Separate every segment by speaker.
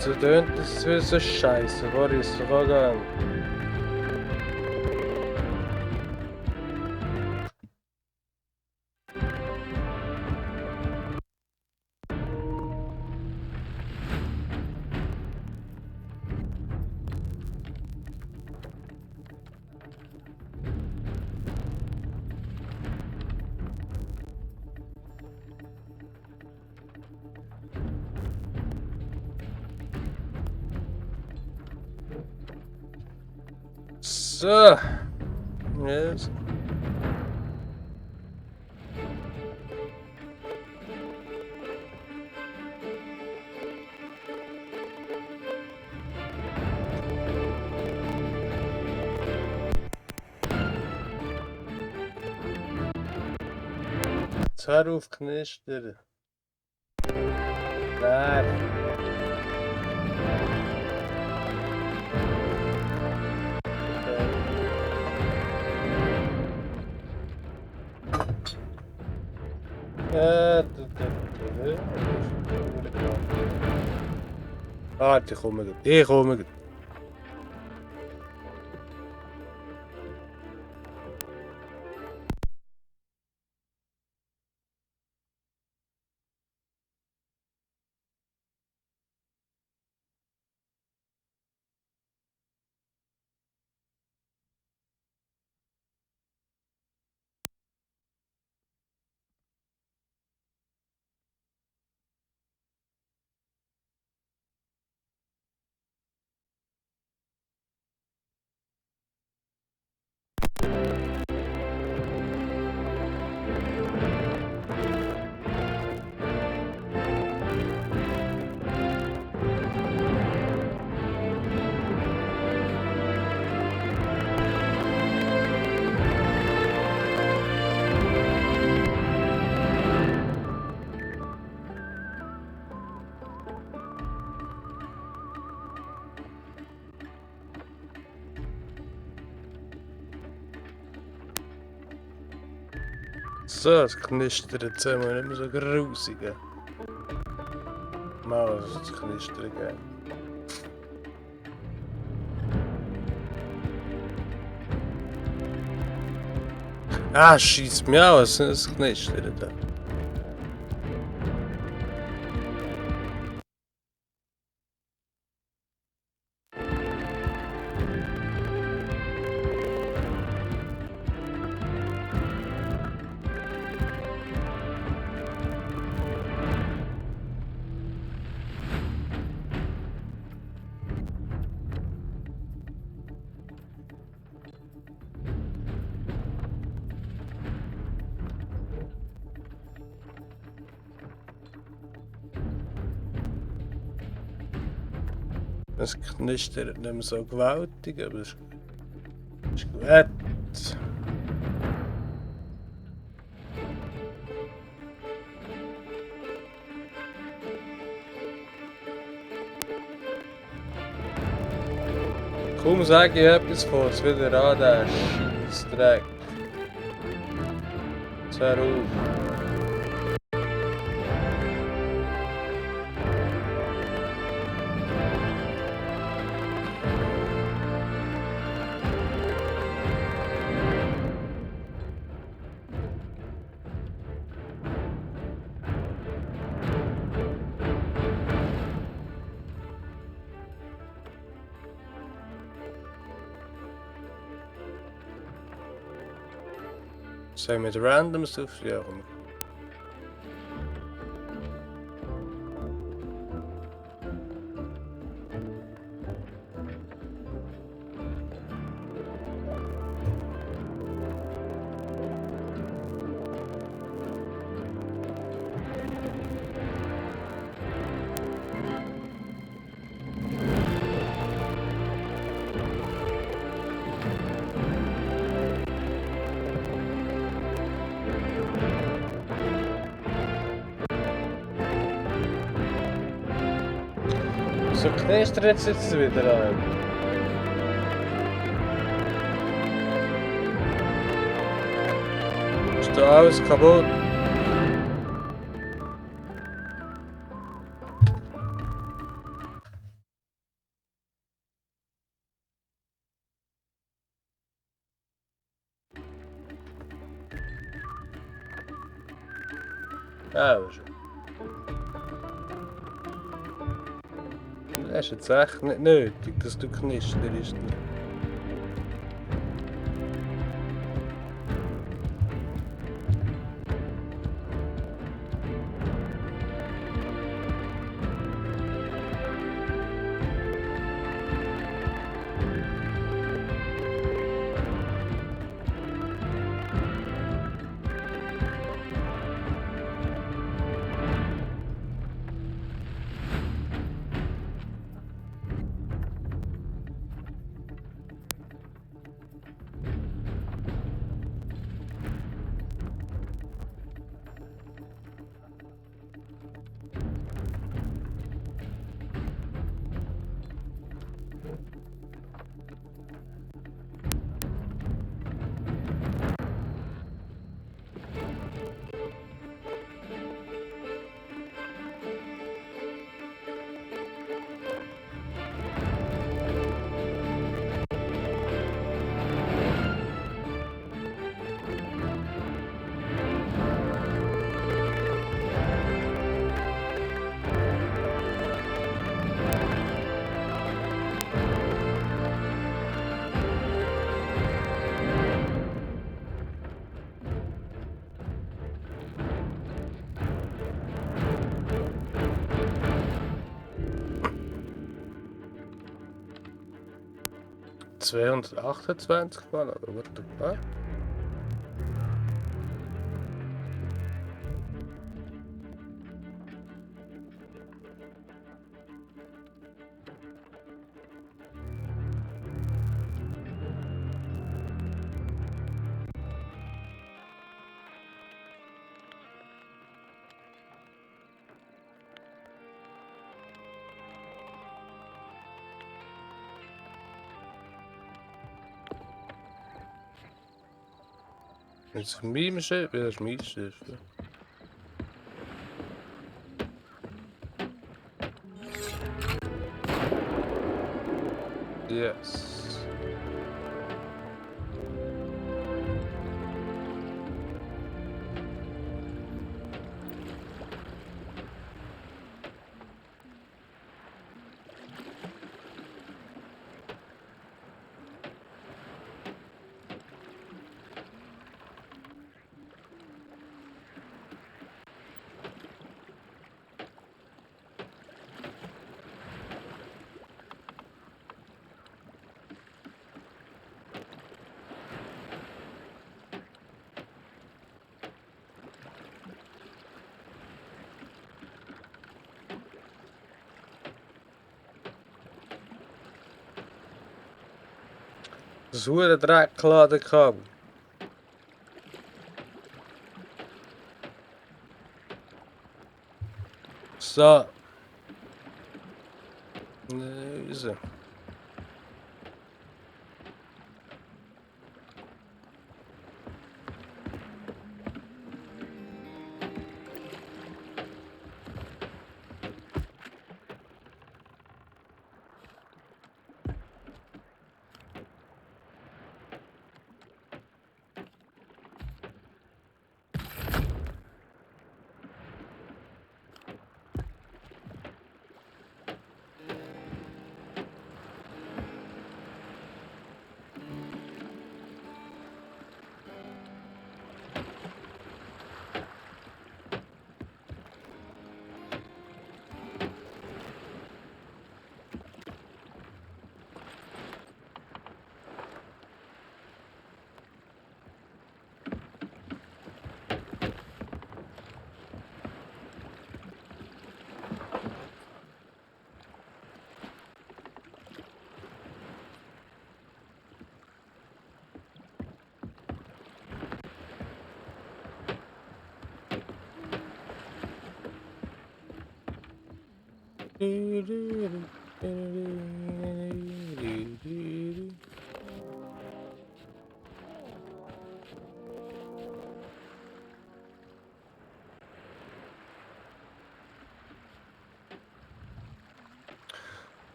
Speaker 1: So tönt das so scheiße, wo ist doch gegangen? So. Yes. Jetzt hör auf knistern. Nerv. Warte, ich komme gleich. Ich komme gleich. So, es knistert jetzt immer nicht mehr so grusig. Mal was es knistern geben. Ah, schießt mich aus, es knistert da. Es knistert nicht mehr so gewaltig, aber es ist gut. Kaum sage ich etwas von es wieder an, der Scheissdreck. Jetzt hör auf. Zijn met random stuff? Ja, komm. So knistert es jetzt wieder an. Ist da alles kaputt? Ja, das ist jetzt echt nicht nötig, dass du knisterst. ...228 Mal, oder what the fuck? Jetzt mein Schiff, ja, das ist mein Schiff. Yes. Das hure Dreck geladen kann. So. Raus. Ich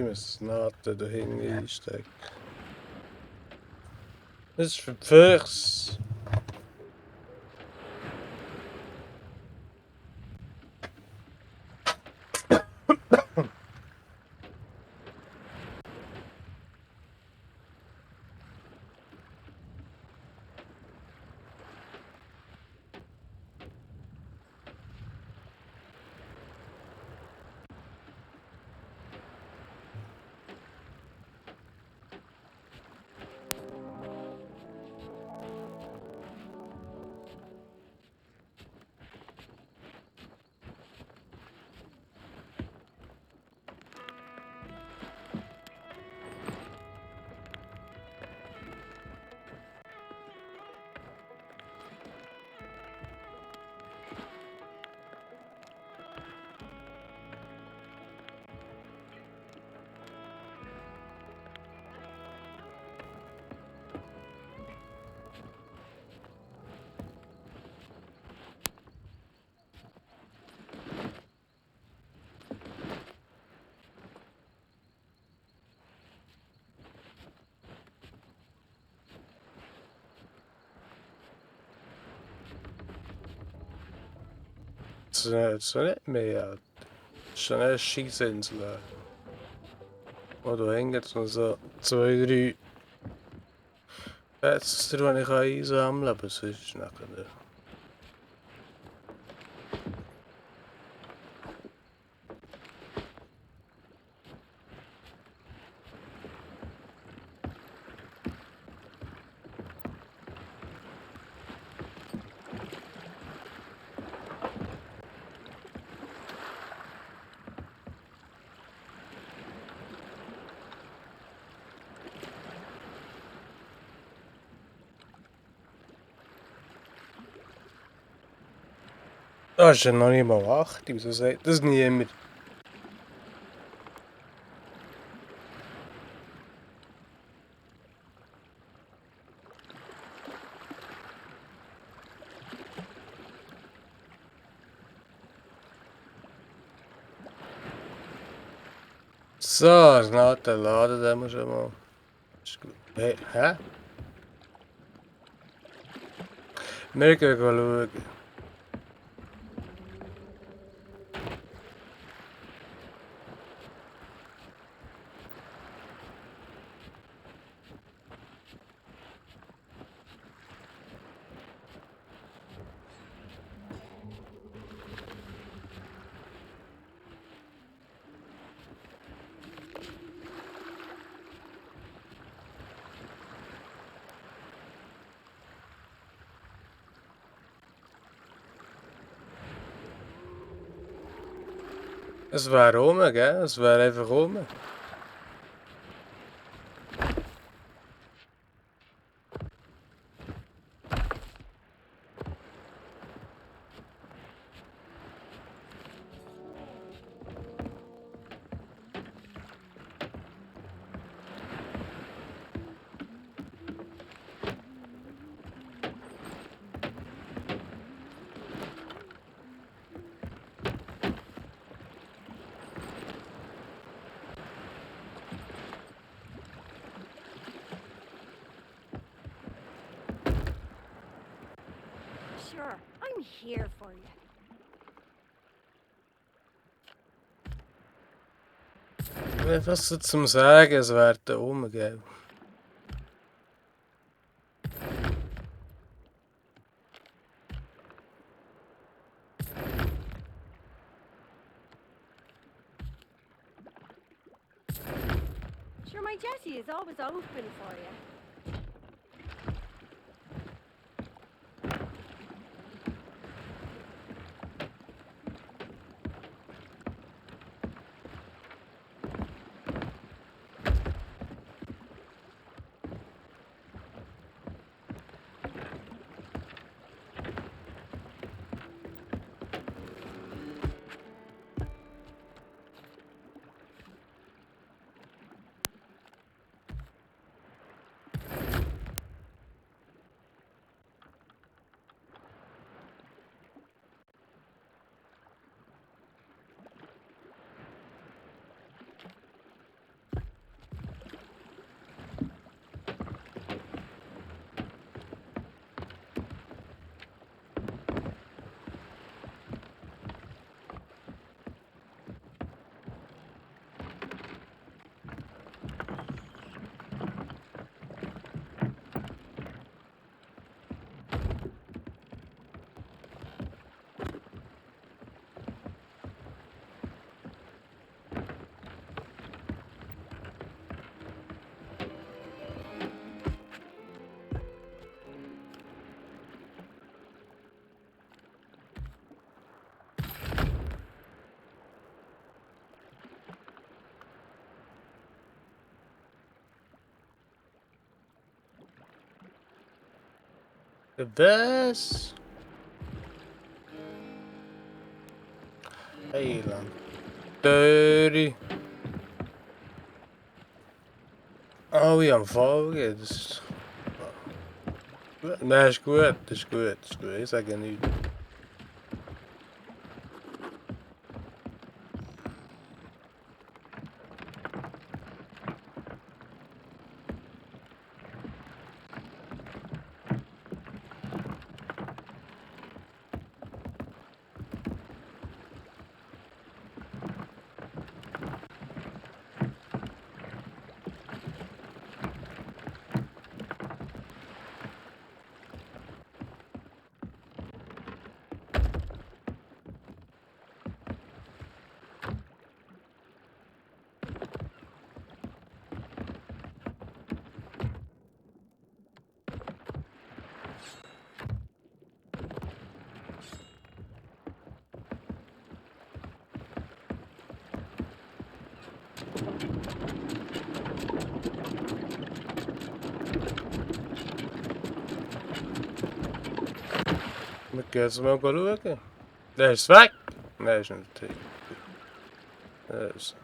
Speaker 1: muss Naten dahin einstecken. Das ist für Füchse. So nicht mehr. Schon eine Scheissinsel. Oh, da hängen jetzt noch so 2, 3 Fenster, die ich einsammeln kann, aber sonst nachher. Das ist ja noch nicht mal 8, wieso sagt das niemand? So, das Naten laden, den muss ich mal. Ist gut. Hey, hä? Wir gehen schauen. Es wäre rum, gell? Es wäre einfach rum.
Speaker 2: Sure, I'm here for you.
Speaker 1: Was so zum Sagen, es wäre da rum, gell?
Speaker 2: Sure, my Jessie is always open for you.
Speaker 1: Was? Heiland. Dirty. Oh, wie am Folgen. Das ist... Nein, ist gut, ist gut, ist gut. Ich sage nichts. Wir gehen jetzt mal schauen. Der ist weg! Nein, ist nicht der. Der ist...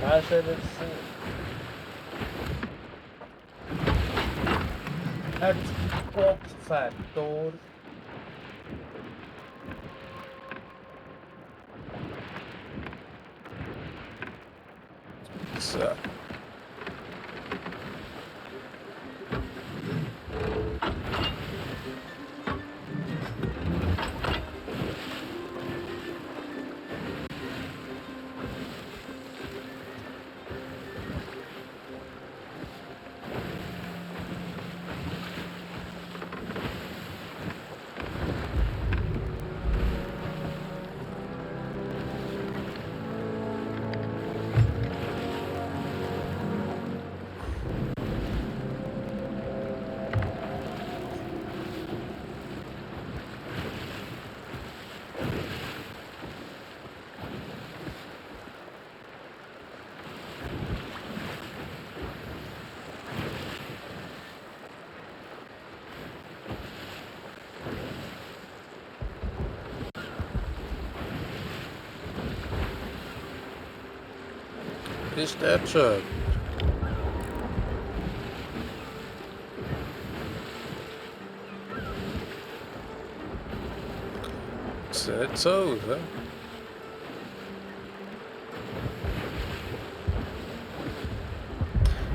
Speaker 1: Hast du das... Het godverdorie. So. Is that so? Sieht so aus, hä?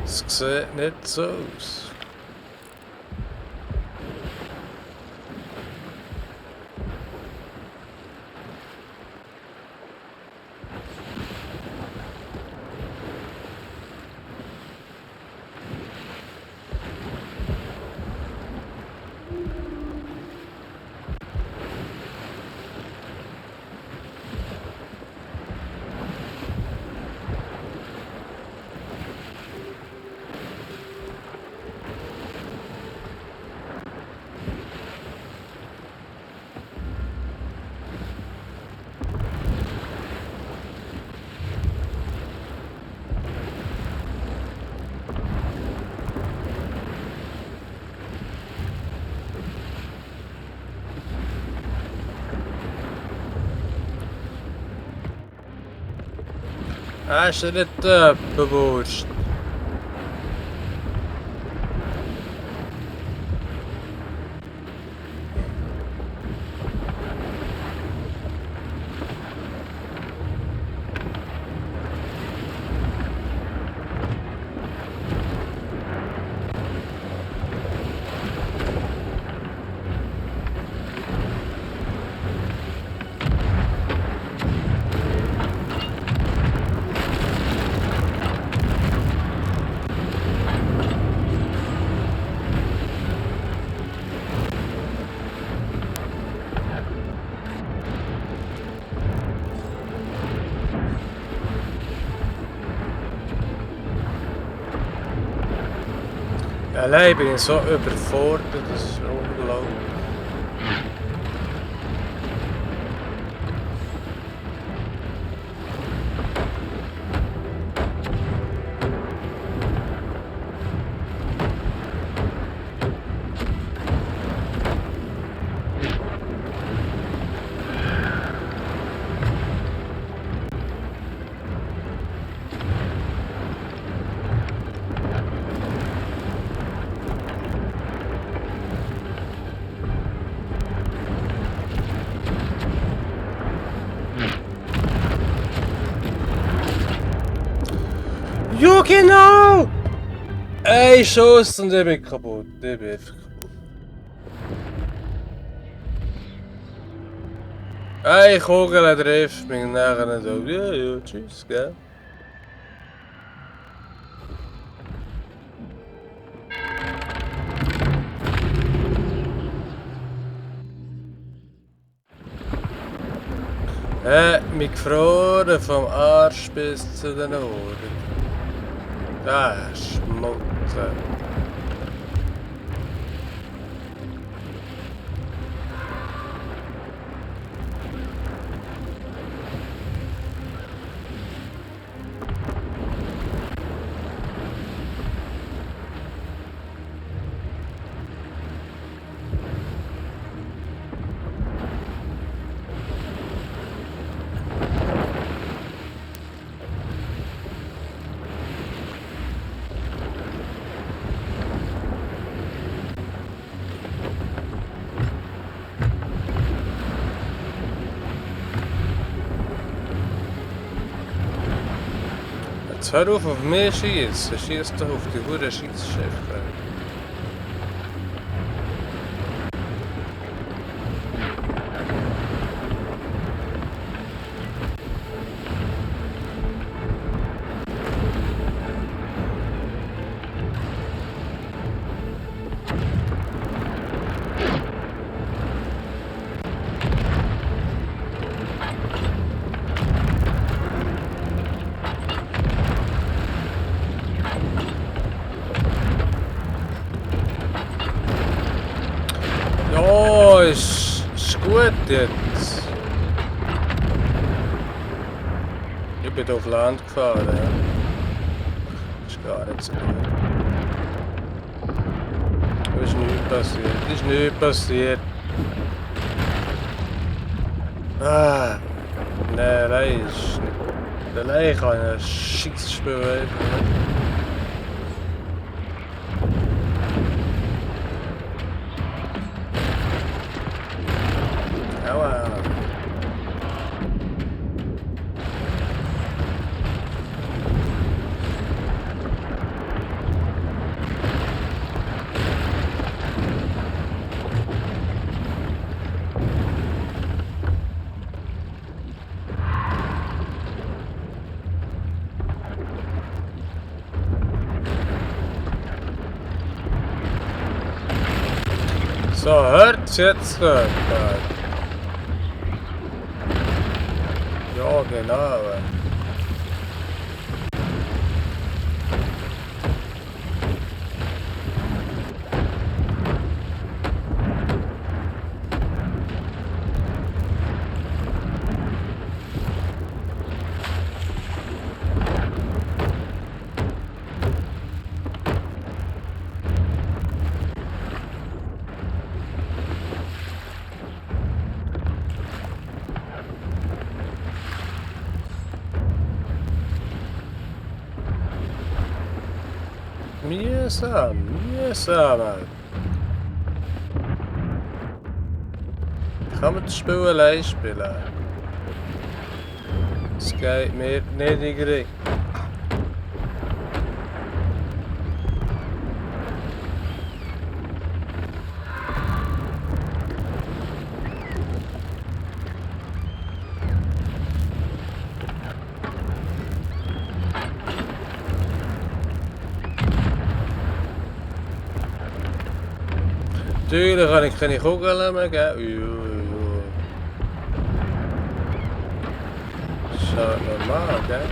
Speaker 1: Es sieht nicht so aus. Hast du nicht bewusst? Allein bin ich so überfordert, das ist unglaublich. Ja, genau! Ey, Schuss und ich bin kaputt. Ich bin einfach kaputt. Ey, Kugel trifft mich nachher so. Ja, ja, tschüss, gell? Mich gefroren vom Arsch bis zu den Ohren. Schmutzig. Jetzt hör auf mich schießen. Schieß doch auf die Hure Schiesschiffe. Ja, ist gut jetzt. Ich bin auf Land gefahren, ja. Ist gar nicht so gut. Ist nichts passiert. Ist nichts passiert. Ah, nein, nein, ist nicht. Nein, ich kann ein Scheißspiel helfen. Aua. So, hört's jetzt gehört. Ja, genau. Mühsam, mühsam halt. Kann man das Spiel allein spielen? Das geht mir nicht in den Griff. Natuurlijk kan ik geen Kugeln mehr geben. Schaut normal, gell?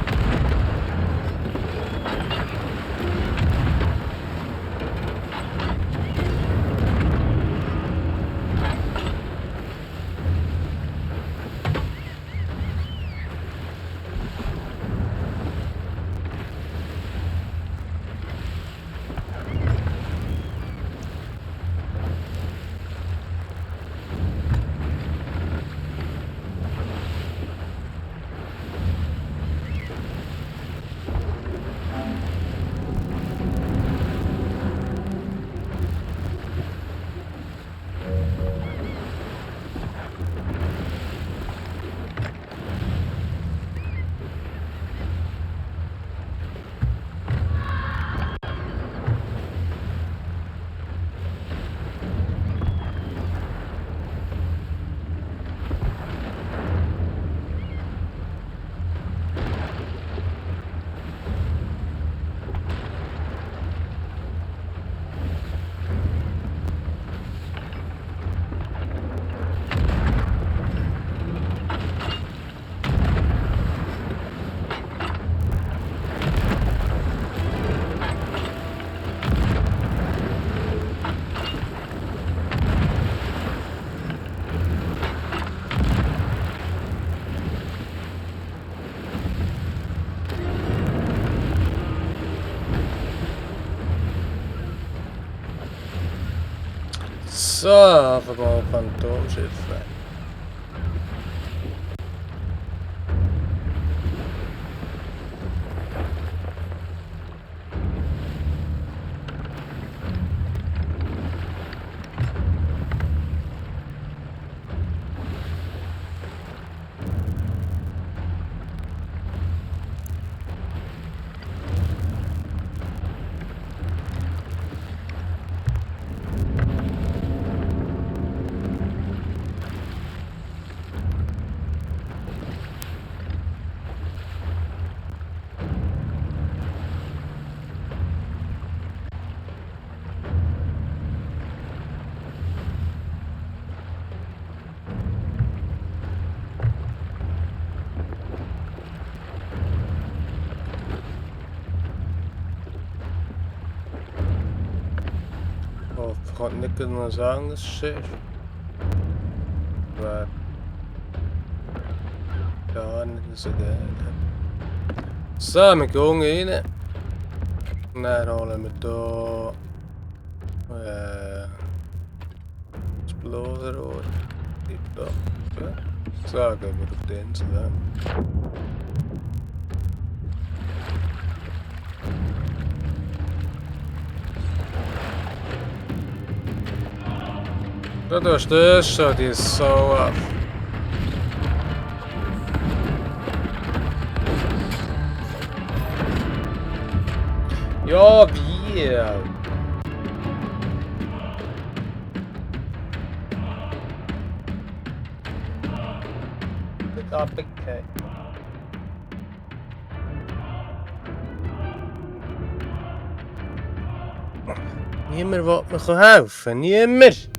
Speaker 1: So, Verbau Phantomschiffe. Oh, kan niet kunnen zeggen, dat is shit. Maar ja, niet zo geil. So, wir gehen rein. Und dann holen wir hier das Blosenrohr. So, gehen wir auf die Insel. Da stößt schon die Sau ab. Ja, wie? Nicht abgekehrt. Niemand will mir helfen. Niemand!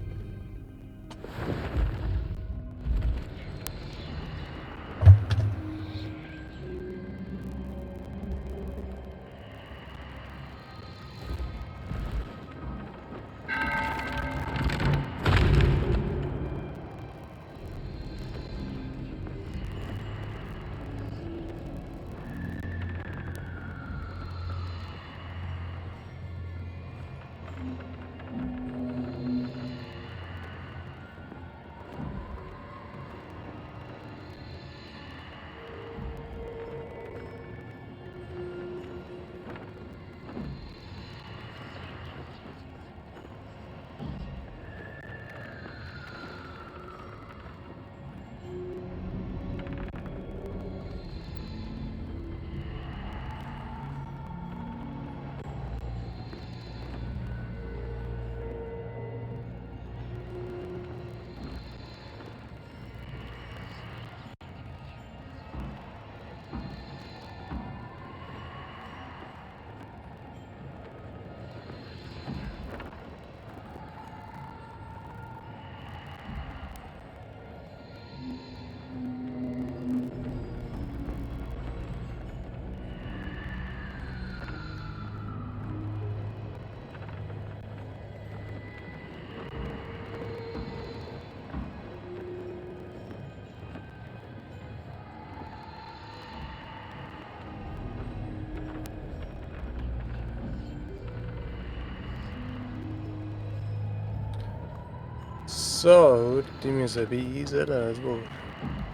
Speaker 1: So, die müssen beeisen.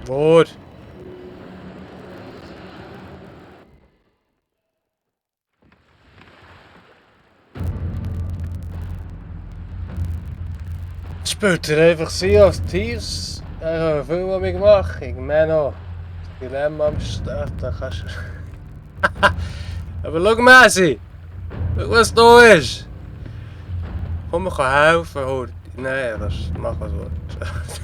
Speaker 1: Wo? Spielt er einfach sie als Tiers? Er hat viel was ich mache. Ich meine noch, das Dilemma am Start, da kannst du... Aber schau mal, sie! Schau, was da ist! Komm, ich kann helfen, Horti. Nein, das mach was willst.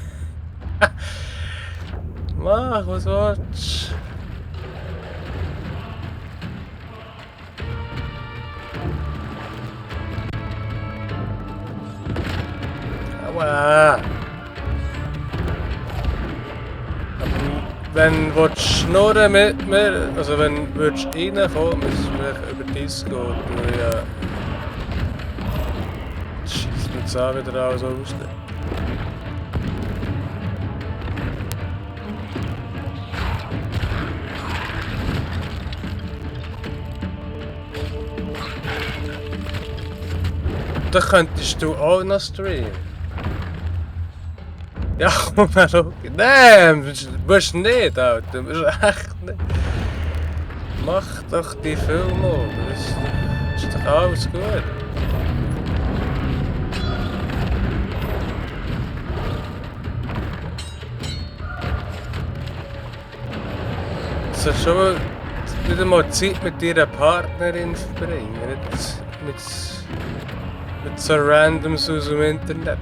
Speaker 1: Mach was willst. Aua! Wenn du schnurren mit mir, also wenn du reinkommen, müssen wir über Discord, weil ja... Scheiße, jetzt auch wieder alles aus. Da könntest du auch noch streamen. Ja, komm mal schau. Nein, musst nicht, Alter. Musst echt nicht. Mach doch die Filme. Das ist doch alles gut. Du sollst schon wieder mal Zeit mit deiner Partnerin verbringen. Nicht mit so Randoms aus dem Internet.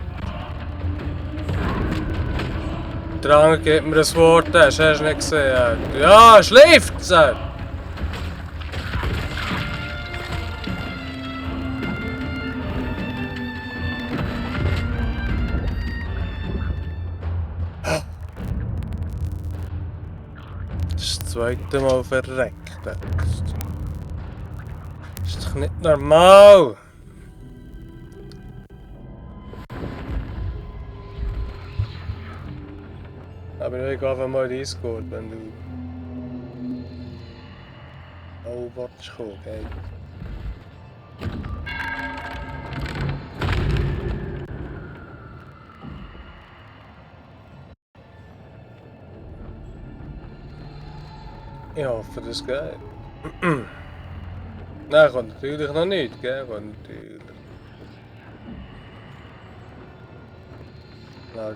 Speaker 1: Der andere gibt mir ein Wort, hast du nicht gesehen? Ja, schläft es! Das ist das zweite Mal verreckt. Das ist doch nicht normal! Aber ich gehe einfach mal Discord, wenn du auch willst kommen, gell? Ich hoffe, das geht. Nein, kommt natürlich noch nicht, gell? Kommt natürlich. Nou,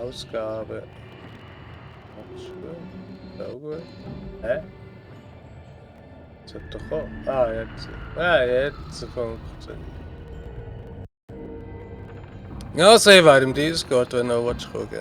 Speaker 1: Ausgabe. So gut. Hä? Sollte doch kommen. Ah, jetzt. Ah, jetzt funktioniert. Ja, sie war im Discord, wenn du was gucken.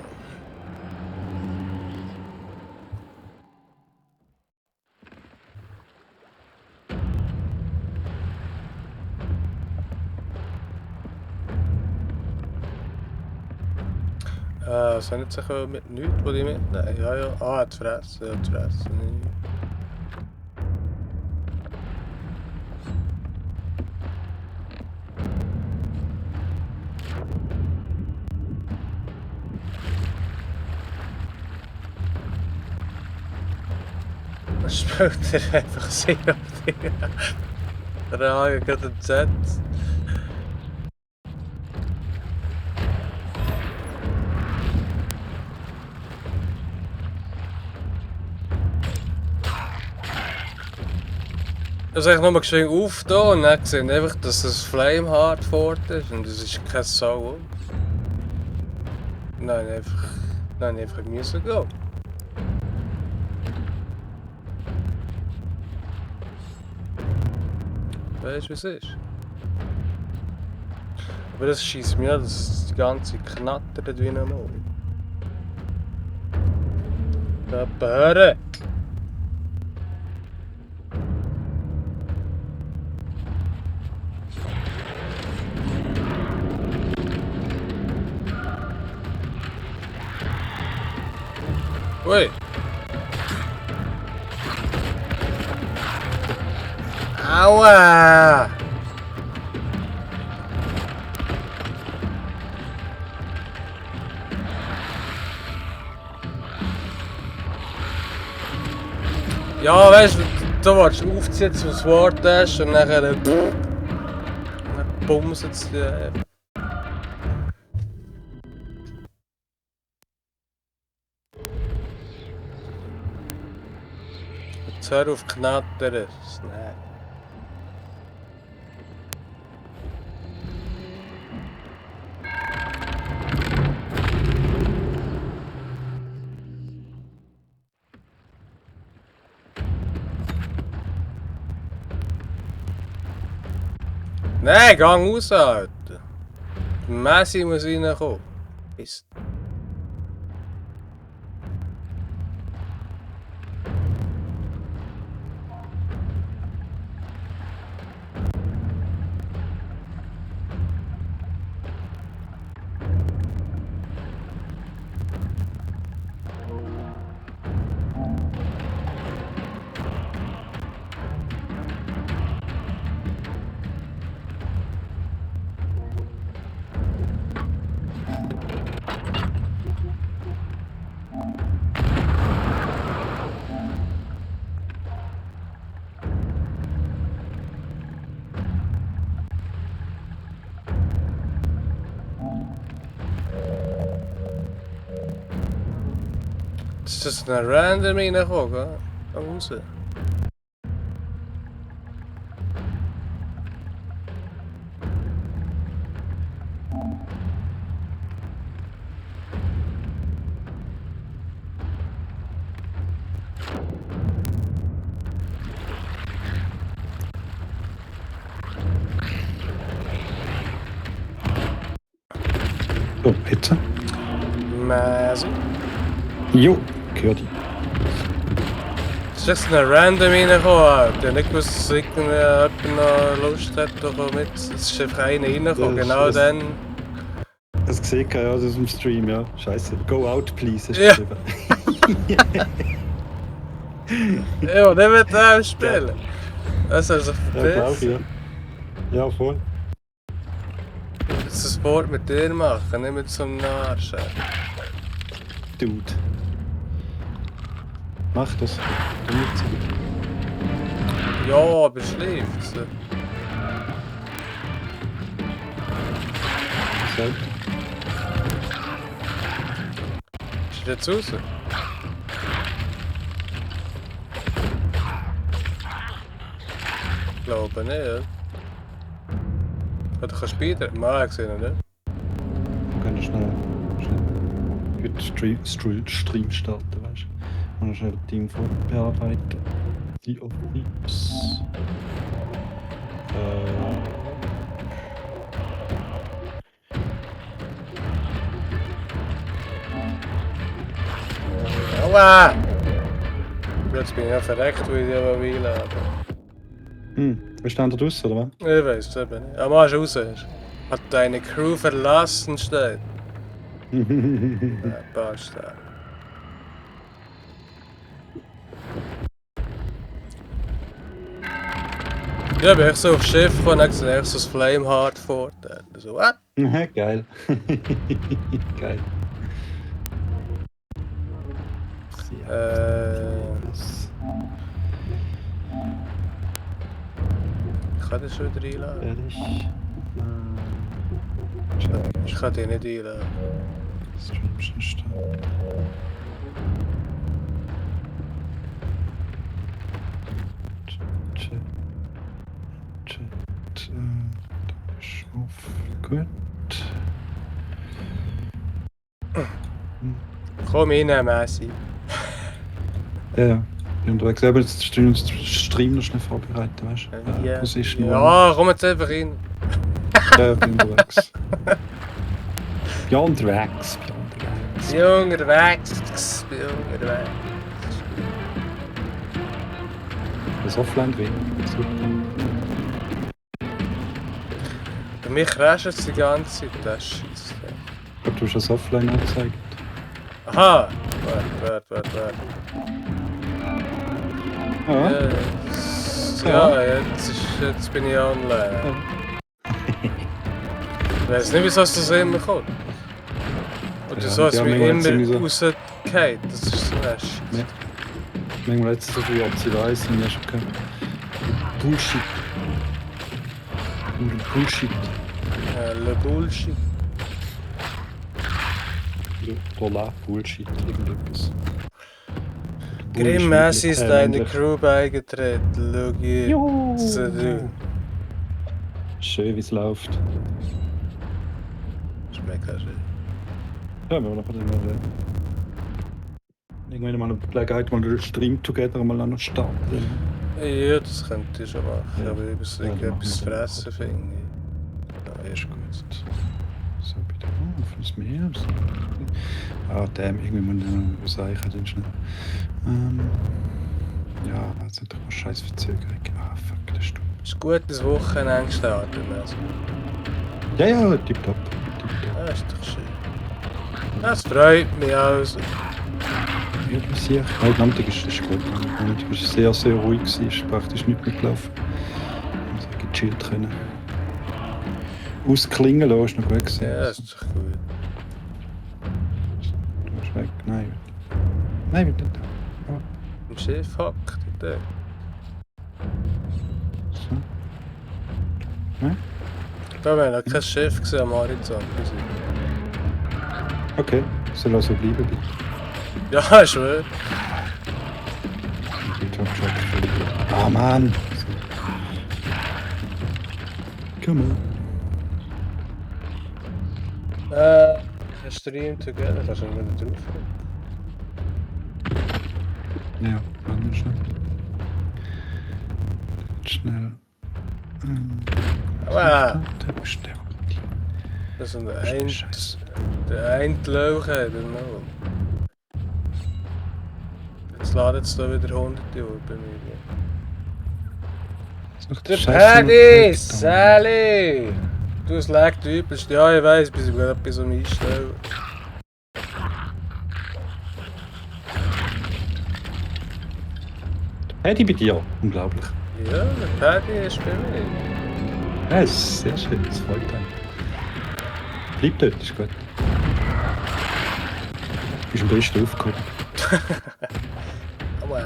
Speaker 1: Sind nicht sicher mit nichts, die ich mitnehmen? Ja, ja. Ah, die Fressen, ja, die Fressen. Dann spielt er einfach sehr auf die. Der Hagen gerade ein Z. Das ist nochmal geschwind auf da und dann gesehen einfach, dass das Flamehard fort ist und es ist kein Sau. Nein, einfach müssen gehen. Weißt du, wie es ist? Aber das schießt mir an, dass die ganze knattert wie normal. Hören! Ui! Aua! Ja, weißt du, da willst du aufziehen, was das Wort hast und nachher bumst es dir. Jetzt hör auf Knattern. Nein. Nein, gang raus, Alter. Messi muss reinkommen. Ist. Ist das ein random reingekommen, gell? Da raus.
Speaker 3: So, Pizza.
Speaker 1: Messi.
Speaker 3: Jo, gehört die.
Speaker 1: Ist das ein random reingekommen, Alter? Ich habe nicht gewusst, dass jemand noch Lust hat, da mit. Es ist einfach einer reingekommen,
Speaker 3: Ja,
Speaker 1: genau
Speaker 3: das-
Speaker 1: dann.
Speaker 3: Das gesehen, ja, das ist im Stream, ja. Scheiße. Go out, please, hast du
Speaker 1: Ja.
Speaker 3: geschrieben.
Speaker 1: Ja, der wird auch spielen. Das soll sich
Speaker 3: Ja, glaub ich,
Speaker 1: verpissen.
Speaker 3: ja. Ja, voll.
Speaker 1: Das ist Sport mit dir machen, nicht mit so einem Arsch.
Speaker 3: Dude. Mach das. Damit.
Speaker 1: Ja, aber schläft.
Speaker 3: So.
Speaker 1: Ist jetzt raus? Ich glaube nicht, ja. Oder kannst du später? Mal gesehen, oder?
Speaker 3: Wir können schnell Stream starten, weißt du? Und schnell die Info bearbeiten. Die of Leaps.
Speaker 1: Aua! Jetzt bin ich ja verreckt, weil ich aber WLAN.
Speaker 3: Wir stehen da draussen, oder was?
Speaker 1: Ich weiß es eben nicht. Aber mal raus. Hat deine Crew verlassen, steht. Ja, passt da. Ja, bin ich so aufs Schiff gekommen und dann gesehen, echt so das Flameheart vor. So, what?
Speaker 3: Geil. Geil.
Speaker 1: Ich kann das schon wieder einladen.
Speaker 3: Fertig.
Speaker 1: Ich kann dich nicht einladen.
Speaker 3: Stream schon starten. Chat. Da ist auf. Gut.
Speaker 1: Komm rein, Messi.
Speaker 3: Ja, bin unterwegs. Aber jetzt Stream noch schnell vorbereiten, weißt du?
Speaker 1: Ja,
Speaker 3: Position
Speaker 1: ja, komm jetzt einfach rein.
Speaker 3: Ja, bin unterwegs. Ja, unterwegs.
Speaker 1: Unterwegs.
Speaker 3: Das Offline drin. Super.
Speaker 1: Bei mir crasht es die ganze Zeit, das ist scheisse.
Speaker 3: Du hast das Offline angezeigt.
Speaker 1: Aha! Warte.
Speaker 3: Ja.
Speaker 1: Ja, jetzt bin ich online. Ich weiß nicht, wieso es das immer kommt. Oder
Speaker 3: Ja,
Speaker 1: so, als
Speaker 3: ja,
Speaker 1: mich
Speaker 3: manchmal
Speaker 1: immer
Speaker 3: sind
Speaker 1: rausgeht. Das ist so ein Shit.
Speaker 3: Ja. Manchmal jetzt so viel Abziehweise und hast du gehört. Bullshit. Bullshit.
Speaker 1: Le Bullshit.
Speaker 3: Oder Bullshit, irgendetwas.
Speaker 1: Grim Messi ist eine
Speaker 3: endlich.
Speaker 1: Crew beigetreten. Schau hier.
Speaker 3: Juhu.
Speaker 1: So, du.
Speaker 3: Schön, wie es läuft.
Speaker 1: Das ist mega schön.
Speaker 3: Ja, wir machen dann mal irgendwann mal eine Gelegenheit, mal den Stream together mal an den Start bringen.
Speaker 1: Ja, das könnte ich schon machen,
Speaker 3: Ja.
Speaker 1: aber ich muss
Speaker 3: Ja, dann
Speaker 1: etwas
Speaker 3: machen wir das.
Speaker 1: fressen finde ich. Ja,
Speaker 3: Ist gut. So, bitte. Oh, von das Meer. Ah, damn, irgendwie muss ich was eichen, dann schnell. Ja, jetzt hat doch eine scheiß Verzögerung. Ah, fuck, das ist dumm.
Speaker 1: Ist gut, das Wochenende gestartet. Also.
Speaker 3: Ja, ja, tipptopp.
Speaker 1: Ja, ist doch schön. Das freut mich also.
Speaker 3: Ja, das sehe ich. Heute Nachmittag ist gut. Heute Nachmittag war sehr, sehr ruhig. Es ist praktisch nicht mehr gelaufen. Also gechillt können. Ausklingen lassen, ist noch gut gewesen.
Speaker 1: Ja, das ist doch gut.
Speaker 3: Du musst weg. Nein. Nein, wieder da. Oh,
Speaker 1: Im Schiff hockt der.
Speaker 3: so. Nein?
Speaker 1: Da haben wir noch kein Schiff gesehen am Horizont.
Speaker 3: Okay, soll also bleiben, bitte.
Speaker 1: Ja, ich schwör.
Speaker 3: Ah, Mann! Komm on.
Speaker 1: Stream together, kannst du nicht wieder drauf.
Speaker 3: Ja, warte schnell. Schnell.
Speaker 1: Aber
Speaker 3: Der bestimmt.
Speaker 1: das ist
Speaker 3: Scheiße.
Speaker 1: der eine Lauch hat er noch. Jetzt ladet es da wieder 100 Jahre bei mir. Der Paddy! Sally! Du, es lag übelst. Ja, ich weiss, bis ich gerade etwas einstellen.
Speaker 3: Paddy bei dir? Unglaublich.
Speaker 1: Ja, der Paddy ist bei mir.
Speaker 3: Ja, das ist sehr schön, das freut mich. Bleib dort, ist gut. Du bist am besten aufgehoben.
Speaker 1: Aua.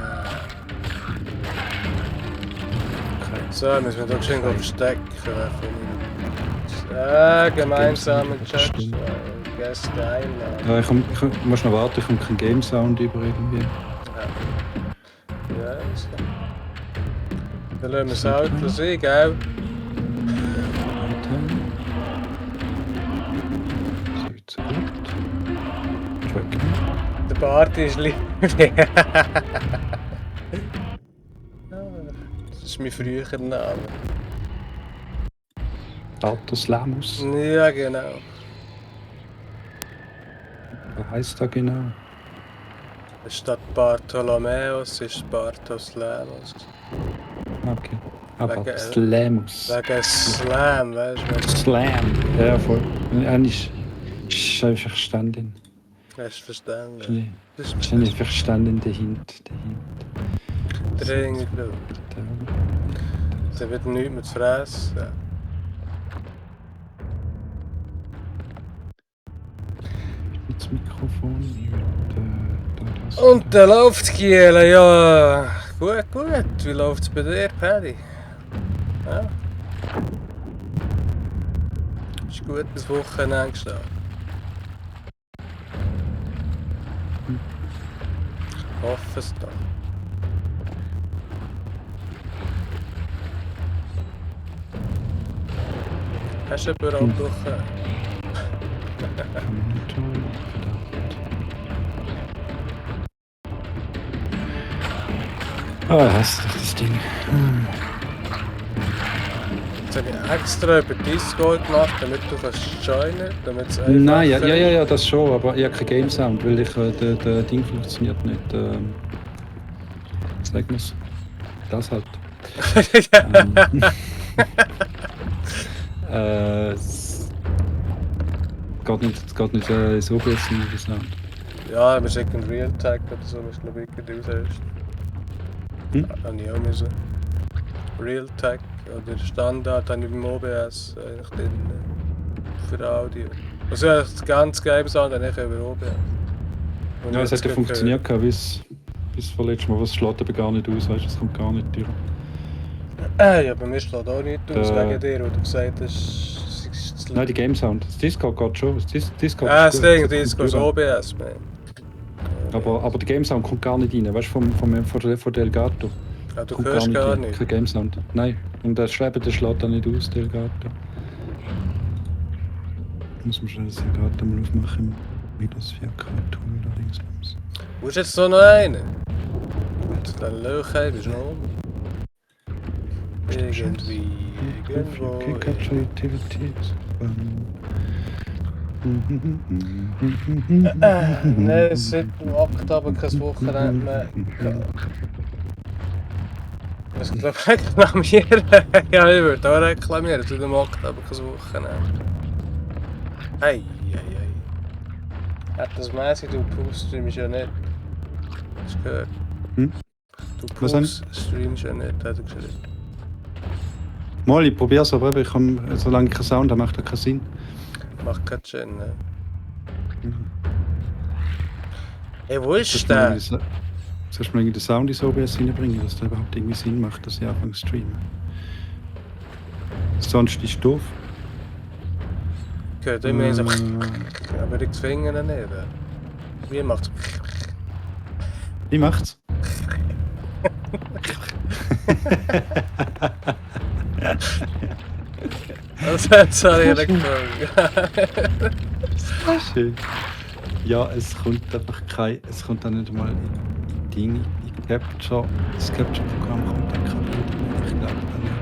Speaker 1: So, müssen wir doch schön verstecken. Gemeinsamen Chat. Gäste einladen.
Speaker 3: Ja, ich muss noch warten, ich komme keinen Game Sound über irgendwie.
Speaker 1: Ja, ist klar. Dann lassen wir das Auto sein, gell?
Speaker 3: So, jetzt gut. Check.
Speaker 1: Der Bart ist lieb. Das ist mein früherer Name.
Speaker 3: Datus Lamus.
Speaker 1: Ja, genau.
Speaker 3: Was heisst das genau?
Speaker 1: Statt Bartholomäus ist Bartos Lemos.
Speaker 3: Okay. Aber
Speaker 1: Wegen-
Speaker 3: Slamus.
Speaker 1: Wegen Slam, weißt du?
Speaker 3: Slam. Ja, voll. Eigentlich ist einfach verstanden.
Speaker 1: Hast du verstanden? Das ist
Speaker 3: Wahrscheinlich verstanden dahinter.
Speaker 1: dringend, du. Da wird nichts mehr zu fressen.
Speaker 3: Das Mikrofon. Das.
Speaker 1: Und der läuft Kiel, ja. Gut, gut. Wie läuft's bei dir, Paddy? Ja. Ist gut bis Wochenende gestartet. Ich hoffe es doch. Hast du überall durch?
Speaker 3: Ah, ich hasse das Ding.
Speaker 1: Jetzt habe ich extra über Discord gemacht, damit du kannst joinen, damit es
Speaker 3: Nein, ja, das schon, aber ich habe keinen Game Sound, weil der Ding funktioniert nicht. Sag mir's. Das halt. Es geht nicht so besser wie Sound.
Speaker 1: Ja, wir schicken Realtag oder so, was glaube ich wirklich aushältst. Habe ich auch müssen. Realtag oder Standard habe ich beim OBS eigentlich drin für Audio. Also ja, das ganze Game Sound habe ich über OBS. Und
Speaker 3: Ja, es
Speaker 1: jetzt
Speaker 3: hat ja
Speaker 1: gerade
Speaker 3: funktioniert, bis vorletztes Mal, was schlägt aber gar nicht aus, weißt du, es kommt gar nicht durch.
Speaker 1: ja, bei mir schlägt auch nicht aus
Speaker 3: Der-
Speaker 1: wegen dir, wo du gesagt hast, es ist zu
Speaker 3: Nein, die Game Sound. Das Discord geht schon. Das Discord
Speaker 1: das
Speaker 3: ist
Speaker 1: Ding,
Speaker 3: gut.
Speaker 1: Discord ist OBS, man.
Speaker 3: Aber der Game Sound kommt gar nicht rein, weißt du, von der Elgato.
Speaker 1: Ah, du
Speaker 3: Kommt
Speaker 1: hörst gar
Speaker 3: rein.
Speaker 1: nicht.
Speaker 3: Kein Game Sound. Nein, und der Schwebe, der schlägt da nicht aus, der Elgato. Muss man schnell das Elgato mal aufmachen im Windows 4K-Tool da linksbums.
Speaker 1: Wo ist jetzt da noch einer? Jetzt den Löcher bist du noch um. Irgendwie, irgendwo.
Speaker 3: Capture Utilities.
Speaker 1: Nein, seit dem Oktober kein Wochenende mehr. Ich glaube, reklamieren. Ja, ich würde auch reklamieren, seit dem Oktober kein Wochenende. Ei. Hat das mäßig, du Pool-streamst ja nicht. Hast du gehört?
Speaker 3: Hm?
Speaker 1: Du
Speaker 3: Was denn?
Speaker 1: Pool-streamst ja nicht, hat er gesagt.
Speaker 3: Mal, ich probier's, aber eben, ich kann, solange ich keinen Sound habe, macht das keinen Sinn.
Speaker 1: Macht keinen Sinn, ne? Hey, wo ist der?
Speaker 3: Sollst du mal irgendwie den Sound ins OBS reinbringen, dass der überhaupt irgendwie Sinn macht, dass ich anfange zu streamen? Sonst ist es doof.
Speaker 1: Gehört immer so. Aber ich zwinge ihn nicht. Wie macht's?
Speaker 3: Wie macht's?
Speaker 1: Das habe ich nicht gefragt.
Speaker 3: Schön. Ja, es kommt einfach kein. Es kommt dann nicht mal in Dinge. Das Capture-Programm kommt dann kein Bild mehr. Ich glaube dann nicht.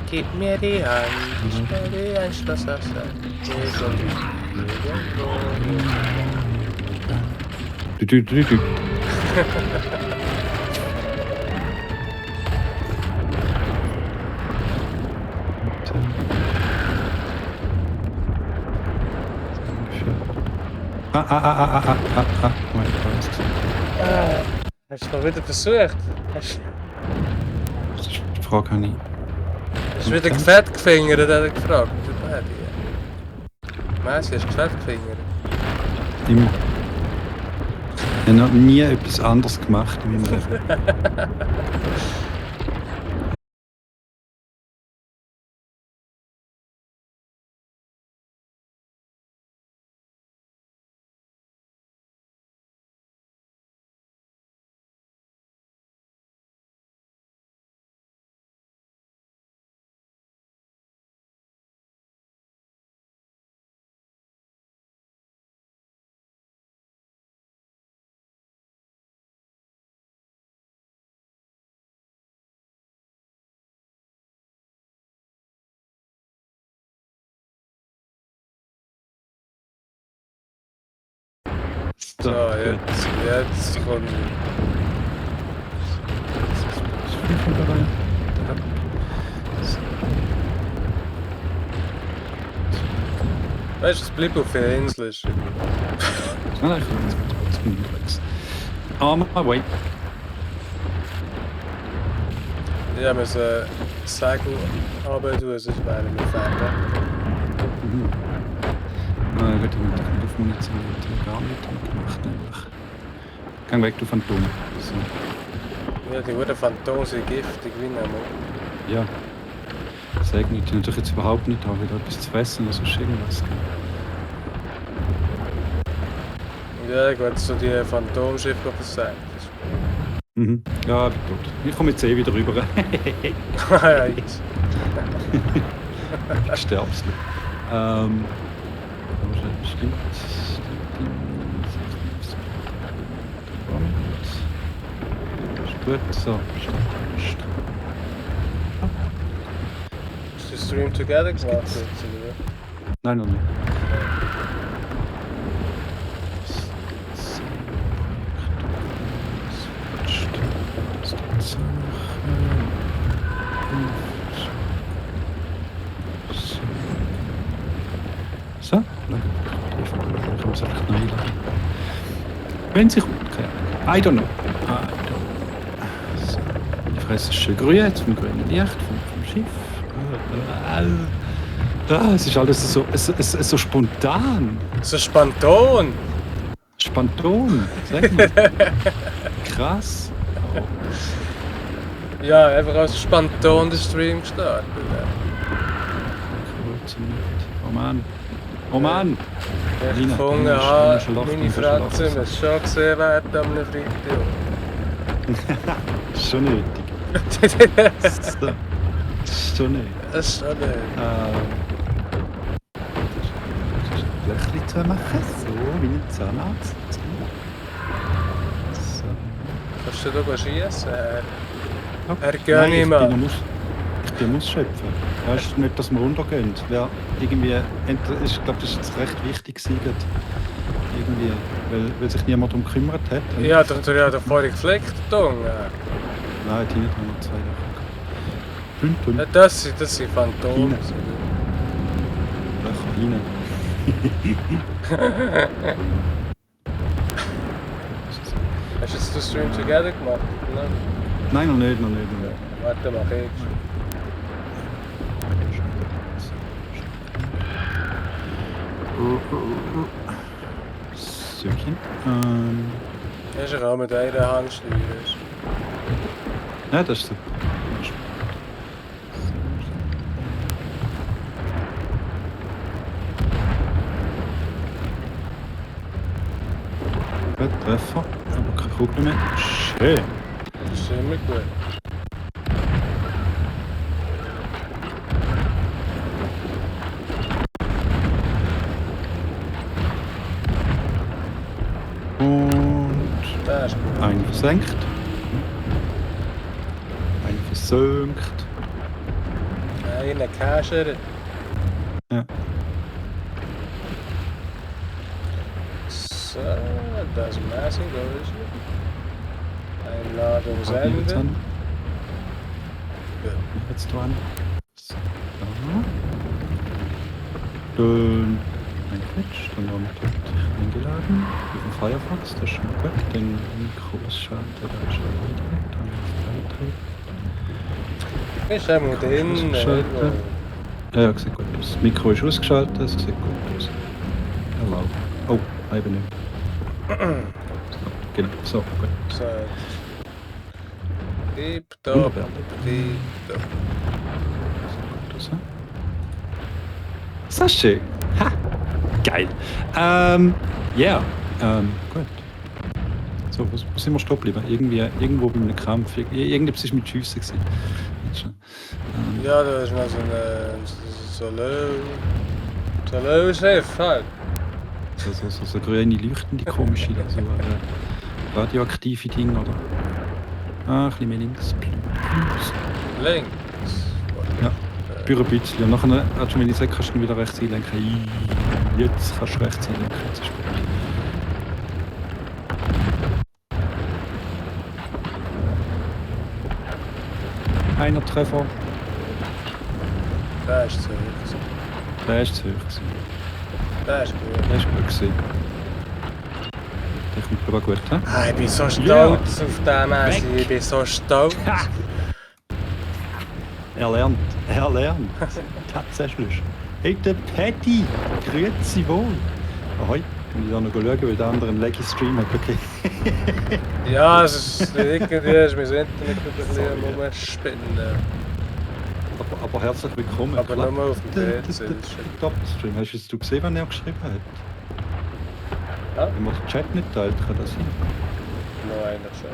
Speaker 1: Gib mir die Hand, ich will dir ein Schloss aussagen.
Speaker 3: Du. Mein Gott.
Speaker 1: Hast du noch wieder versucht? Hast
Speaker 3: Die Frage habe ich.
Speaker 1: du wieder gefett gefingert, hat er gefragt. Messi, hast du gefett gefingert?
Speaker 3: Immer. Ich habe noch nie etwas anderes gemacht in meinem Leben.
Speaker 1: So, jetzt kommt. Weißt du, es bleibt auf der Insel.
Speaker 3: Nein, ich bin unterwegs. On my way.
Speaker 1: Ja, müssen sagen, aber du, sonst wären wir fertig.
Speaker 3: Gut, ich habe die Luftmunition gar nicht gemacht. Einfach. Geh weg, du Phantom. So.
Speaker 1: Ja, die guten Phantome sind giftig wie einmal.
Speaker 3: Ja. Sag nicht, die natürlich jetzt überhaupt nicht da wieder etwas zu fressen oder so irgendwas.
Speaker 1: Ja, ich wollte so die Phantomschiffe sagen.
Speaker 3: Mhm. Ja, ich bin tot. Ich komme jetzt eh wieder rüber.
Speaker 1: Ja, jetzt.
Speaker 3: Ich sterb's nicht. Stimmt. Ist gut, so.
Speaker 1: Hast du Stream Together gemacht jetzt, oder?
Speaker 3: Nein, noch nicht. So, ich muss einfach neu laden. Wenn sie kommt, keine Ahnung. I don't know. So, die Fresse ist schön grün, jetzt vom grünen Licht, vom Schiff. Es ist alles so spontan.
Speaker 1: So spontan!
Speaker 3: Spontan, sag mal. Krass.
Speaker 1: Ja, einfach als spontan den Stream gestartet.
Speaker 3: Oh Mann. Oh Mann!
Speaker 1: Ich
Speaker 3: Lina,
Speaker 1: gefunden
Speaker 3: Lina,
Speaker 1: habe,
Speaker 3: schon lachen,
Speaker 1: meine
Speaker 3: schon
Speaker 1: Fratze
Speaker 3: lachen.
Speaker 1: muss schon gesehen werden am Freitag.
Speaker 3: Ist schon nötig. So. Ist schon nötig.
Speaker 1: Das ist schon nicht.
Speaker 3: Löchli zu machen, so wie ein Zahnarzt. So.
Speaker 1: Kannst du da schießen?
Speaker 3: Okay.
Speaker 1: Herr Gönnimann.
Speaker 3: Ich bin Ausschöpfen. Weißt du nicht, dass wir runtergehen? Ja, irgendwie, ich glaube, das ist jetzt recht wichtig gewesen, irgendwie, weil sich niemand darum gekümmert hat.
Speaker 1: Ja, doch vorhin gefleckt, Dung.
Speaker 3: Nein, die nicht, haben noch 2 Löcher.
Speaker 1: Ja, das sind Phantome.
Speaker 3: Löcher hinein.
Speaker 1: Hast du jetzt den Stream together gemacht? Nein.
Speaker 3: Nein, noch nicht.
Speaker 1: Warte, mach ich.
Speaker 3: Söckchen.
Speaker 1: Hast du auch mit einer Hand steuern?
Speaker 3: Ja, das ist super. Gut, Treffer, aber keine Kugel mehr. Schön.
Speaker 1: Das ist immer gut.
Speaker 3: Und
Speaker 1: Das ist gut.
Speaker 3: einen versenkt. Einen versenkt.
Speaker 1: Einer Käser.
Speaker 3: Ja.
Speaker 1: So, das ist Messing, da ist er. Einladung
Speaker 3: Jetzt
Speaker 1: senden.
Speaker 3: an.
Speaker 1: Gut.
Speaker 3: Jetzt dran. So. Dann ein Quetsch, dann haben wir dich eingeladen. Auf dem Firefox, das ist schon gut. Den Mikro ausschalten, da ist er wieder. Dann auf Beitrag.
Speaker 1: Ist einmal drin.
Speaker 3: Ausgeschaltet. Ja, sieht gut aus. Das Mikro ist ausgeschaltet, es sieht gut aus. Erlaubt. Oh, eben nicht. So, genau, so, gut.
Speaker 1: So. Tipptopp.
Speaker 3: Wunderbar.
Speaker 1: Tipptopp.
Speaker 3: Gut aus, hm? So schön. Ha! Geil. Ja, gut. So, wo sind wir stehen geblieben? Irgendwo bei einem Kampf. Irgendetwas war mit Schiessen gewesen. Jetzt schon.
Speaker 1: Ja, da ist noch so ein Löw-Chef halt.
Speaker 3: So grüne leuchtende komische, so radioaktive Dinge, oder? Ein bisschen mehr links.
Speaker 1: Links.
Speaker 3: Ja, für ein bisschen. Und nachher, wenn ich sage, kannst du wieder rechts einlenken. Jetzt kannst du rechts einlenken. Jetzt ist gut. Einer Treffer.
Speaker 1: Der ist zu hoch.
Speaker 3: Der ist zu hoch gewesen.
Speaker 1: Der ist gut.
Speaker 3: Der ist gut gewesen. Der kommt aber gut, hä?
Speaker 1: Ah, ich bin so stolz auf den Messi. Ich bin so stolz.
Speaker 3: Er lernt. Tatsächlich. Hey, der Paddy. Grüezi wohl. Ahoi. Und ich da noch schauen, weil der andere einen Leggy-Stream hat. Okay.
Speaker 1: Ja, es ist irgendwie ist mein Internet ein bisschen rumspinnen.
Speaker 3: Aber herzlich willkommen.
Speaker 1: Aber nur auf dem
Speaker 3: Der
Speaker 1: PC. Das ist schon-
Speaker 3: Top-Stream. Hast du gesehen, wann er geschrieben hat?
Speaker 1: Ja,
Speaker 3: Wenn man den Chat nicht teilt, kann das sein.
Speaker 1: noch einer schon.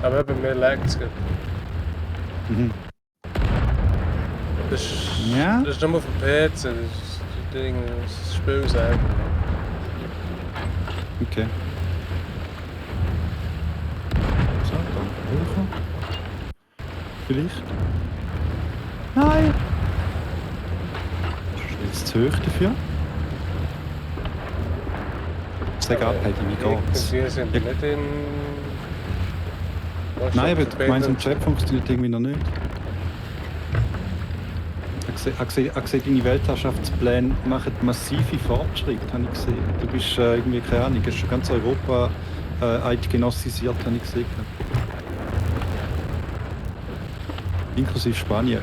Speaker 1: Aber bei mir lag es gerade.
Speaker 3: Mhm.
Speaker 1: Das ist,
Speaker 3: Ja?
Speaker 1: das ist nur auf dem PC. Das ist das Ding, das Spiel selber.
Speaker 3: Okay. So, dann höher. Vielleicht. Nein! Das ist jetzt zu hoch dafür. Sag ab, Paddy, wie geht's?
Speaker 1: Wir sind
Speaker 3: Ja.
Speaker 1: nicht in.
Speaker 3: Nein, aber gemeinsam im Chat funktioniert irgendwie noch nicht. Ich sehe, deine Weltherrschaftspläne machen massive Fortschritte, habe ich gesehen. Du bist irgendwie, keine Ahnung, hast schon ganz Europa eidgenossisiert, habe ich gesehen. Inklusive Spanien.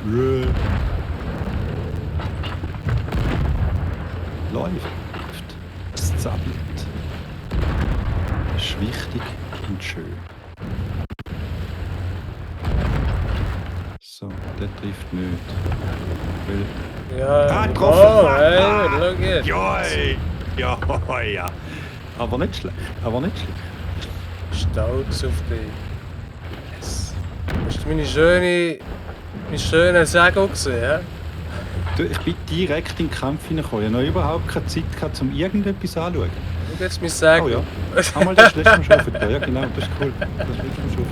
Speaker 3: Läuft. Es zappelt. Das ist wichtig und schön. So. der trifft nicht. Weil...
Speaker 1: Ja,
Speaker 3: getroffen!
Speaker 1: hey, schau jetzt.
Speaker 3: Joi! Ja, ja. Aber nicht schlecht, aber nicht schlecht.
Speaker 1: Stolz auf dich. Yes. Hast du mein schöner Segel gesehen, ja?
Speaker 3: Du, ich bin direkt in den Kampf hineingekommen. Ich habe noch überhaupt keine Zeit gehabt, um irgendetwas anzuschauen.
Speaker 1: Schau jetzt mein Segel.
Speaker 3: Oh ja. Einmal das letzte Mal schaffen. Ja, genau, das ist cool. Das letzte Mal schaffen.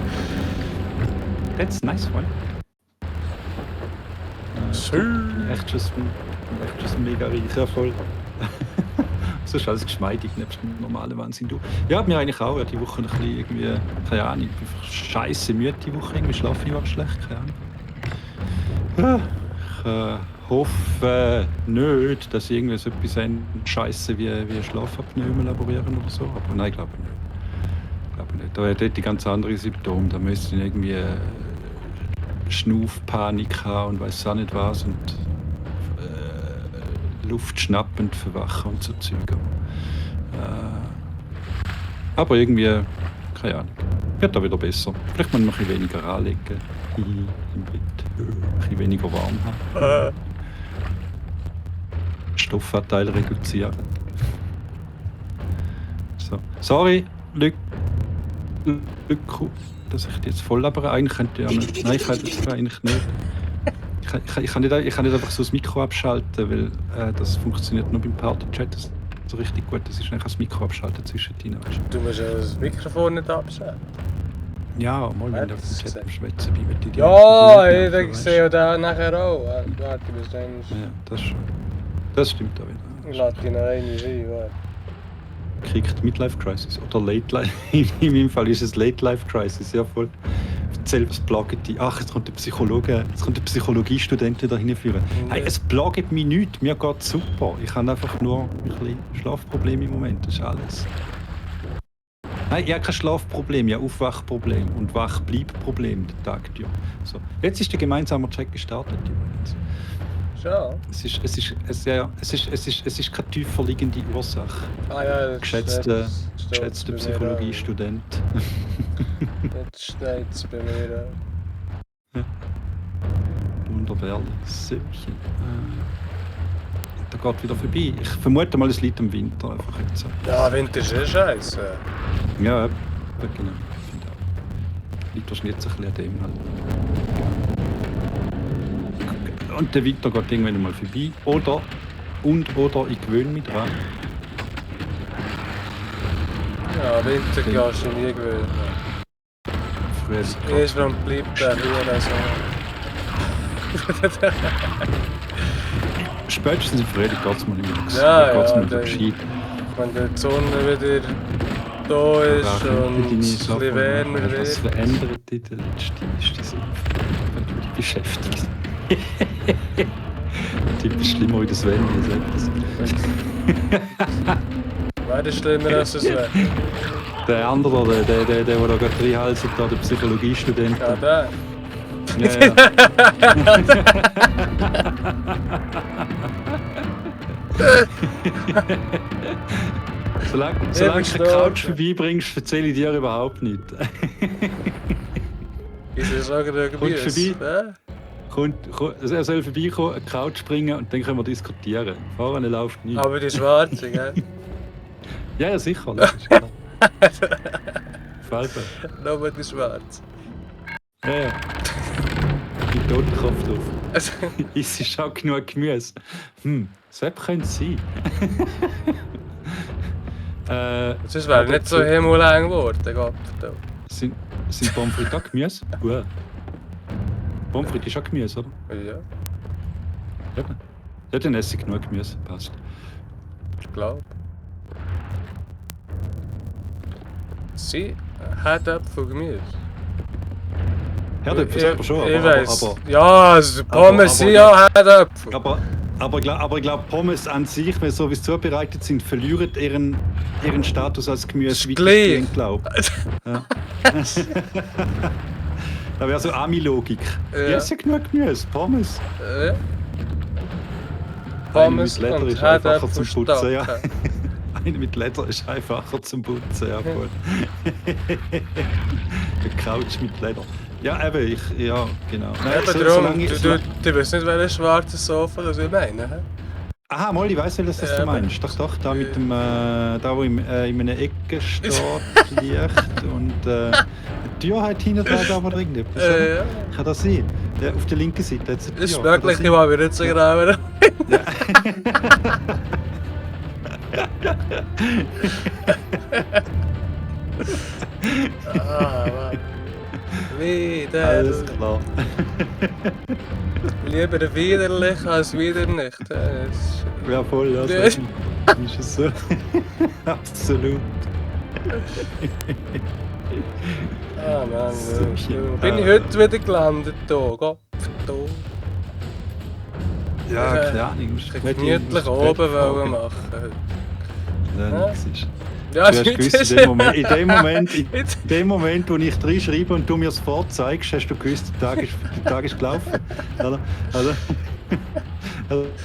Speaker 3: That's nice one.
Speaker 1: Schön.
Speaker 3: Echt schon mega reicher voll. So ist alles geschmeidig, nebst dem normalen Wahnsinn. Du. Ja, mir eigentlich auch. Ja, die Woche ein bisschen irgendwie, keine Ahnung, ich bin einfach scheisse müde die Woche. Irgendwie schlafe ich auch schlecht, keine Ahnung. Ja, ich hoffe nicht, dass ich irgendwie so etwas Scheisse wie Schlafapnoe elaborieren oder so. Aber nein, glaube ich nicht. Da hat die ganz andere Symptome. Da müsste ich irgendwie Schnaufpanik haben und weiß auch nicht was. Und Luft schnappend verwachen und so Zeug. Aber irgendwie, keine Ahnung, wird da wieder besser. Vielleicht muss man noch ein bisschen weniger anlegen im Bett, ein bisschen weniger warm haben. Stoffanteil reduzieren. So. Sorry, Lücke, dass ich die jetzt voll labere. Eigentlich könnte ich ja nicht. Nein, ich kann das eigentlich nicht. Ich kann nicht einfach so das Mikro abschalten, weil das funktioniert nur beim Party-Chat so richtig gut. Das ist eigentlich das Mikro abschalten zwischendrin.
Speaker 1: Du musst ja das Mikrofon nicht abschalten.
Speaker 3: Ja, mal wenn du auf dem Chat am Schwätzen bist mit dir.
Speaker 1: Ja, ich sehe da nachher auch. Warte, bis dann.
Speaker 3: Ja, das schon. Das stimmt auch wieder.
Speaker 1: Ich lade dich noch eine rein, warte.
Speaker 3: Kriegt Midlife Crisis oder Late Life. In meinem Fall ist es Late Life Crisis, ja voll. Erzähl, was plagt dich? Ach, jetzt kommt der Psychologiestudent wieder hinführen. Hey, es plagt mich nicht, mir geht es super. Ich habe einfach nur ein bisschen Schlafprobleme im Moment, das ist alles. Nein, ich habe kein Schlafproblem, ich habe Aufwachproblem und Wachbleibproblem den Tag durch. So. Jetzt ist der gemeinsame Check gestartet übrigens.
Speaker 1: Schon?
Speaker 3: Es ist keine tiefer liegende Ursache.
Speaker 1: Ah ja, das
Speaker 3: Geschätzter
Speaker 1: steht's bei mir
Speaker 3: Psychologiestudent.
Speaker 1: Jetzt steht es bei mir
Speaker 3: Wunderbar, Söhnchen. Da geht wieder vorbei. Ich vermute mal, es liegt im Winter einfach jetzt so.
Speaker 1: Ja, Winter ist eh scheiße.
Speaker 3: Ja, genau. Ich finde auch. Liegt wahrscheinlich jetzt ein bisschen an dem halt. Und der Winter geht irgendwann mal vorbei. Oder ich gewöhne mich dran.
Speaker 1: Ja, Winter kannst du nie gewöhnen.
Speaker 3: Früher
Speaker 1: Irgendwann bleibt der hier so.
Speaker 3: spätestens im Frühling geht es mir nicht mehr.
Speaker 1: Ja,
Speaker 3: geht's
Speaker 1: ja,
Speaker 3: mir wieder gescheit.
Speaker 1: Wenn die Sonne wieder da ist und ein bisschen wärmer
Speaker 3: Was
Speaker 1: wird.
Speaker 3: verändert in der letzten Saison? Wenn du dich beschäftigst. Typisch schlimmer wie das Wenn, wie sagt das.
Speaker 1: Wäre das schlimmer als das Wetter?
Speaker 3: Der andere, der da gerade reinhalset, der Psychologiestudent.
Speaker 1: Ja, der.
Speaker 3: Ja. Solange du keine Couch vorbeibringst, erzähle ich dir überhaupt nichts.
Speaker 1: Ich soll sagen, der
Speaker 3: Kommt
Speaker 1: Gemüse.
Speaker 3: Er soll vorbeikommen, eine Couch bringen und dann können wir diskutieren. Fahren läuft nicht.
Speaker 1: Aber die schwarze, gell?
Speaker 3: Ja, sicher. Logisch, klar. Gefällt mir.
Speaker 1: Nur die schwarze.
Speaker 3: Ja. Mit Totenkopf drauf. Ist es auch genug Gemüse? So könnte es sein.
Speaker 1: Sonst wäre nicht so himmeleng geworden, Gott.
Speaker 3: Sind Pommes frites auch Gemüse? Gut. Pommes frites ist auch Gemüse, oder?
Speaker 1: Ja,
Speaker 3: Ja, dann esse ich genug Gemüse. Passt.
Speaker 1: ich glaube. Sie hat Äpfel Gemüse.
Speaker 3: Herdöpfel selber schon,
Speaker 1: Ich weiss.
Speaker 3: aber,
Speaker 1: Ja, also Pommes sind
Speaker 3: aber-
Speaker 1: ja Herdöpfel.
Speaker 3: aber ich glaube, Pommes an sich, wenn so wie sie zubereitet sind, verlieren ihren Status als Gemüse.
Speaker 1: Ist gleich.
Speaker 3: Glaube ja. Da wäre so Ami-Logik.
Speaker 1: Ja.
Speaker 3: Ja, ist ja genug Gemüse, Pommes.
Speaker 1: Pommes
Speaker 3: Eine mit Leder
Speaker 1: und
Speaker 3: ist einfacher
Speaker 1: Herdöpfel
Speaker 3: zum Putzen, ja.
Speaker 1: stoppen.
Speaker 3: Eine mit Leder ist einfacher zum Putzen, ja voll. Der Couch mit Leder. Ja, eben, ja, genau. Nein,
Speaker 1: Eben darum, du weißt nicht, welches schwarzes Sofa das ich meine. Hä?
Speaker 3: Aha, mal, ich weiss, welches das du
Speaker 1: Eben.
Speaker 3: meinst. Doch, da mit dem, da wo in einer Ecke steht, Licht und eine Tür hat hinten dran, aber irgendetwas. oder?
Speaker 1: Ja.
Speaker 3: Kann das sein? Ja, auf der linken Seite hat es eine Tür.
Speaker 1: Ist
Speaker 3: Kann
Speaker 1: möglich,
Speaker 3: das
Speaker 1: ich
Speaker 3: sein?
Speaker 1: war mir nicht so genau.
Speaker 3: Ja.
Speaker 1: Mann. Wieder.
Speaker 3: Alles klar.
Speaker 1: Lieber widerlich als wieder nicht. Das
Speaker 3: Ja, voll, ja, so
Speaker 1: Das-
Speaker 3: ist es so. Absolut.
Speaker 1: Mann.
Speaker 3: So,
Speaker 1: Wo bin ich heute wieder gelandet? Hier, Gott.
Speaker 3: Ja,
Speaker 1: Ja,
Speaker 3: keine Ahnung.
Speaker 1: Ich hätte gemütlich oben wollen machen.
Speaker 3: Ja, nichts ist.
Speaker 1: Ja,
Speaker 3: Du hast gewusst, in dem Moment, wo ich reinschreibe und du mir das vorzeigst, hast du gewusst, der Tag ist gelaufen. Oder? Also,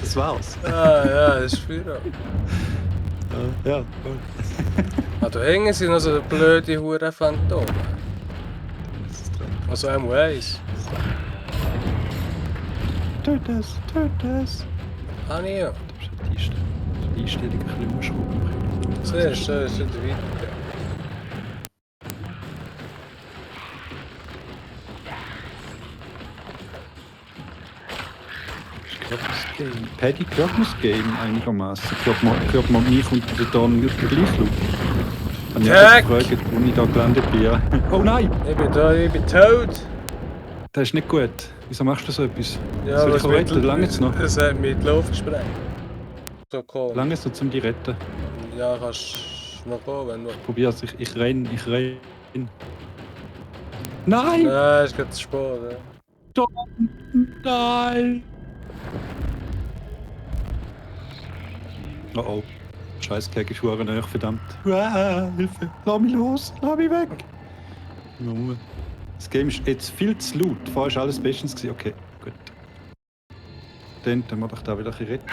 Speaker 3: das war's.
Speaker 1: Ja, das ist viel.
Speaker 3: Ja, voll.
Speaker 1: Da hinten sind noch so blöde Huren Phantome.
Speaker 3: Das ist dran.
Speaker 1: Also einmal eins.
Speaker 3: Töt es.
Speaker 1: Ah, nee, ja.
Speaker 3: Du musst halt die Einstellung ein bisschen umschrauben.
Speaker 1: Siehst du, das ist wieder weiter.
Speaker 3: Paddy, hört man das Game einigermaßen? Hört man mich und den Don gleich laut? Ich
Speaker 1: Jack!
Speaker 3: habe gefragt, wo ich da gelandet bin. Ja. Oh nein!
Speaker 1: Ich bin tot.
Speaker 3: Das ist nicht gut. Wieso machst du so etwas?
Speaker 1: Ja,
Speaker 3: Soll ich
Speaker 1: was
Speaker 3: auch retten? Lange jetzt noch?
Speaker 1: Das hat mich in die Luft gesprengt. So cool.
Speaker 3: Lange jetzt noch, um die retten?
Speaker 1: Ja, kannst noch gehen, wenn du...
Speaker 3: Probier's, ich renn. Nein!
Speaker 1: Nein, ist gerade zu spät. Ja.
Speaker 3: Don! Nein! Oh oh. Scheiß Keg ist verdammt nahe, verdammt. Hilfe! Lass mich los! Lass mich weg! Junge. Das Game ist jetzt viel zu laut. Vorher war alles bestens. Okay, gut. Dann tun wir doch da wieder ein bisschen retten.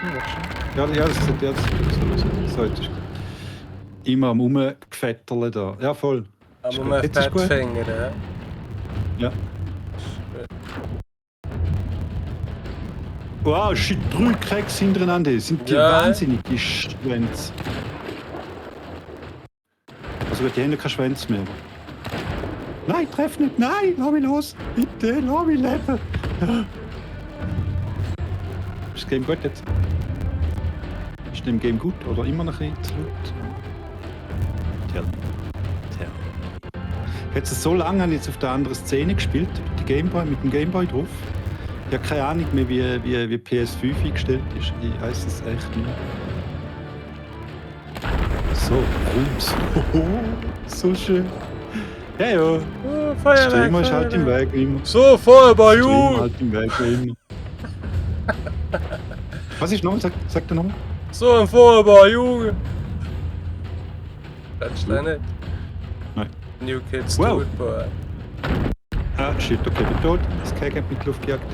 Speaker 3: Ja, das ist jetzt so, jetzt ist gut. Immer am Rumgefetterle da. Ja, voll.
Speaker 1: Aber man
Speaker 3: Jetzt ist gut.
Speaker 1: Fettfinger, ja.
Speaker 3: Ja. Wow, shit, 3 Cracks hintereinander. Sind die
Speaker 1: Ja.
Speaker 3: wahnsinnig, die Schwänze. Also gut, die haben keine Schwänze mehr. Nein, treff nicht, nein, lass mich los. Bitte, lass mich leben. Ist das Game gut jetzt? Ist dem Game gut oder immer noch ein bisschen zu laut? Tell. Jetzt so lange habe ich jetzt auf der anderen Szene gespielt, die Gameboy, mit dem Gameboy drauf. Ich habe keine Ahnung mehr, wie PS5 eingestellt ist. Ich weiß es echt nicht. So, Rums. So schön. Ja, ja.
Speaker 1: Oh, Feuerwerk,
Speaker 3: Streamer ist halt im
Speaker 1: Feuerwerk.
Speaker 3: Weg immer.
Speaker 1: So, Feuerwehr,
Speaker 3: Streamer
Speaker 1: Junge!
Speaker 3: halt im Weg immer. Was ist nochmal? Sag dir nochmal.
Speaker 1: So ein Feuerwehr, Junge! Kennst du den nicht?
Speaker 3: Nein.
Speaker 1: New Kids
Speaker 3: Wow.
Speaker 1: do it, boy.
Speaker 3: Ah, shit, okay, bin tot. Das Keg hat mit die Luft gejagt.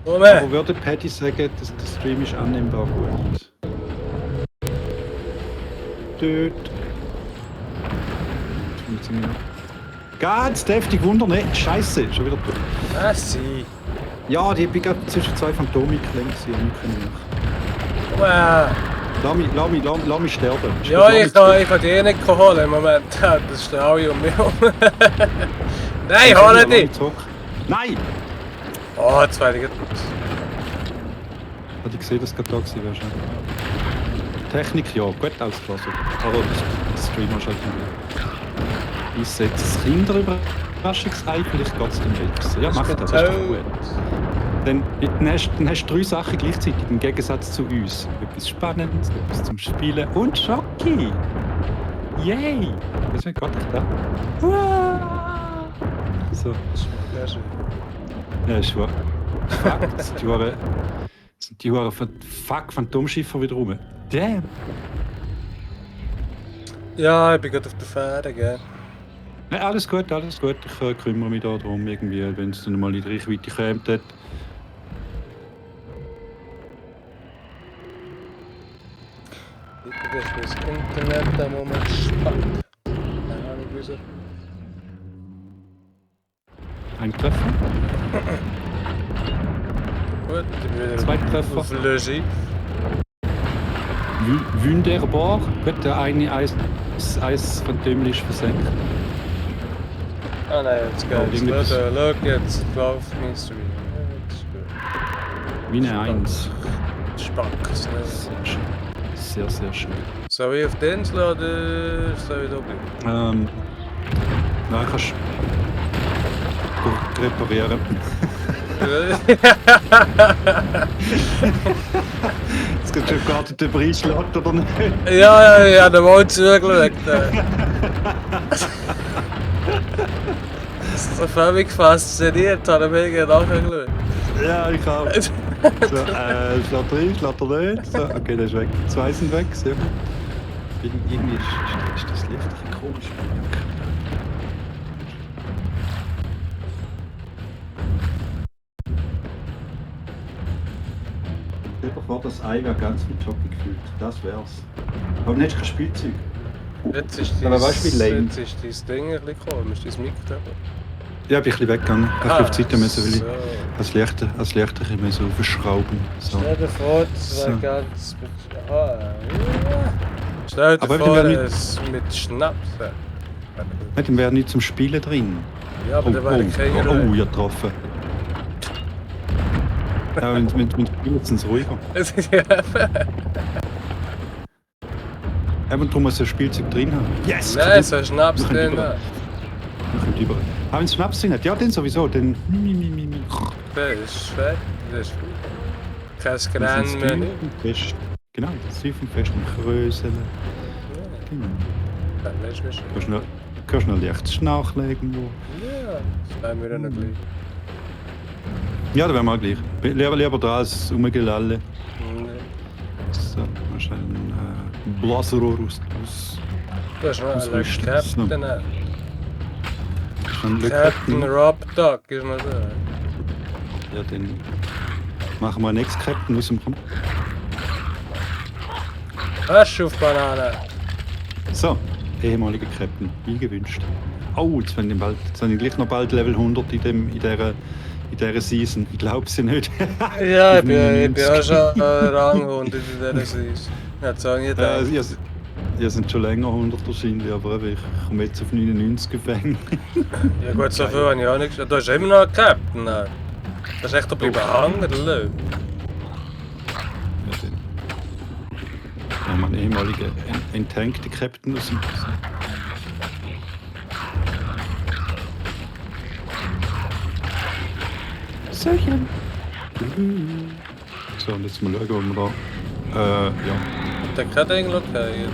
Speaker 1: Oh ne!
Speaker 3: Aber würde Paddy sagen, dass der Stream ist annehmbar gut? Töt. Ganz deftig Wunder, ne? Scheiße, schon wieder tot.
Speaker 1: Ah, sie!
Speaker 3: Ja, die bin gerade zwischen zwei Phantomen geklemmt.
Speaker 1: Wow!
Speaker 3: Lass mich sterben.
Speaker 1: Ja, ich kann die nicht holen im Moment. Das stehen alle um mich herum. Nein, hol dich!
Speaker 3: Nein!
Speaker 1: Oh, jetzt werde ich...
Speaker 3: Hatte ich gesehen, dass du gerade da gewesen wärst. Technik, ja, gut, alles klar. So. Aber das Streamer ist halt nicht. Ich setze das Kinderüberraschungsei, vielleicht geht es dann weiter. Ja, mach das, das ist doch gut. Dann hast du 3 Sachen gleichzeitig, im Gegensatz zu uns. Etwas Spannendes, etwas zum Spielen und Schocki. Yay! Was ist gerade da? So.
Speaker 1: Ja, schön.
Speaker 3: Ja, ist wahr. Fuck, das sind die Huren Fuck Phantomschiffer wieder rum. Damn!
Speaker 1: Ja, ich bin gerade auf der Fähre, gell?
Speaker 3: Nein, alles gut. Ich kümmere mich da drum, irgendwie, wenn es dann mal in die Reichweite kommt. Dort.
Speaker 1: Ich ist das Internet am Moment spannend. Keine Ahnung, wieso.
Speaker 3: Ein Treffer.
Speaker 1: Gut, ich bin wieder
Speaker 3: Zwei Treffer.
Speaker 1: auf Logis.
Speaker 3: Wunderbar. Gut, der eine Eis phantomlich versenkt.
Speaker 1: Ah nein, jetzt
Speaker 3: Oh,
Speaker 1: geht's.
Speaker 3: irgendwie
Speaker 1: Schau, jetzt läuft mein Stream. Ja, das ist gut.
Speaker 3: Wie eine Eins.
Speaker 1: Spack's, ne?
Speaker 3: Sehr schön. Sehr, sehr schön.
Speaker 1: Soll ich auf die Insel oder soll ich da bleiben?
Speaker 3: Nein, kannst du reparieren. Jetzt geht schon gerade der Preis laut, oder nicht?
Speaker 1: ja, der Mann zugeschaut. Das ist so völlig fasziniert, habe ich mir nachher geschaut.
Speaker 3: Ja, ich auch. So, schlägt er nicht. So, okay, der ist weg. Zwei sind weg, sehr gut. Irgendwie ist das Licht ein bisschen komisch. Stell dir vor, das Ei wäre ganz mit Jockey gefüllt. Das wär's. Aber nicht kein Spielzeug.
Speaker 1: Jetzt ist
Speaker 3: Aber weißt du, wie lame?
Speaker 1: jetzt ist dein Ding ein bisschen komisch, dein Mikro.
Speaker 3: Ja, bin ich ein bisschen weggegangen. Ich habe auf die Seite müssen, weil ich
Speaker 1: so.
Speaker 3: als Licht ein bisschen verschrauben. So.
Speaker 1: Stell dir vor, das wäre
Speaker 3: So.
Speaker 1: ganz ja. Stell dir
Speaker 3: Aber
Speaker 1: vor,
Speaker 3: wir werden
Speaker 1: es mit Schnaps.
Speaker 3: Mit dem wäre nicht zum Spielen drin.
Speaker 1: Ja, aber da wäre keine
Speaker 3: oh, ja, getroffen. Ja, mit Spielen sind es ruhiger. Eben darum muss ein Spielzeug drin haben. Yes!
Speaker 1: Nein, so Schnaps
Speaker 3: Wir können
Speaker 1: drin.
Speaker 3: über. Aber wenn es Schnaps drin hat, ja, dann sowieso. Dann.
Speaker 1: Das ist fett, das ist gut. Kein Grenzen mehr nicht.
Speaker 3: Fest. Genau, das Seifenfest und Kröseln. Genau.
Speaker 1: Dann weißt du schon.
Speaker 3: Kannst du noch leicht schnarchen irgendwo.
Speaker 1: Ja, das haben wir dann noch gleich.
Speaker 3: Ja, da wären wir auch gleich. Lieber da als Rumgelalle. So, wahrscheinlich ein Blaserohr aus.
Speaker 1: Du hast noch
Speaker 3: Aus
Speaker 1: einen
Speaker 3: Rüsten.
Speaker 1: Captain.
Speaker 3: Captain
Speaker 1: Captain Rob Dog ist noch da.
Speaker 3: Ja, dann machen wir einen Ex-Captain aus dem Raum.
Speaker 1: Hast du auf Banane?
Speaker 3: So, ehemaliger Captain, wie gewünscht. Oh, jetzt sind gleich noch bald Level 100 in dieser Season. Ich glaube sie nicht.
Speaker 1: Ja, ich bin auch schon Rang 100 in dieser Season. Jetzt auch nicht gedacht.
Speaker 3: Ihr sind schon länger 100 wahrscheinlich, aber ich komme jetzt auf 99 gefangen.
Speaker 1: Ja gut, so viel habe ich auch nicht gesagt. Du hast immer noch einen Captain. Das ist echt bleiben hängen, der Löwe.
Speaker 3: Ja, dann. Ja, mein ehemaliger enttankte Captain aus dem. Söchen. So, und jetzt mal schauen, wo wir da. Ja.
Speaker 1: Der kann eigentlich okay.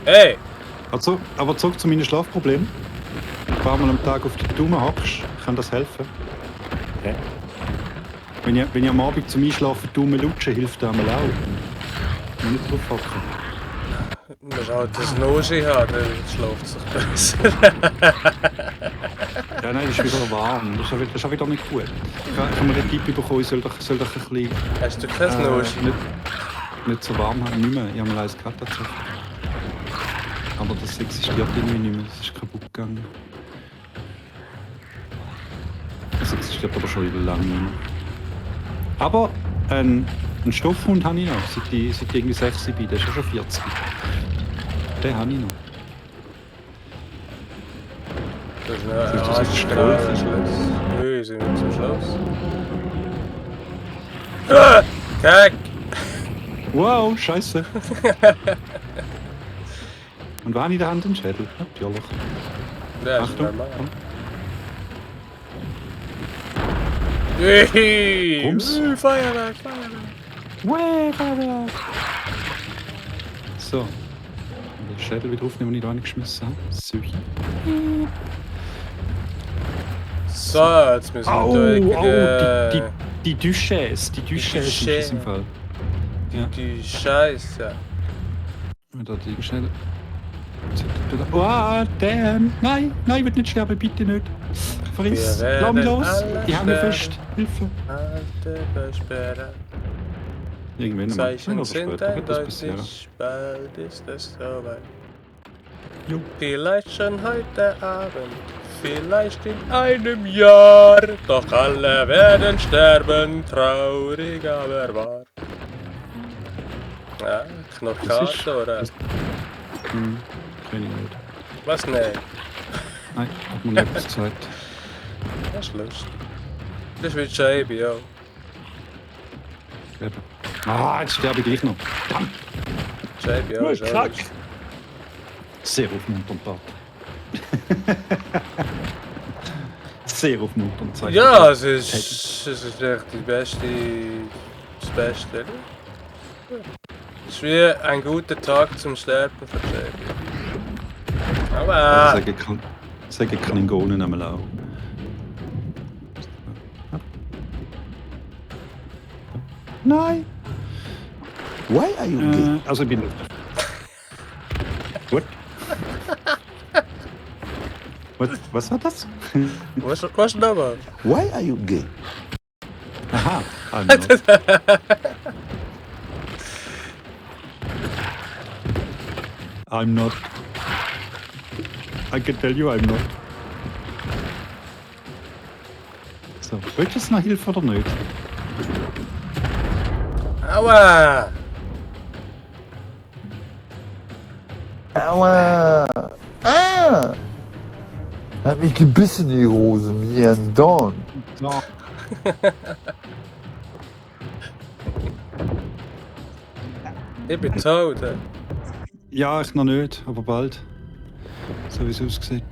Speaker 1: Hey!
Speaker 3: Also, aber zurück zu meinen Schlafproblemen. Ein paar Mal am Tag auf die Daumen hockst, kann das helfen.
Speaker 1: Okay.
Speaker 3: Wenn ich am Abend zum Einschlafen die Daumen lutsche, hilft das einmal auch. Muss nicht drauf hocken.
Speaker 1: Man muss halt das Nosi haben, dann schläft es sich besser.
Speaker 3: Ja, nein, das ist wieder warm. Das ist auch wieder nicht gut. Ich habe mir den Tipp bekommen, ich soll doch ein bisschen
Speaker 1: Hast du kein Nosi?
Speaker 3: nicht so warm haben. Nicht mehr. Ich habe mal eins gehabt tatsächlich. Aber das existiert irgendwie nicht mehr. Das ist kaputt gegangen. Das existiert aber schon wieder lange nicht mehr. Aber einen Stoffhund habe ich noch. Seit ich irgendwie 6 bin. Der ist ja schon 40. Den habe ich noch.
Speaker 1: Das ist ein
Speaker 3: Das ist ein
Speaker 1: Anstrahlschluss. Nö, sind wir zum Schluss. Ah! Kack!
Speaker 3: Wow, scheiße. Und war in der Hand ein Schädel? Natürlich.
Speaker 1: Ja, ist
Speaker 3: Achtung.
Speaker 1: normal.
Speaker 3: Komm.
Speaker 1: Hey!
Speaker 3: Rums.
Speaker 1: Feuerwerk!
Speaker 3: Feuerwerk! So. Und den Schädel wieder aufnehmen, den ich da reingeschmissen habe. Süchi.
Speaker 1: So, jetzt müssen wir durch.
Speaker 3: Die Duchesse. Die Duchesse ist es im Fall. Ja.
Speaker 1: Die Scheiße.
Speaker 3: Und da die Schädel. Oh, damn! Nein, ich will nicht sterben, bitte nicht. Friss,
Speaker 1: Wir
Speaker 3: lass mich
Speaker 1: werden
Speaker 3: los.
Speaker 1: alle
Speaker 3: Ich hänge
Speaker 1: sterben.
Speaker 3: fest. Hilfe.
Speaker 1: Alte Versperrer.
Speaker 3: Irgendwann einmal.
Speaker 1: Zeichen
Speaker 3: Oder
Speaker 1: sind
Speaker 3: später wird das passieren.
Speaker 1: eindeutig, bald ist es soweit.
Speaker 3: Jo.
Speaker 1: Vielleicht schon heute Abend, vielleicht in einem Jahr. Doch alle werden sterben, traurig aber wahr. Ja, Knockato, oder?
Speaker 3: Hm, kenn ich nicht.
Speaker 1: Was nicht?
Speaker 3: Nein, hat mir Lebenszeit.
Speaker 1: Das ist lustig. Das ist wie Scheibe, ja.
Speaker 3: Eben. Ah, jetzt sterbe ich gleich noch.
Speaker 1: Scheibe, ja, ist auch
Speaker 3: Kack.
Speaker 1: lustig.
Speaker 3: Sehr aufmunternd, Part. Sehr aufmunternd. sag ich
Speaker 1: Ja,
Speaker 3: dir.
Speaker 1: es ist echt das Beste. Es ist wie ein guter Tag zum Sterben von Scheibe. Aber
Speaker 3: Sagen Klingonen einmal auch. Nein!
Speaker 4: Why are you gay?
Speaker 3: Also ich bin... What? Was war das?
Speaker 1: was nochmal?
Speaker 4: Why are you gay?
Speaker 3: Aha, I'm not. I'm not. I can tell you I'm not. So, willst du jetzt noch Hilfe oder nicht?
Speaker 1: Aua!
Speaker 4: Aua! Ah! Hat mich gebissen, die Hose, mir ein Dorn.
Speaker 3: So.
Speaker 1: Ich bin tot.
Speaker 3: Ja, ich noch nicht, aber bald. So wie es aussieht.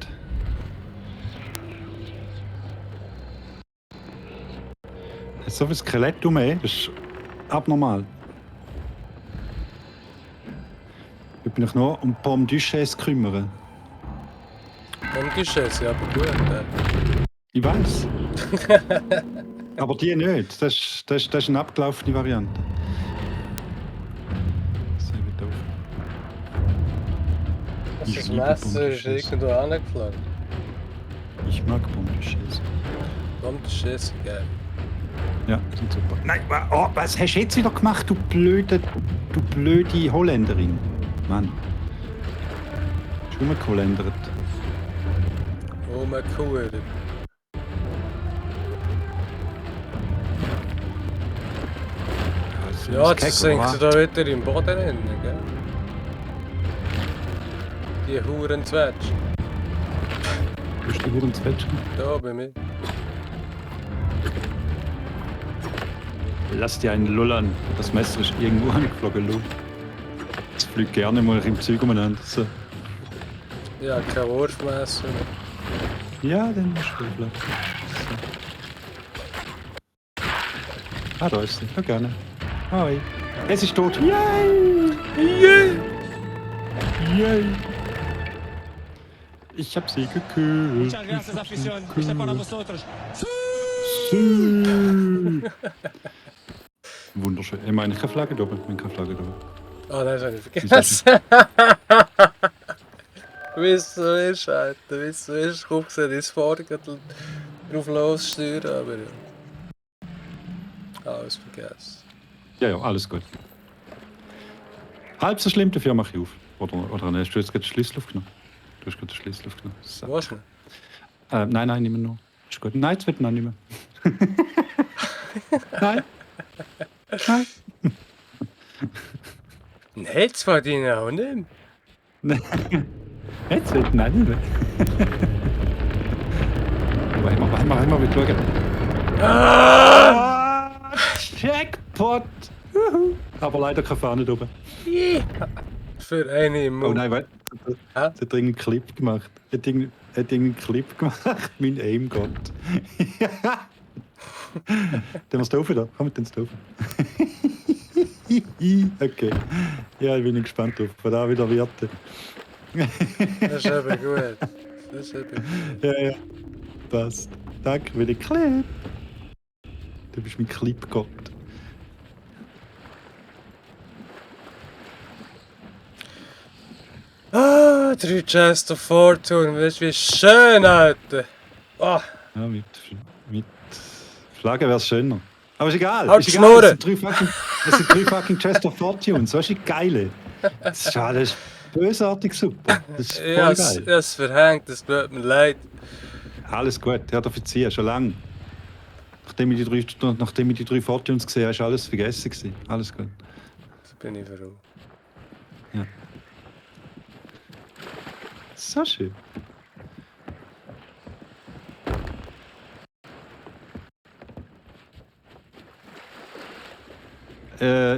Speaker 3: Jetzt so viel Skelett um das ist abnormal. Ich bin mich noch um Pomme Duchesse kümmern.
Speaker 1: Und die Scheiße, aber gut.
Speaker 3: Ich weiß. Aber die nicht. Das ist eine abgelaufene Variante. Sehr gut doof.
Speaker 1: Das
Speaker 3: Ich liebe
Speaker 1: Messer ist
Speaker 3: Pommes
Speaker 1: irgendwo angeflogen.
Speaker 3: Ich mag Pomme Duchesse.
Speaker 1: Warum die Scheiße, geil.
Speaker 3: Ja, sind super. Nein, oh, was hast du jetzt wieder gemacht, du blöde Holländerin? Mann. Hast du rumgeholländert?
Speaker 1: Oh, mein Kuh. Ja, jetzt sinkt sie da wieder im Boden rein, gell? Die Hurenzwetsch.
Speaker 3: Bist du gut ins Bett?
Speaker 1: Da bei mir.
Speaker 3: Lass dir einen lullern. Das Messer ist irgendwo angeflogen, Lu. Es fliegt gerne mal im Zeug umeinander. So.
Speaker 1: Ja, kein Wurfmesser.
Speaker 3: Ja, dann ist gut. So. Ah, da ist sie. Ja, gerne. Hi. Es ist tot. Yay! Yay! Yay! Ich hab sie gekühlt.
Speaker 5: Muchas gracias, afición. Este es para vosotros.
Speaker 3: Wunderschön. Ich meine, keine Flagge doppelt. Ich meine, keine Flagge doppelt.
Speaker 1: Oh, das habe ich vergessen. Wie es so ist, Alter. Wie es so ist. Ich habe gesehen, ist Vordergürtel drauf lossteuern, aber ja. Alles vergessen.
Speaker 3: Ja, ja, alles gut. Halb so schlimm, dafür mache ich auf. Oder hast du jetzt gerade den Schlüssel aufgenommen? Du hast gerade den Schlüssel aufgenommen. So.
Speaker 1: Was denn?
Speaker 3: Nein, nicht mehr noch. Ist gut. Nein, jetzt wird noch nicht mehr. Nein. Nein.
Speaker 1: Nein, jetzt verdiene ich auch nicht mehr.
Speaker 3: Jetzt wird noch nicht mehr. Warte mal, wir schauen. Ah! Jackpot! Juhu. Aber leider keine Fahne oben.
Speaker 1: Für eine im
Speaker 3: Oh
Speaker 1: Mund.
Speaker 3: nein, warte.
Speaker 1: Hä?
Speaker 3: Es hat irgendeinen Clip gemacht. Hat irgendeinen Clip gemacht. Mein Aim-Gott. Dann hast du offen da. Komm mit den Stoffen. Okay. Ja, ich bin gespannt drauf. Von da wieder Werte.
Speaker 1: Das ist eben gut. Das ist eben gut.
Speaker 3: Ja, ja. Passt. Danke für den Clip. Du bist mein Clip-Gott.
Speaker 1: Ah, 3 Chests of Fortune. Weißt du, wie schön, Alter. Oh,
Speaker 3: Ja, mit Flagge wäre es schöner. Aber ist egal.
Speaker 1: Halt
Speaker 3: ist
Speaker 1: die
Speaker 3: egal.
Speaker 1: Schnurre.
Speaker 3: Das sind 3 fucking Chest of Fortune. So ist die geile. Das ist alles bösartig super. Das ist voll
Speaker 1: ich
Speaker 3: geil.
Speaker 1: hab's verhängt, das tut mir leid.
Speaker 3: Alles gut, Herr Offizier, schon lange. Nachdem ich die 3 Fortunes gesehen habe, ist alles vergessen gewesen. Alles gut.
Speaker 1: Da bin ich froh.
Speaker 3: Ja. So schön.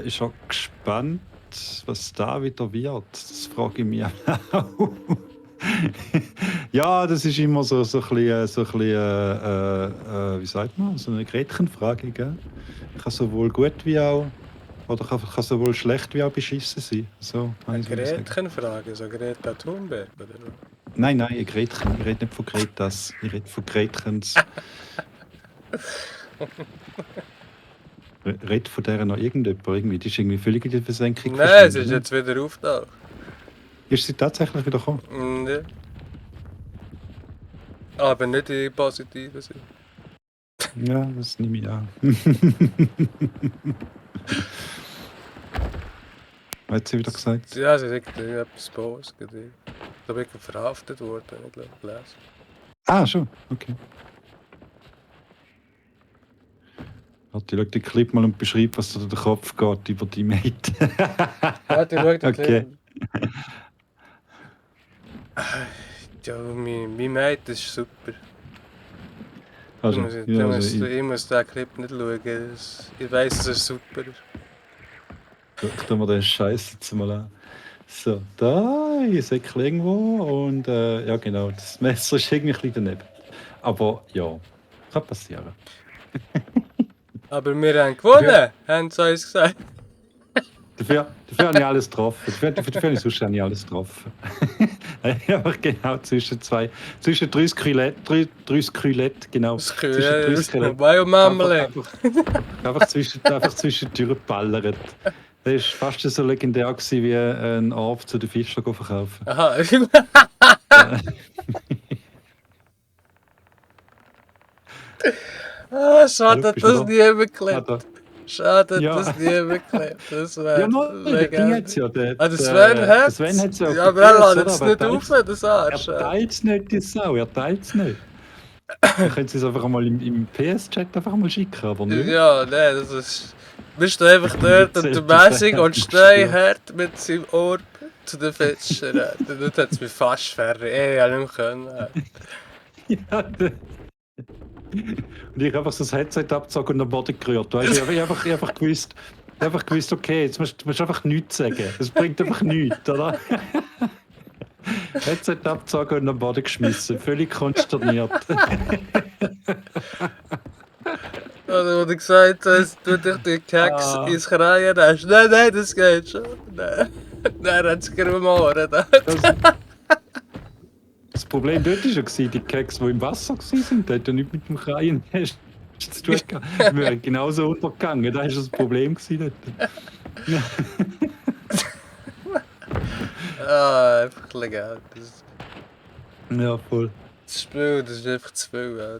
Speaker 3: Ich bin gespannt, was da wieder wird. Das frage ich mich auch. Ja, das ist immer so ein bisschen, wie sagt man, so eine Gretchenfrage, gell? Kann sowohl gut wie auch, oder kann sowohl schlecht wie auch beschissen sein. So,
Speaker 1: Eine
Speaker 3: kann ich so sagen.
Speaker 1: Gretchenfrage, so Greta Thunberg, oder was?
Speaker 3: Nein, ein Gretchen. Ich rede nicht von Gretas, ich rede von Gretchens. Red von der noch irgendjemand irgendwie. Die ist irgendwie völlig in die Versenkung
Speaker 1: Nein, sie ist
Speaker 3: verschwunden,
Speaker 1: jetzt wieder auftaucht.
Speaker 3: Ist sie tatsächlich wieder gekommen?
Speaker 1: Ja. Aber nicht in positiven Sinn.
Speaker 3: Ja, das nehme ich an. Was hat sie wieder gesagt?
Speaker 1: Ja, sie sagt etwas Böses. Ich glaube, ich bin verhaftet worden, ich glaube, gelesen.
Speaker 3: Ah, schon, okay. Warte, schau den Clip mal und beschreib, was dir durch den Kopf geht über die Mate.
Speaker 1: Warte, schau den
Speaker 3: Okay.
Speaker 1: Clip. Ja, mein Mate ist super.
Speaker 3: Also,
Speaker 1: Ich muss den Clip nicht schauen. Ich weiss, dass er super ist.
Speaker 3: ich tu mir den Scheiß jetzt mal an. So, da, ich sehe irgendwo und ja genau, das Messer ist irgendwie ein bisschen daneben. Aber ja, kann passieren.
Speaker 1: Aber wir haben gewonnen, haben sie uns gesagt.
Speaker 3: Dafür habe ich alles getroffen. Dafür habe ich sonst nicht alles getroffen. Aber genau zwischen 3 Skelett, genau.
Speaker 1: Das
Speaker 3: Zwischen 3 Skelett.
Speaker 1: Biomammel.
Speaker 3: Einfach zwischen die Türen geballert. Das war fast so legendär gewesen, wie ein Orb zu den Fischern verkaufen.
Speaker 1: Aha. Ah, schade, dass das niemand geklebt. Schade,
Speaker 3: Ja.
Speaker 1: dass das niemand geklebt. Das wäre
Speaker 3: Ja, nein, der Ding hat's ja. Der
Speaker 1: Sven hat
Speaker 3: Sven hat's ja.
Speaker 1: Ja, aber er
Speaker 3: kopiert,
Speaker 1: lädt es
Speaker 3: oder?
Speaker 1: nicht
Speaker 3: Aber
Speaker 1: auf, das
Speaker 3: Er
Speaker 1: Arsch.
Speaker 3: teilt es nicht, die Sau. Er teilt es nicht. Dann können Sie es einfach mal im PS-Chat einfach mal schicken, aber nicht.
Speaker 1: Ja, nein, das ist... Bist du einfach dort und der Messing und steinhart mit seinem Ohr zu den Fischen. Dort hat es mich fast verrät. Ich hätte nicht mehr können.
Speaker 3: Ja, und ich habe einfach so das Headset abgezogen und am Boden gerührt. Weißt, ich habe einfach gewusst, okay, jetzt musst du einfach nichts sagen. Es bringt einfach nichts, oder? Headset abgezogen und am Boden geschmissen. Völlig konsterniert.
Speaker 1: Oder wo du gesagt hast, tu dich die Keks ins Kreien hast. Nein, das geht schon. Nein, dann hat es gerumoren.
Speaker 3: Das Problem dort war ja, die Keks, die im Wasser waren, die hatten ja nichts mit dem Kreien zu tun gehabt. Wir wären genauso untergegangen, das war das Problem dort.
Speaker 1: Ah, einfach legal.
Speaker 3: Ja, voll.
Speaker 1: Das Spiel, das ist einfach zu viel. Ja.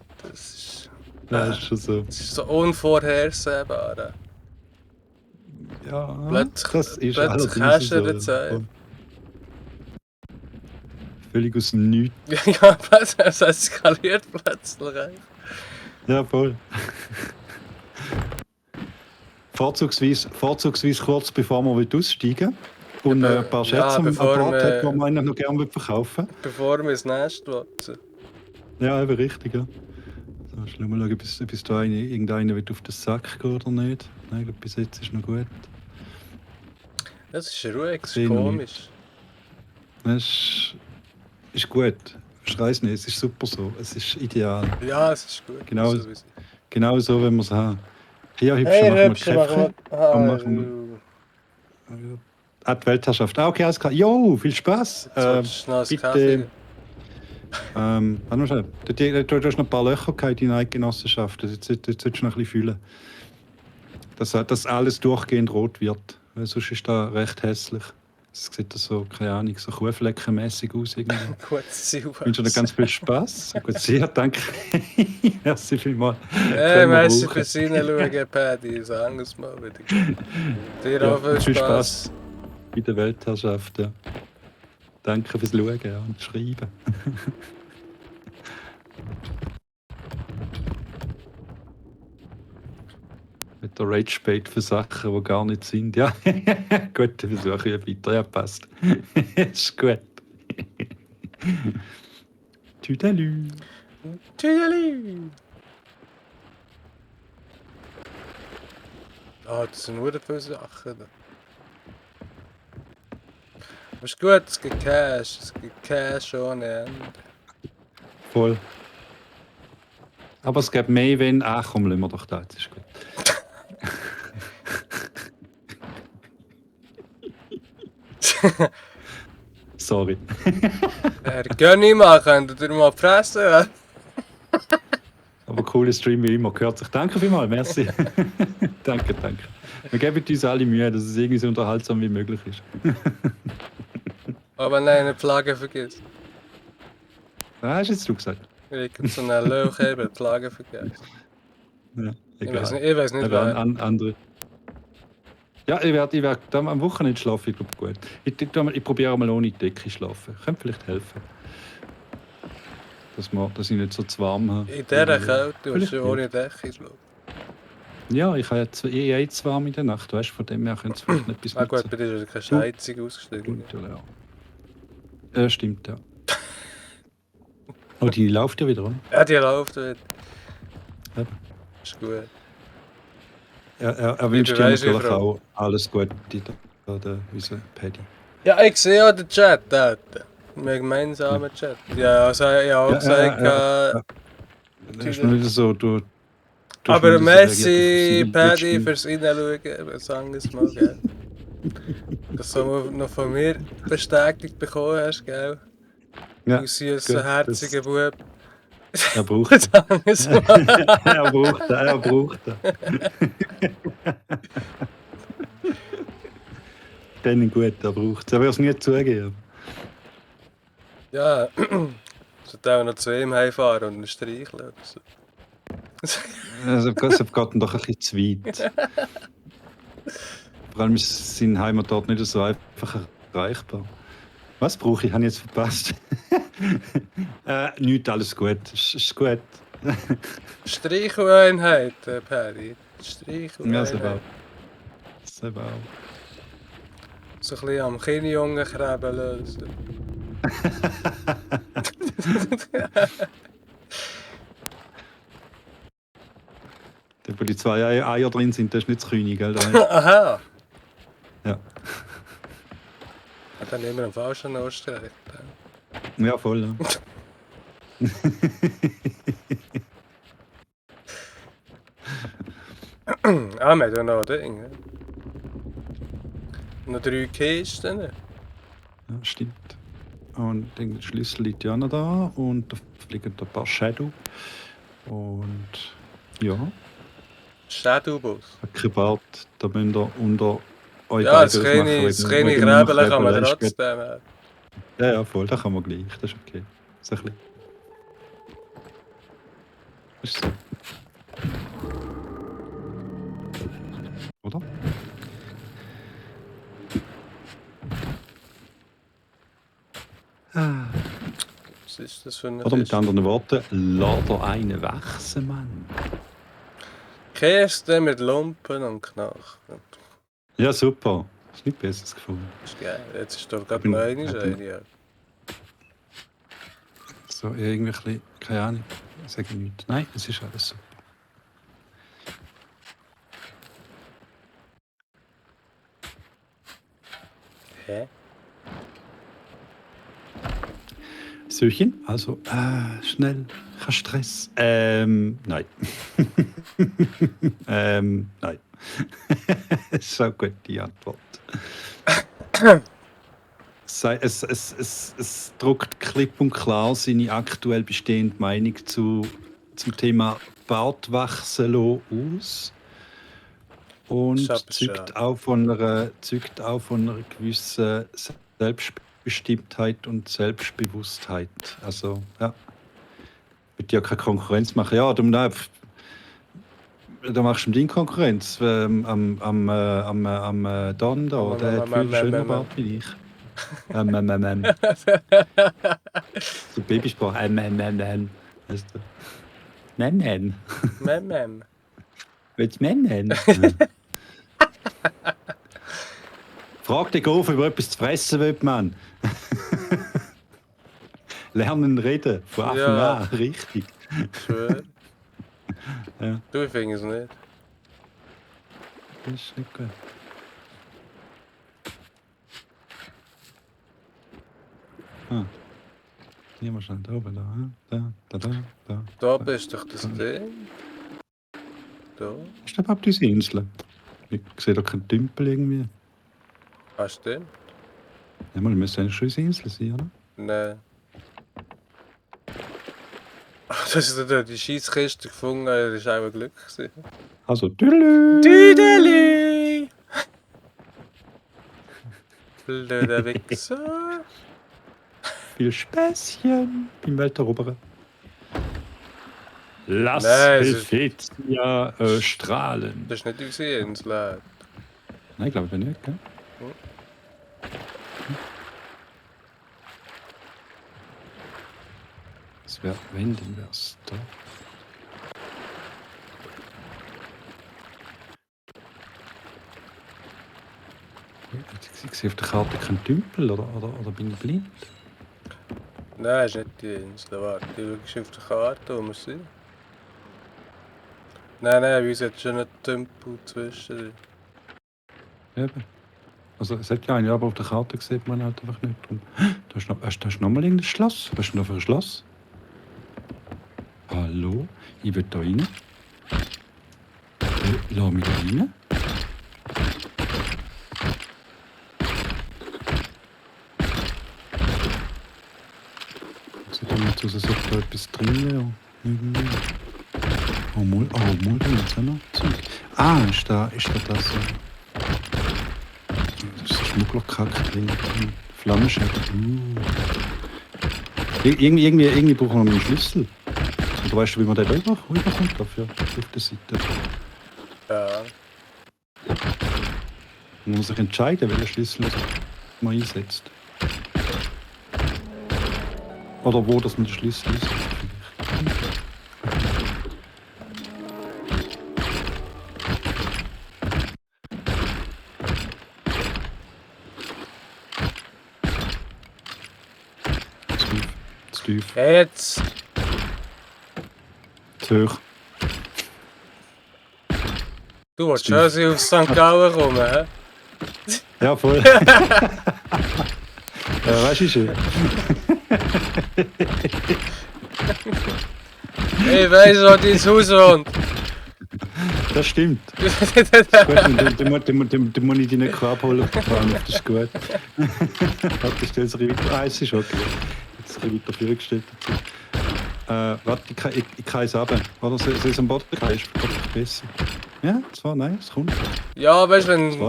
Speaker 3: Das ist schon so.
Speaker 1: Das ist so unvorhersehbar.
Speaker 3: Ja,
Speaker 1: Plötzlich-
Speaker 3: das ist
Speaker 1: plötzlich
Speaker 3: allerdings
Speaker 1: hast du eine Zeit.
Speaker 3: Voll. Völlig aus dem Nichts.
Speaker 1: Ja, es eskaliert plötzlich einfach.
Speaker 3: Ja, voll. Vorzugsweise kurz bevor wir aussteigen und ein paar Schätze an
Speaker 1: bevor
Speaker 3: Bord
Speaker 1: wir-
Speaker 3: hat, die wir noch gerne verkaufen.
Speaker 1: Bevor wir ins Nest warten.
Speaker 3: Ja, eben richtig, ja. So, schnell mal schauen, ob da irgendeiner auf den Sack geht oder nicht. Nein, ich glaube, bis jetzt ist noch gut.
Speaker 1: Das ist ruhig, das
Speaker 3: Sehe
Speaker 1: ist
Speaker 3: ich
Speaker 1: komisch.
Speaker 3: Das ist gut. Schrei's nicht, es ist super so. Es ist ideal.
Speaker 1: Ja, es ist gut.
Speaker 3: Genau.
Speaker 1: sowieso.
Speaker 3: Genau so, wenn wir es haben. Hier, hübsche,
Speaker 1: Hey,
Speaker 3: machen wir
Speaker 1: Rübsche, machen
Speaker 3: Käffchen.
Speaker 1: wir...
Speaker 3: Und machen die Weltherrschaft. Ah, okay, alles klar. Jo, viel Spaß.
Speaker 1: Jetzt noch einen
Speaker 3: bitte.
Speaker 1: Kaffee.
Speaker 3: Warte mal schnell. Du hast noch ein paar Löcher gehabt in der Eidgenossenschaft. Jetzt solltest du noch ein bisschen fühlen. Dass alles durchgehend rot wird. Weil sonst ist das recht hässlich. Es sieht so, keine Ahnung, so kuhfleckenmässig aus. Irgendwie.
Speaker 1: Gut, Silber.
Speaker 3: Ich wünsche dir ganz viel Spaß. Gut, sehr, danke. Merci vielmals.
Speaker 1: Hey,
Speaker 3: Können wir
Speaker 1: merci
Speaker 3: brauchen.
Speaker 1: fürs Reinschauen, Paddy. Sagen wir es mal wieder. Dir
Speaker 3: Ja,
Speaker 1: auch viel
Speaker 3: viel
Speaker 1: Spaß.
Speaker 3: Spaß bei der Weltherrschaft. Ja. Danke fürs Schauen und Schreiben. der Rage-Bait für Sachen, die gar nicht sind. Ja, gut, dann versuche ich weiter. Ja, passt. Ist gut. Tüdelü.
Speaker 1: Tschüssi! Ah, das sind nur viele Sachen. Aber ist gut, es gibt Cash ohne Ende.
Speaker 3: Voll. Aber es gibt mehr, wenn... Ach komm, lassen wir doch da, jetzt ist gut. Sorry.
Speaker 1: Gönn ich mal, könnt ihr mal fressen? Ja?
Speaker 3: Aber cooler Stream wie immer, gehört sich. Danke vielmals, merci. Danke. Wir geben uns alle Mühe, dass es irgendwie so unterhaltsam wie möglich ist.
Speaker 1: Aber nein, eine Flagge vergisst.
Speaker 3: Was hast jetzt du gesagt?
Speaker 1: Ich habe so einen Löwcheben, die Flagge vergessen.
Speaker 3: Ja,
Speaker 1: Ich
Speaker 3: egal.
Speaker 1: weiß nicht
Speaker 3: Aber
Speaker 1: wer.
Speaker 3: andere. Ja, ich werd am Wochenende schlafen, ich glaube gut. Ich probiere mal ohne Decke schlafen. Könnte vielleicht helfen. Dass ich nicht so zu warm habe.
Speaker 1: In dieser Kälte, du hast
Speaker 3: Vielleicht
Speaker 1: ja ohne Decke schlafen.
Speaker 3: Ja, ich habe jetzt zu warm in der Nacht, weißt du, von dem her könnte es vielleicht nicht etwas
Speaker 1: Ah gut,
Speaker 3: nutzen.
Speaker 1: bei dir ist ja keine Heizung ausgestiegen.
Speaker 3: Ja, stimmt, ja. Aber die läuft ja wieder, oder?
Speaker 1: Ja, die läuft wieder.
Speaker 3: Ja.
Speaker 1: Ist gut.
Speaker 3: Er wünscht dir
Speaker 1: beweise
Speaker 3: natürlich
Speaker 1: Frau.
Speaker 3: auch alles Gute, unser Paddy.
Speaker 1: Ja, ich sehe ja den Chat dort. Wir gemeinsamen Chat. Ja, also ich habe auch gesagt,
Speaker 3: Das ist nur wieder so, du
Speaker 1: aber
Speaker 3: hast
Speaker 1: merci
Speaker 3: nicht so reagiert auf
Speaker 1: Paddy
Speaker 3: seine
Speaker 1: fürs Reinschauen, sagen wir es mal, gell. Dass du noch von mir bestätigt bekommen hast, gell.
Speaker 3: Ja,
Speaker 1: Du süßer,
Speaker 3: gut,
Speaker 1: herziger Bub.
Speaker 3: er braucht das.
Speaker 1: Sagen wir es mal.
Speaker 3: er braucht das. Dann gut, er braucht es. Er wird es nie zugeben.
Speaker 1: Ja, ich sollte auch noch zu ihm heimfahren und ihn streicheln oder so.
Speaker 3: Also, es geht ihm doch ein bisschen zu weit. Vor allem ist sein Heimatort nicht so einfach erreichbar. Was brauche ich? Habe ich jetzt verpasst? Nichts, alles gut. Ist gut.
Speaker 1: Streicheleinheit, Paddy.
Speaker 3: Ja,
Speaker 1: Streicheleinheit.
Speaker 3: selber.
Speaker 1: So ein bisschen am Kinderjungen Kreben lösen.
Speaker 3: Wo die 2 Eier drin sind, das ist nicht das Kühne, gell? Da weißt
Speaker 1: Aha!
Speaker 3: du. Ja.
Speaker 1: Hat dann immer einen falschen Ausstreich.
Speaker 3: Ja, voll. Ja.
Speaker 1: Ah, wir haben ja noch Ding. Ne? Noch 3 Kisten.
Speaker 3: Ja, stimmt. Und der Schlüssel liegt ja noch da und da fliegen ein paar Shadow. Und ja,
Speaker 1: Shadowbus.
Speaker 3: kein Bart, da müsst ihr unter euch
Speaker 1: Ja, das
Speaker 3: beiden
Speaker 1: kleine
Speaker 3: wegen
Speaker 1: Gräbele kann man
Speaker 3: Gräbele, ist gut.
Speaker 1: trotzdem haben.
Speaker 3: Ja, voll, das kann man gleich, das ist okay. So ein bisschen. Das ist so. Oder?
Speaker 1: Was ist das für eine
Speaker 3: Oder mit
Speaker 1: Kiste?
Speaker 3: anderen Worten, lass dir einen wachsen, Mann.
Speaker 1: Kiste mit Lumpen und Knochen.
Speaker 3: Ja, super. Hast du nichts Besseres gefunden?
Speaker 1: Das ist geil. Jetzt ist doch gerade
Speaker 3: bin-
Speaker 1: noch eine
Speaker 3: ich bin-
Speaker 1: schöne. Ja.
Speaker 3: So, irgendwie ein bisschen, keine Ahnung, ich sage nichts. Nein, es ist alles super.
Speaker 1: Hä?
Speaker 3: Söchen, also, schnell, kein Stress. Nein. Nein. Das ist auch gut, die Antwort. Es drückt klipp und klar seine aktuell bestehende Meinung zum Thema Bartwachsen aus. Und
Speaker 1: Ist aber
Speaker 3: zeugt auch von einer gewissen Selbstbestimmtheit und Selbstbewusstheit. Also, ja. Ich will ja keine Konkurrenz machen. Ja, da machst du ihm deine Konkurrenz. Am Don da, der hat viel schöner Bart wie ich. So Babysprache. Weißt du?
Speaker 1: Mem.
Speaker 3: Willst du mich nennen? Frag dich auf, ob er etwas zu fressen will, Mann. Lernen reden, von Anfang
Speaker 1: Ja.
Speaker 3: an, richtig.
Speaker 1: Schwör.
Speaker 3: Ja.
Speaker 1: Du, ich finde es nicht.
Speaker 3: Das ist nicht gut. Hier mal schnell da oben, da.
Speaker 1: Da oben ist doch das Ding. Da.
Speaker 3: Ist das überhaupt diese Insel? Ich sehe da keinen Tümpel irgendwie.
Speaker 1: Ah, stimmt.
Speaker 3: Ja, mal, müsste eigentlich schon unsere Insel sein, oder?
Speaker 1: Nein. Ach, dass ich da die Scheisskiste gefunden habe, das war auch ein Glück.
Speaker 3: Also, tüdelü!
Speaker 1: Tüdeli! Blöder Wichser.
Speaker 3: Viel Späßchen beim Welteroberen. Lass
Speaker 1: Nein, es ist-
Speaker 3: Helvetia strahlen.
Speaker 1: Das ist nicht unsere Insel.
Speaker 3: Nein, ich glaube nicht, gell?
Speaker 1: Hm.
Speaker 3: Das wäre, wenn, dann wäre es da. Ich sehe auf der Karte keinen Tümpel, oder bin ich blind?
Speaker 1: Nein, das ist nicht die Insel. Warte, du schaust auf der Karte, wo wir sind. Nein, bei uns hat schon einen Tümpel zwischen.
Speaker 3: Eben. Also, es hat ja eine, aber auf der Karte sieht man halt einfach nicht. Drum. Da ist noch mal irgendein Schloss. Was ist denn da für ein Schloss? Hallo? Ich will da rein. Lass mich da rein. Sieht doch nicht aus, als ob da etwas drin wäre. Irgendwie. Oh, mal, da jetzt auch noch Zeug. Ah, ist da das? Das ist ein Schmugglerkack drin. Flammenschäden. Irgendwie brauchen wir noch einen Schlüssel. Oder weißt du, wie man den rüberkommt dafür? Auf der Seite.
Speaker 1: Ja.
Speaker 3: Man muss sich entscheiden, welchen Schlüssel man einsetzt. Oder wo das man den Schlüssel einsetzt. Zu tief.
Speaker 1: Jetzt!
Speaker 3: Zu hoch.
Speaker 1: Du willst schon sie auf St. Gallen kommen, hä?
Speaker 3: Ja, voll. Ja, weißt du schon.
Speaker 1: Ich weiss, wo dein Haus wohnt.
Speaker 3: Das stimmt. Gut, den muss ich dich nicht abholen auf der Bahn, das ist gut. Warte, stell es weiter. Ah, es ist okay. Jetzt ein bisschen weiter vorgestellt dazu. Warte, ich kann es runter. Oder soll es am Boden gehen? Ist vielleicht besser. Ja, zwar, nein, es kommt.
Speaker 1: Ja, weißt du, wenn
Speaker 3: Zwei.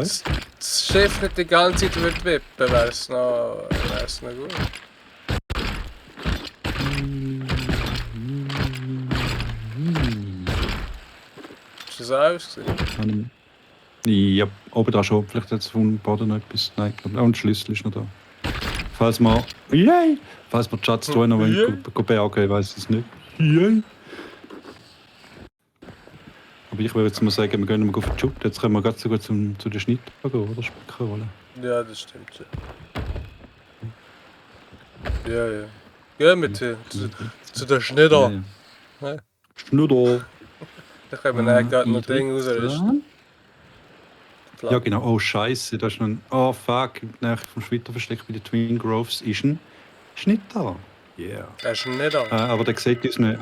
Speaker 1: das Schiff nicht die ganze Zeit würde wippen, wäre es noch gut. Ist das alles gewesen?
Speaker 3: Ja, oben da schon. Vielleicht hat es vom Boden noch etwas. Nein, ich glaube, und der Schlüssel ist noch da. Falls wir. Yay! Falls wir die Schatz tun, noch
Speaker 1: Yay.
Speaker 3: bergen, ich weiß es nicht. Yay! Aber ich würde jetzt mal sagen, wir gehen mal auf den Schub. Jetzt können wir ganz so gut zu den Schnitt gehen, oder? Speckrollen.
Speaker 1: Ja, das stimmt schon. Ja. Gehen wir zu der Schnitter.
Speaker 3: Ja.
Speaker 1: Ja.
Speaker 3: Schnudder.
Speaker 1: Da können wir dann gerade noch Dinge rausrüsten.
Speaker 3: Ja, genau. Oh, Scheiße. Da ist noch ein. Oh, fuck. Nach vom Schwitterversteck bei den Twin Groves ist ein Schnitter. Yeah.
Speaker 1: Der ist nicht da.
Speaker 3: Aber der sieht uns nicht.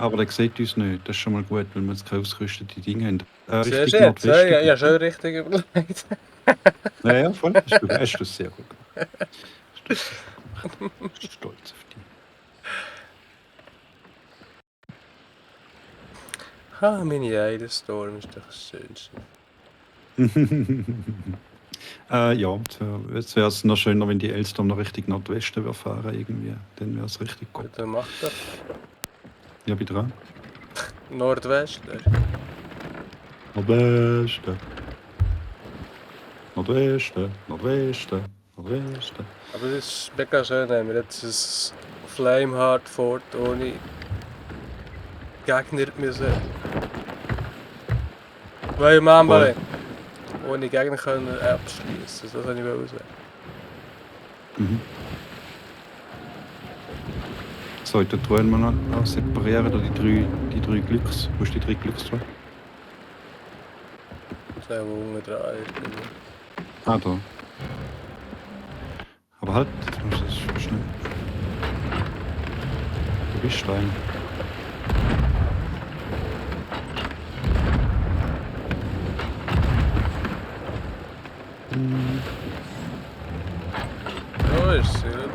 Speaker 3: Das ist schon mal gut, weil wir jetzt keine ausgerüstete Dinge haben.
Speaker 1: Siehst
Speaker 3: Richtig
Speaker 1: du jetzt?
Speaker 3: nordwestlich.
Speaker 1: Ja, ja, schon richtig überlegt.
Speaker 3: Ja, voll. Hast du das sehr gut gemacht. Ich bin stolz auf dich.
Speaker 1: Ha, meine Eidenstorm ist doch das Schönste.
Speaker 3: Ja, jetzt wäre es noch schöner, wenn die Elstorm noch richtig Nordwesten fahren irgendwie. Dann wäre es richtig gut.
Speaker 1: Dann macht er.
Speaker 3: Ja, bitte dran.
Speaker 1: Nordwestler.
Speaker 3: Nordwesten. Nordwesten. Nordwesten. Nordwesten.
Speaker 1: Aber das ist mega schön, haben wir jetzt ein Flameheart Fort ohne Gegner müssen Weil Mambale ohne Gegner können abschließen. Das wollte ich sagen.
Speaker 3: Mhm. So, da wollen wir noch separieren, da die drei Glücks. Wo ist die 3 Glückstruhe?
Speaker 1: Der, wo unten dran ist.
Speaker 3: Ah, da. Aber halt, jetzt musst du das schnell. Wo bist du rein?
Speaker 1: Da ist sie, oder?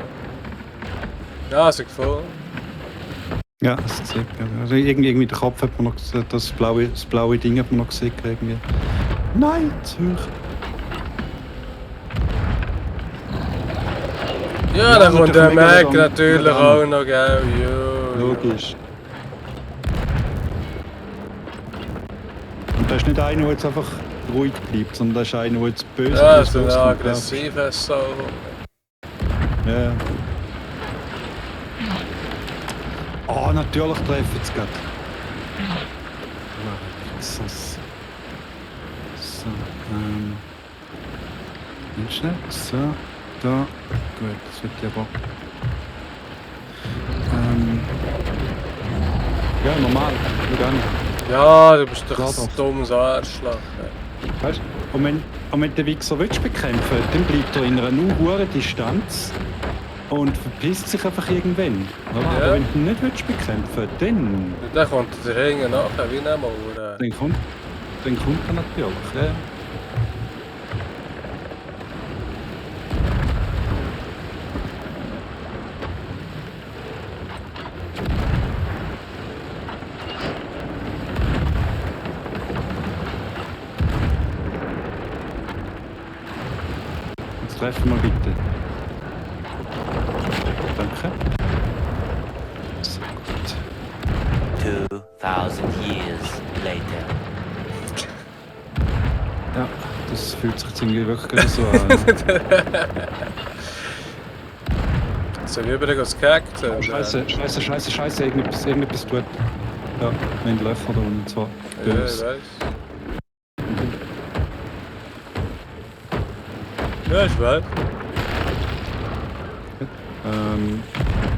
Speaker 1: Ja, sie gefallen.
Speaker 3: Ja, das sieht man. Also irgendwie der Kopf hat man noch gesehen, das blaue Ding hat man noch gesehen. Irgendwie. Nein, Zürich.
Speaker 1: Ja,
Speaker 3: Ja,
Speaker 1: dann kommt der
Speaker 3: natürlich
Speaker 1: Mac
Speaker 3: mega
Speaker 1: natürlich
Speaker 3: mega
Speaker 1: auch noch, gell? Jo.
Speaker 3: Logisch. Und da ist nicht einer, der jetzt einfach ruhig bleibt, sondern da ist einer, der jetzt böse
Speaker 1: Ja, das ist ein
Speaker 3: loskommt.
Speaker 1: aggressiver Sau.
Speaker 3: Ja. Oh, natürlich treffen sie gerade. Jesus. So, ganz schnell. So, da. Gut, das wird ja aber. Ja, normal. Schau an.
Speaker 1: Ja, du bist doch
Speaker 3: Ja,
Speaker 1: ein
Speaker 3: doch.
Speaker 1: dummes Arschloch.
Speaker 3: Weißt du? Und wenn der Wichser willst bekämpfen, dann bleibt er in einer nur hohen Distanz und verpisst sich einfach irgendwann. Oder?
Speaker 1: Ja.
Speaker 3: Aber wenn du ihn nicht willst bekämpfen, dann
Speaker 1: Dann kommt der Ring nachher wie ein Mauer.
Speaker 3: kommt er natürlich. Ja. Jetzt treffen wir bitte. Danke. So gut.
Speaker 6: 2,000 years later.
Speaker 3: Ja, das fühlt sich jetzt irgendwie wirklich so an.
Speaker 1: So wie übrigens gehackt.
Speaker 3: Scheiße, irgendetwas tut. Ja, wir haben Löcher da unten, und zwar
Speaker 1: Ja, ich
Speaker 3: böse.
Speaker 1: weiß. Ja, ich weiß.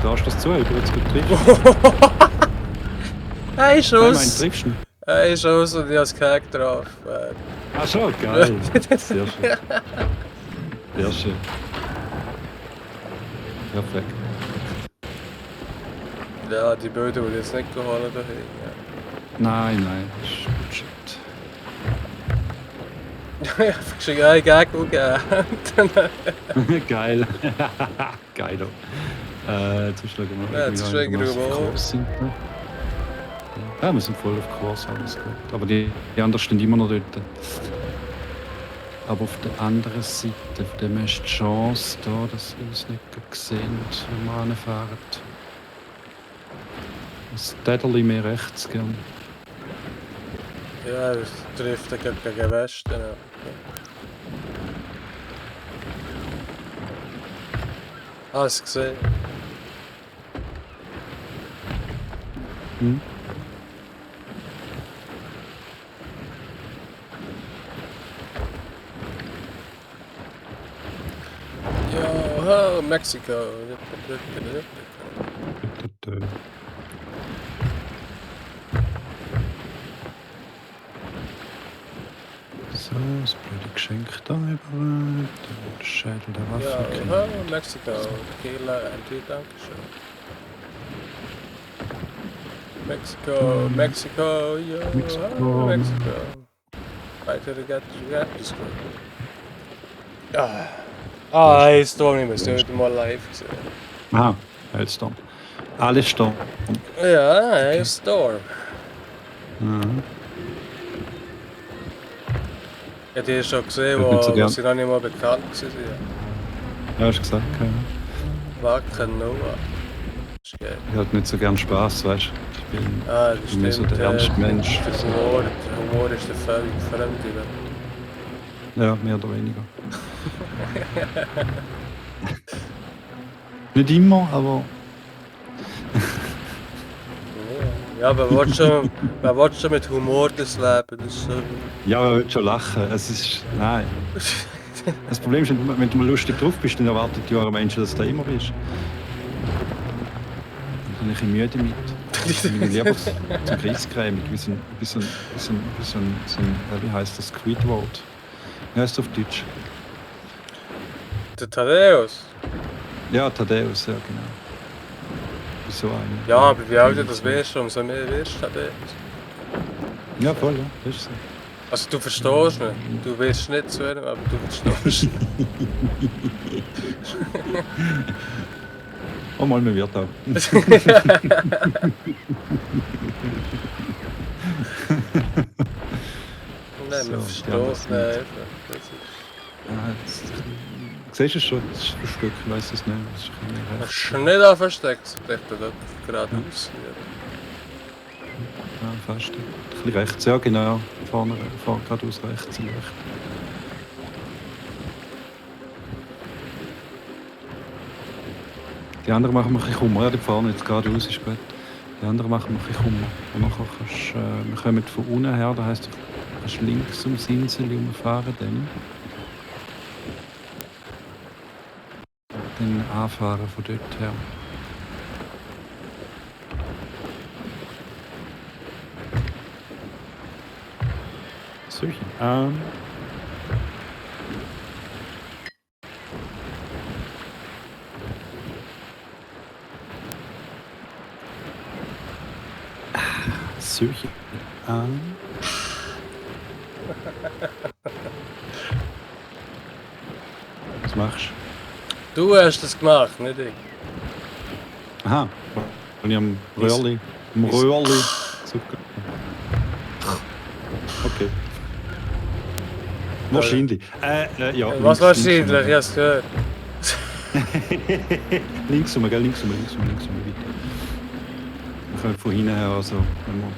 Speaker 3: Da hast du das zu, ob du jetzt gut triffst.
Speaker 1: Ein
Speaker 3: Nein, mein,
Speaker 1: Schuss!
Speaker 3: triffst du ihn?
Speaker 1: Ein Schuss und ich habe gehackt drauf.
Speaker 3: Ach so, geil. Sehr schön. Sehr schön. Perfekt.
Speaker 1: Ja, die Bilder wurde jetzt nicht geholt dahin.
Speaker 3: Nein, das ist Bullshit.
Speaker 1: Ja. Ich habe schon einen Gag gegeben.
Speaker 3: Geil. Geil. Jetzt schauen wir mal.
Speaker 1: Ja, jetzt
Speaker 3: wie wir
Speaker 1: schauen wir
Speaker 3: einigermaßen
Speaker 1: mal.
Speaker 3: auf Kurs sind. Ne? Ja, wir sind voll auf Kurs, alles gut. Aber die anderen stehen immer noch dort. Aber auf der anderen Seite, von dem hast du die Chance, da, dass wir uns nicht sehen, wenn wir anfahren. Das Täterli mehr rechts gern.
Speaker 1: Ja, das trifft gegen Westen. Ja. Hast du gesehen?
Speaker 3: Hm?
Speaker 1: Yo, Mexiko.
Speaker 3: So, das blöde Geschenk da über. Der Schädel der Waffe.
Speaker 1: Ja, Mexiko. Tequila and tea, Dankeschön. Mexico, Mexico, yo,
Speaker 3: Mexico.
Speaker 1: Mexico. Weiter get this ich Storm nicht mehr, das ist mal live gesehen.
Speaker 3: Aha, Hellstorm. Alles Sturm.
Speaker 1: Ja, Storm.
Speaker 3: Mhm.
Speaker 1: Ich habe die schon gesehen,
Speaker 3: Ich nicht so
Speaker 1: wo
Speaker 3: gern.
Speaker 1: sie noch nicht mal bekannt waren.
Speaker 3: Ja, hast du gesagt, ja.
Speaker 1: Wacken Noah. Das ist geil.
Speaker 3: Ich hatte nicht so gern Spaß, weißt du. Ich bin
Speaker 1: Ah, das
Speaker 3: Ich bin
Speaker 1: stimmt.
Speaker 3: so der ernste Mensch.
Speaker 1: Der Humor ist der völlig fremde.
Speaker 3: ja, mehr oder weniger. Nicht immer, aber
Speaker 1: Ja, aber wer will schon mit Humor das Leben? Das ist so.
Speaker 3: Ja, man will schon lachen. Es ist. Nein. Das Problem ist, wenn du mal lustig drauf bist, dann erwartet die anderen Menschen, dass du da immer bist. Ich bin ein bisschen müde mit. Ich bin lieber zum Grießcremig, wie wie heißt das? Squidward. Wie heißt das auf Deutsch?
Speaker 1: Der Thaddeus?
Speaker 3: Ja, Thaddeus, ja genau. Wie so einer.
Speaker 1: Ja, aber wie alt das wärst du, umso mehr wirst du Thaddeus.
Speaker 3: Ja, voll, ja. Das ist so.
Speaker 1: Also du verstehst nicht. Du willst nicht zu einem, aber du verstehst.
Speaker 3: Oh, mal, man wird auch.
Speaker 1: Nein, man
Speaker 3: So,
Speaker 1: versteht
Speaker 3: ja,
Speaker 1: es nicht einfach. Das ist...
Speaker 3: Siehst du es schon? Das ist ein Stück, ich weiss es nicht. Das ist ein bisschen
Speaker 1: Das
Speaker 3: rechts.
Speaker 1: ist nicht an versteckt, so denkt er dort geradeaus.
Speaker 3: Ja, fast. Ein bisschen rechts, ja genau. Vorne geradeaus rechts und rechts. Die anderen machen mir ein bisschen Kummer. Ja, die fahren jetzt geradeaus, ist gut. Die anderen machen mir ein bisschen Kummer. Und nachher kannst wir kommen von unten her, das heisst, du kannst links ums Insel umfahren dann. Dann anfahren von dort her. Solche. Solche. Was machst du?
Speaker 1: Du hast das gemacht, nicht ich.
Speaker 3: Aha. Und ich am Röhrli. Am Röhrli. Super. Okay. Wahrscheinlich. Ja.
Speaker 1: Was
Speaker 3: links,
Speaker 1: wahrscheinlich?
Speaker 3: links
Speaker 1: Ich hab's gehört.
Speaker 3: links rum, gell? Links rum, weiter. Wir können von hinten her, also wenn wir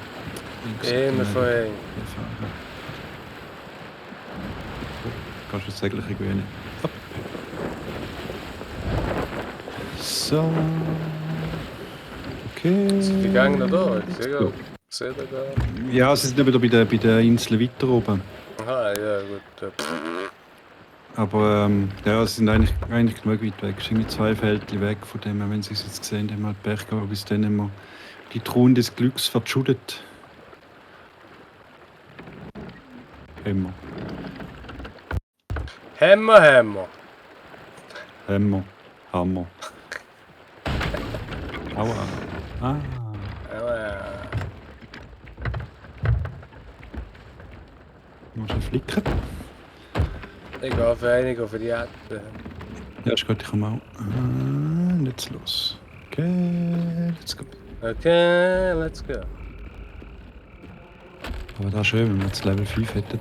Speaker 3: links
Speaker 1: Immer von hinten.
Speaker 3: fahren. Kannst du das Segel gewöhnen. So. Okay.
Speaker 1: Sind die Gänge noch da? Ich
Speaker 3: Gut.
Speaker 1: sehe da.
Speaker 3: Ja, sie sind wieder bei der Insel weiter oben.
Speaker 1: Aha, ja, gut.
Speaker 3: Aber ja, sie sind eigentlich genug weit weg. Es sind irgendwie 2 Feldchen weg von dem, wenn sie es jetzt gesehen haben, halt Pech gehabt, bis dann haben wir die Truhen des Glücks verschuldet. Hammer.
Speaker 1: Hammer.
Speaker 3: Hammer. Hammer. Aua. Ah. Muss ich flicken?
Speaker 1: Ich gehe für einige für die Erde.
Speaker 3: Ja, ist gut, ich komme auch. Jetzt los. Okay, let's go.
Speaker 1: Okay, let's go.
Speaker 3: Aber das ist schön, wenn wir jetzt Level 5 hätten.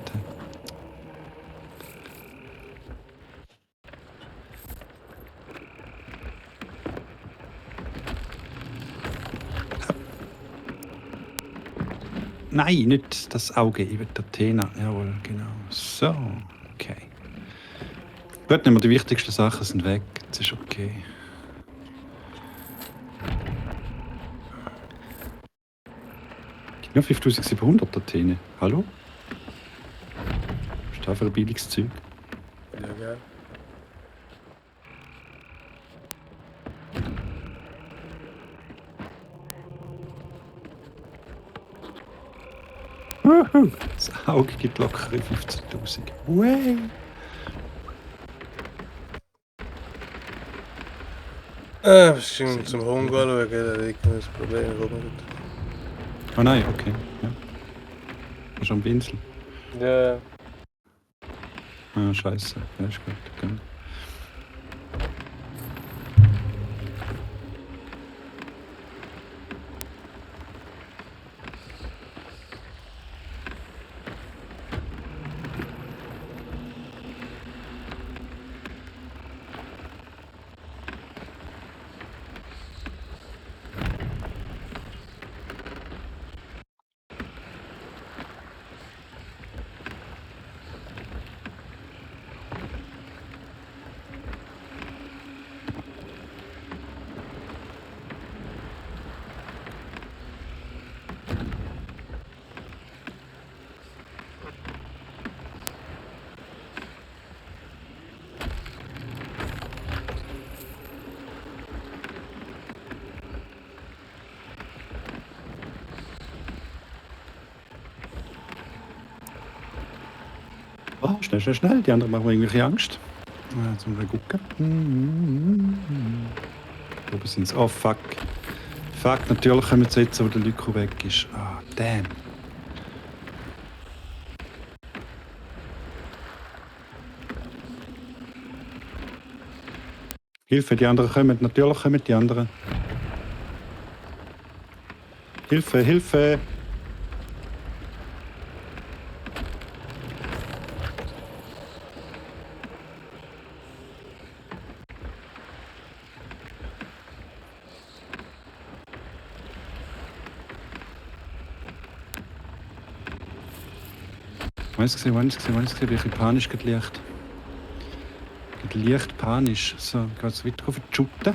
Speaker 3: Nein, nicht das Auge, ich will Athena. Jawohl, genau. So, okay. Gut, nehmen wir die wichtigsten Sachen sind weg. Das ist okay. Ja, 5700 Athene. Hallo? Was ist das für ein billiges Zeug?
Speaker 1: Ja, gell.
Speaker 3: Das Auge gibt locker 15.000. Way!
Speaker 1: Bestimmt zum Hund schauen, da liegt das Problem rum.
Speaker 3: Ah nein, okay. Ja. Bist du am Pinsel?
Speaker 1: Ja,
Speaker 3: Ah, scheiße. Ja, ist gut. Okay. Oh, schnell, schnell, schnell. Die anderen machen mir irgendwelche Angst. Jetzt mal gucken. Oben sind sie. Oh, fuck. Fuck, natürlich kommen sie jetzt, wo der Lyko weg ist. Ah, damn. Hilfe, die anderen kommen. Natürlich kommen die anderen. Hilfe, Hilfe! Wann ist es gesehen, bin ich ein bisschen panisch leicht. Leicht panisch. So, ich gehe jetzt weiter auf die Schutte.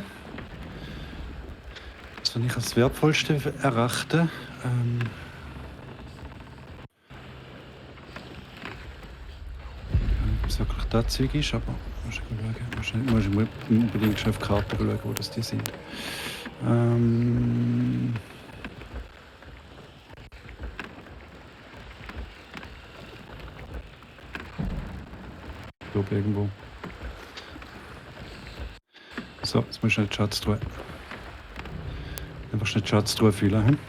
Speaker 3: Das, was ich als wertvollste erachte. Ob es wirklich das Zeug ist, aber muss ich unbedingt schon auf die Karte schauen, wo das die sind. Ich glaube irgendwo. So, jetzt muss ich schnell die Schatztruhe. Einfach schnell die Schatztruhe füllen. Hm?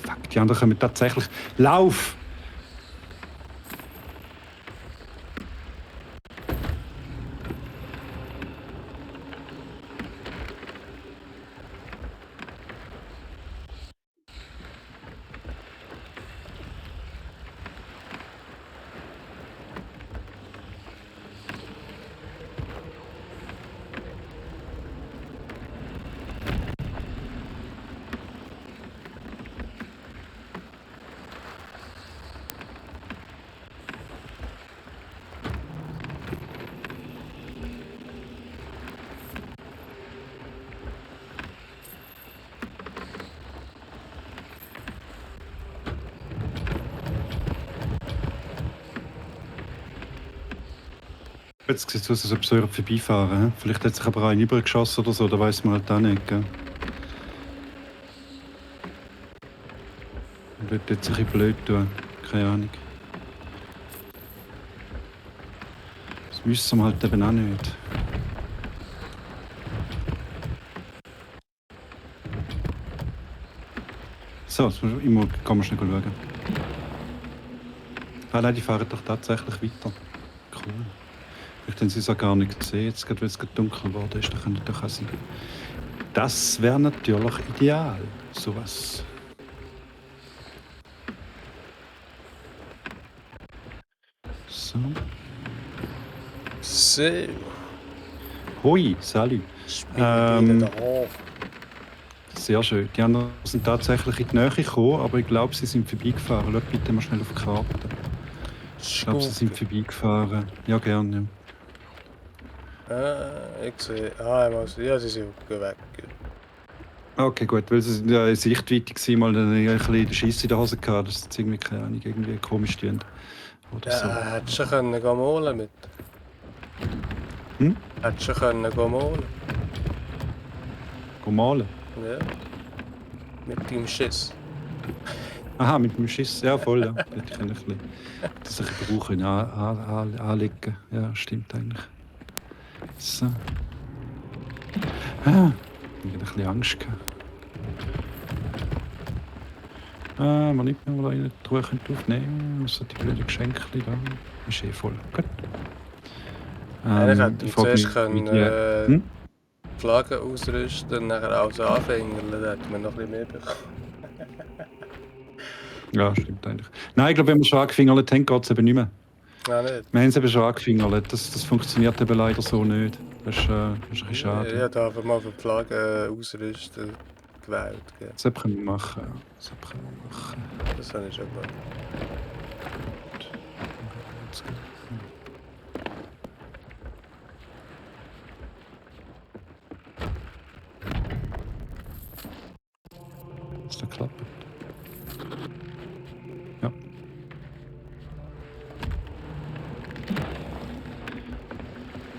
Speaker 3: Fuck, die anderen kommen tatsächlich. Lauf! Jetzt sieht es aus, als ob sie vorbeifahren. Vielleicht hat sich aber einer übergeschossen oder so, da weiss man halt auch nicht. Gell? Wird jetzt ein bisschen blöd tun. Keine Ahnung. Das wissen wir halt eben auch nicht. So, jetzt kann man schnell schauen. Ah nein, die fahren doch tatsächlich weiter. Cool. Vielleicht haben sie es auch gar nicht gesehen, jetzt gerade, weil es dunkel geworden ist, da könnte doch auch sein. Das wäre natürlich ideal, sowas. So.
Speaker 1: So.
Speaker 3: Hoi, salut. Sehr schön. Die anderen sind tatsächlich in die Nähe gekommen, aber ich glaube, sie sind vorbeigefahren. Schau bitte mal schnell auf die Karte. Ich glaube, sie sind vorbeigefahren. Ja, gerne.
Speaker 1: Ich sehe. Ja, sie sind weg.
Speaker 3: Okay, gut, weil sie ja in Sichtweite waren, mal ein bisschen Schiss in der Hose gehabt, dass sie irgendwie, keine Ahnung, irgendwie komisch tun. Oder so.
Speaker 1: Ja, hättest du schon malen mit.
Speaker 3: Hm?
Speaker 1: Hättest du schon malen.
Speaker 3: Go malen?
Speaker 1: Ja. Mit deinem Schiss.
Speaker 3: Aha, mit dem Schiss, ja voll, ja. Hätte ich ein bisschen, das ein bisschen brauchen, anlegen. Ja, stimmt eigentlich. So. Ich hatte ein bisschen Angst gehabt. Man nimmt mir mal eine Truhe aufnehmen, also die blöden Geschenke da. Ist eh voll. Gut.
Speaker 1: Eigentlich hätte ich zuerst können,
Speaker 3: die
Speaker 1: Flaggen ausrüsten und nachher alles anfängen, dann hätte man noch ein bisschen mehr bekommen.
Speaker 3: Ja, stimmt eigentlich. Nein, ich glaube, wenn wir schon angefingert haben, geht es eben nicht mehr.
Speaker 1: Ja, nicht.
Speaker 3: Wir haben es eben schon angefingert. Das funktioniert eben leider so nicht. Das ist ein bisschen schade.
Speaker 1: Ich habe einfach mal für die Flaggen ausrüsten gewählt. Gell.
Speaker 3: Das können wir machen. Das
Speaker 1: habe ich schon gemacht.
Speaker 3: Ist das klappt? Ja.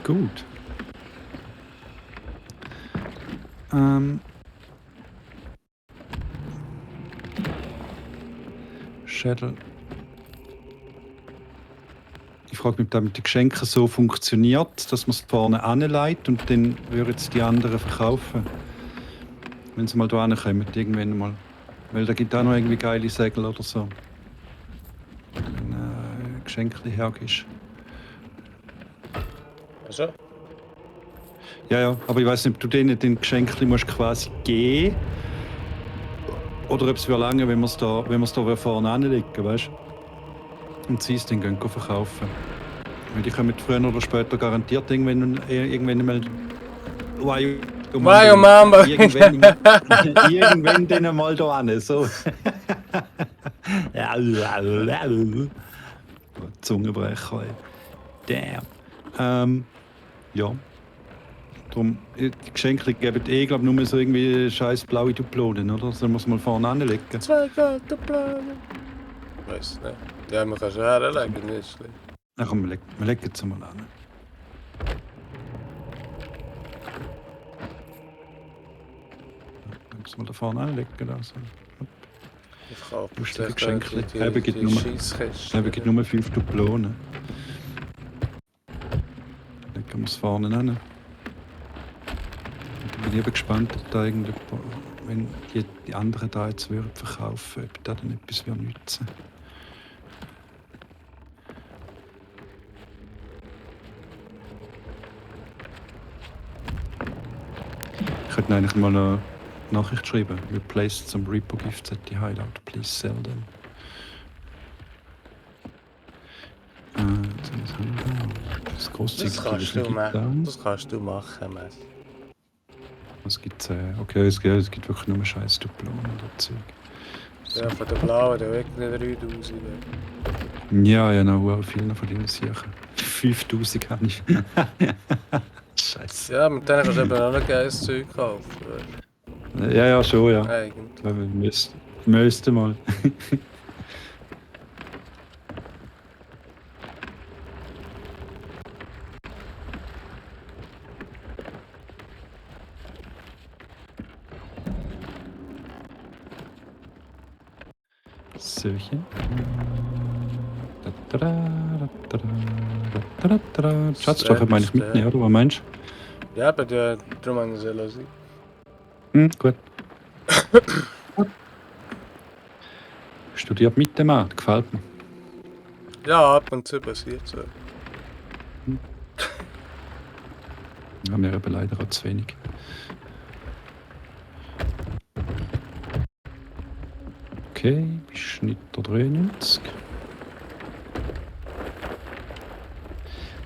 Speaker 3: Gut. Schädel. Ich frage mich, ob das mit den Geschenken so funktioniert, dass man es vorne anlegt und dann würden es die anderen verkaufen. Wenn sie mal da kommen, irgendwann mal. Weil da gibt es auch noch irgendwie geile Segel oder so. Wenn Geschenke hergibst.
Speaker 1: Also?
Speaker 3: Ja, aber ich weiß nicht, ob du denen den Geschenke musst quasi geben oder ob es für lange, wenn wir es da vorne anlegen, weißt du? Und sie es dann gehen verkaufen. Weil die kommen früher oder später garantiert irgendwann mal.
Speaker 1: Mario Mamba!
Speaker 3: Irgendwann dann mal da an. So. Zungenbrecher, ey. Damn. Ja. Darum, die Geschenke geben glaube nur so irgendwie scheiß blaue Duplonen, oder? Das muss man vorne anlegen.
Speaker 1: 2 Gold Duplonen. Weiß nicht. Ja, man kann schon herlegen, nicht schlecht.
Speaker 3: Na komm, wir legen es mal an. Dann müssen wir da vorne anlegen. Also.
Speaker 1: Ich kaufe
Speaker 3: Lustige Geschenke.
Speaker 1: die
Speaker 3: Eben gibt nur 5 Duplonen. Legen wir es vorne an. Ich bin eben gespannt, ob da irgendjemand, wenn die anderen da jetzt verkaufen würden, ob da dann etwas nützen. Ich könnte eigentlich mal eine Nachricht schreiben. Replaced some Repo Gifts at the Hideout. Please sell them. Das
Speaker 1: Das kannst du machen, Mann.
Speaker 3: Was gibt's? Okay, es gibt wirklich nur scheiß Duplonen oder Zeug. So.
Speaker 1: Ja, von der blauen, der weg nicht 3000.
Speaker 3: Ja, ja, noch viele von denen sicher. 5000 habe ich. Scheiße.
Speaker 1: Ja, mit denen kannst du eben auch noch geiles Zeug kaufen.
Speaker 3: Ja, schon, ja.
Speaker 1: Eigentlich.
Speaker 3: Müsste mal. Söchen. Schatz, doch meine ich mitnehmen, oder? Was meinst
Speaker 1: du? Ja, aber darum haben sie es
Speaker 3: sein. Gut. Studiert mit dem Mann, gefällt mir.
Speaker 1: Ja, ab und zu passiert so.
Speaker 3: Haben wir eben leider auch zu wenig. Okay, Schnitter 93.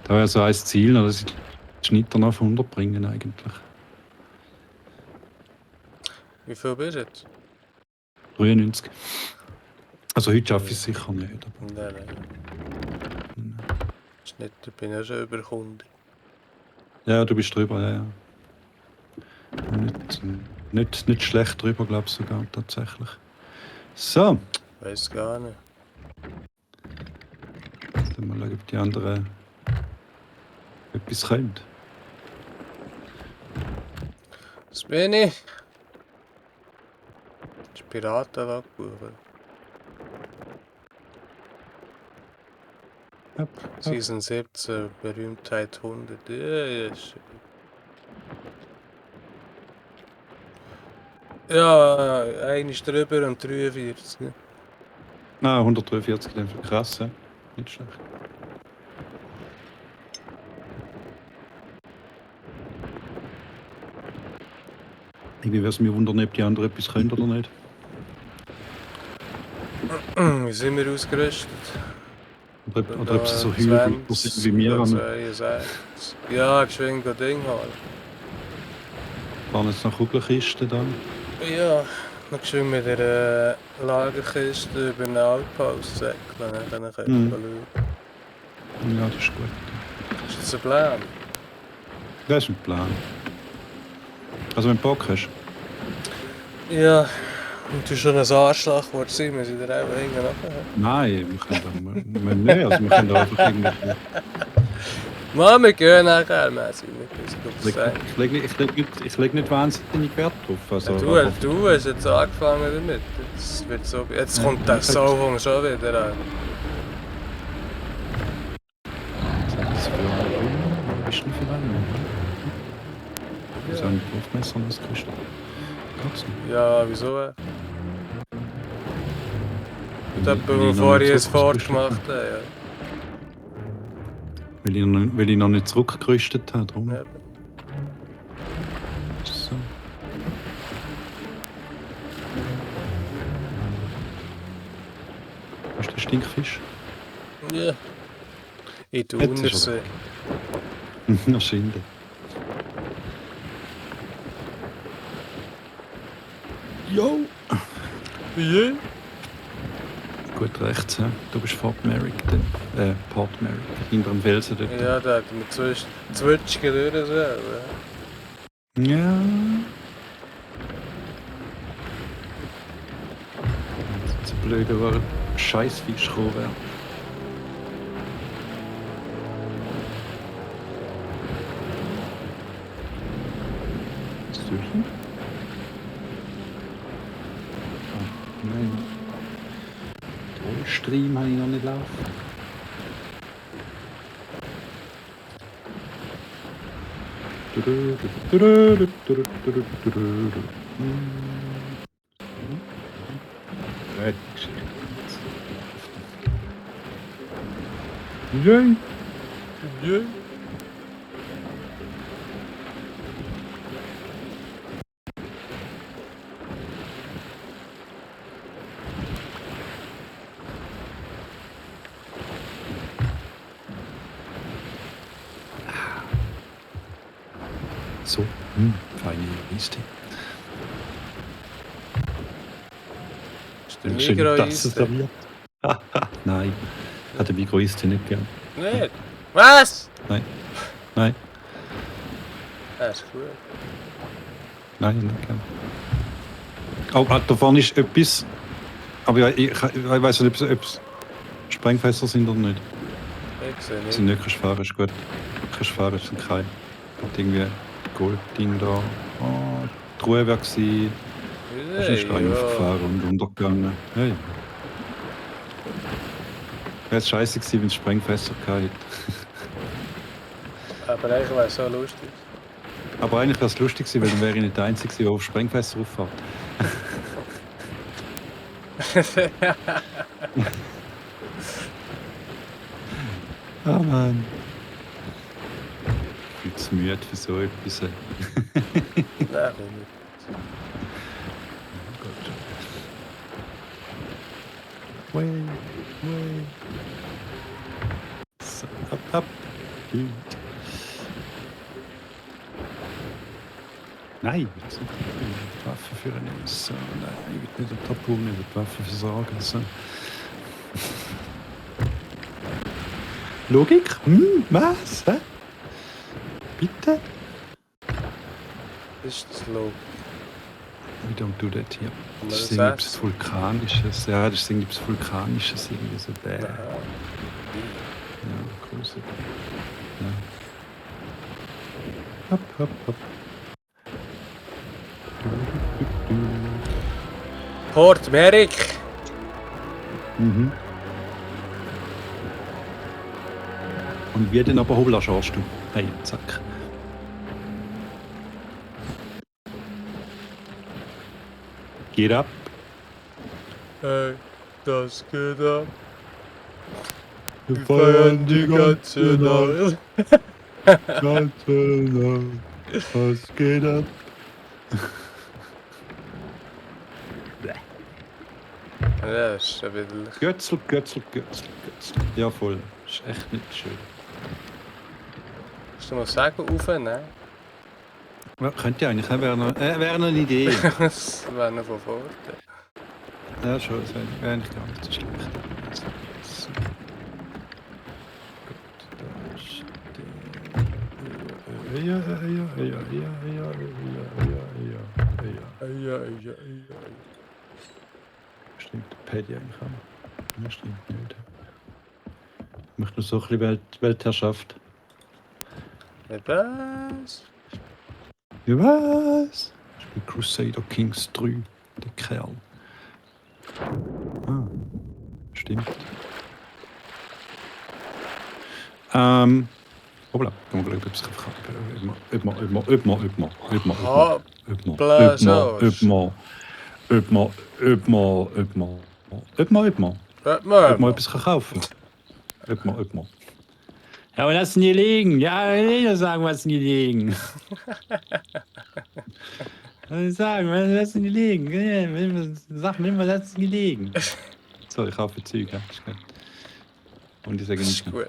Speaker 3: Da wäre so ein Ziel, dass ich die Schnitter noch auf 100 bringen eigentlich.
Speaker 1: Wie viel bist du jetzt?
Speaker 3: 93. Also heute schaffe ich es sicher nicht.
Speaker 1: Nein. Schnitter bin ich schon über 100.
Speaker 3: Ja, du bist drüber, ja. Nicht schlecht drüber, glaube ich sogar tatsächlich. So.
Speaker 1: Weiß gar nicht.
Speaker 3: Dann mal schauen, ob die anderen etwas können.
Speaker 1: Das bin ich. Das ist Piratenlogbuch. Season 17, Berühmtheit 100. Ja, schön. Ja, eine ist drüber und 43. Ne?
Speaker 3: 143, dann krass, ja. Nicht schlecht. Irgendwie würde es mich wundern, ob die anderen etwas können oder nicht.
Speaker 1: Wie sind wir ausgerüstet?
Speaker 3: Oder ob sie so Hühner sind wie wir.
Speaker 1: 62. Ja, geschwind ein Ding halt.
Speaker 3: Waren jetzt noch Kugelkisten dann?
Speaker 1: Ja, dann geschwind mit der Lagerkiste über eine Outpost säckeln. Dann können wir schauen.
Speaker 3: Ja, das ist gut.
Speaker 1: Ist das ein Plan?
Speaker 3: Das ist ein Plan. Also wenn du Bock hast?
Speaker 1: Ja, und du schon ein Arschlochwort sein, wir sind da einfach hinten nachher.
Speaker 3: Nein, wir können da nicht. Also wir können da einfach irgendwie...
Speaker 1: Mann, wir gehen nachher, Messi.
Speaker 3: Ich leg nicht wahnsinnig Wert drauf. Also,
Speaker 1: Du hast jetzt angefangen damit. Jetzt kommt der Sauhung schon wieder an.
Speaker 3: Bist du nicht für einen? Wir sind nicht Aufmesser ausgerüstet. Geht's nicht?
Speaker 1: Ja, wieso? Das bevor ich es fortgemacht habe, ja.
Speaker 3: Weil ich noch nicht zurückgerüstet habe, drum.
Speaker 1: Ja.
Speaker 3: So. Hast du den Stinkfisch?
Speaker 1: Ja. In der
Speaker 3: Jetzt ist
Speaker 1: Untersee.
Speaker 3: Noch Schinde. Jo!
Speaker 1: Ja.
Speaker 3: Gut rechts, ja. Du bist Fort Merrick, Port Merrick, hinter dem Felsen dort.
Speaker 1: Ja, da hat man zwitschgen durch so.
Speaker 3: Ja. Jetzt ein blöder Scheißfisch gekommen wäre. Was tust du? Ah, nein. Den Stream habe ich noch nicht laufen. Yay!
Speaker 1: Ja.
Speaker 3: So, feine Liste.
Speaker 1: Ist der
Speaker 3: Schön,
Speaker 1: Migros
Speaker 3: dass es
Speaker 1: Eis?
Speaker 3: serviert. Nein, ich hatte Migros nicht gern.
Speaker 1: Nicht? Was?
Speaker 3: Nein, nein,
Speaker 1: Das ist gut.
Speaker 3: nein, nicht gern. Oh, da vorne ist etwas. Aber ja, ich weiß nicht, ob es Sprengfässer sind oder nicht.
Speaker 1: Ich sehe
Speaker 3: Sind
Speaker 1: nicht.
Speaker 3: nicht kannst fahren, ist gut. Kannst fahren, ist kein. Hat irgendwie Goldding da. Oh, die Ruhe wäre gewesen. Hast du nicht aufgefahren und untergegangen. Hey. Wäre es scheiße gewesen, wenn es Sprengfässer gehabt.
Speaker 1: Aber eigentlich wäre es so lustig.
Speaker 3: Aber eigentlich wäre es lustig gewesen, weil dann wäre ich nicht der Einzige, der auf Sprengfässer auffährt. Ah Mann. Ich bin zu müde für so etwas.
Speaker 1: Nein, bin nicht.
Speaker 3: Way, way. So, ab. Gut. Nein, jetzt nicht die Waffe für einen. So, nein, ich will nicht den Tampon, ich will die Waffe versorgen. So. Logik? Was? Hä? Bitte?
Speaker 1: Das ist das Lob.
Speaker 3: We don't do that here.
Speaker 1: Was
Speaker 3: Das ist
Speaker 1: ist
Speaker 3: irgendetwas
Speaker 1: das?
Speaker 3: Vulkanisches. Ja, das ist irgendetwas Vulkanisches. Irgendwie so bäh.
Speaker 1: Aha.
Speaker 3: Ja, gruselig. Ja. Hopp.
Speaker 1: Port Merrick!
Speaker 3: Mhm. Und wie den aber Hobler schaust du? Hey, zack. Geht ab.
Speaker 1: Hey, das geht ab.
Speaker 3: Wir
Speaker 1: feiern die ganze Nacht.
Speaker 3: Ganze Nacht. Was geht ab?
Speaker 1: Ja, das ist ja widerlich.
Speaker 3: Götzel. Ja, voll. Ist echt nicht schön.
Speaker 1: Kannst du noch sagen, aufnehmen?
Speaker 3: Ja, könnte ja eigentlich, wäre noch eine Idee.
Speaker 1: Das wäre noch von Vorteil.
Speaker 3: Ja, schon, das wäre eigentlich gar nicht so schlecht. So. Gut, da ist der. Ja. Stimmt, der Paddy eigentlich auch. Ja, stimmt nicht. Ich möchte nur so ein bisschen Weltherrschaft.
Speaker 1: Was?
Speaker 3: Ja, was? Ich bin Crusader Kings 3, der Kerl. Ah, stimmt. Hoppla, kom ik op schrift gaan. Mal etwas kaufen. Mal. Ja, aber lass nie liegen. Ja, nicht sagen, was nie liegen. Sagen, lass nie liegen. Sag mir immer, lass nie liegen. So, ich kaufe Zeug. Ja. Und ich sage
Speaker 1: Das
Speaker 3: nicht.
Speaker 1: ist gut.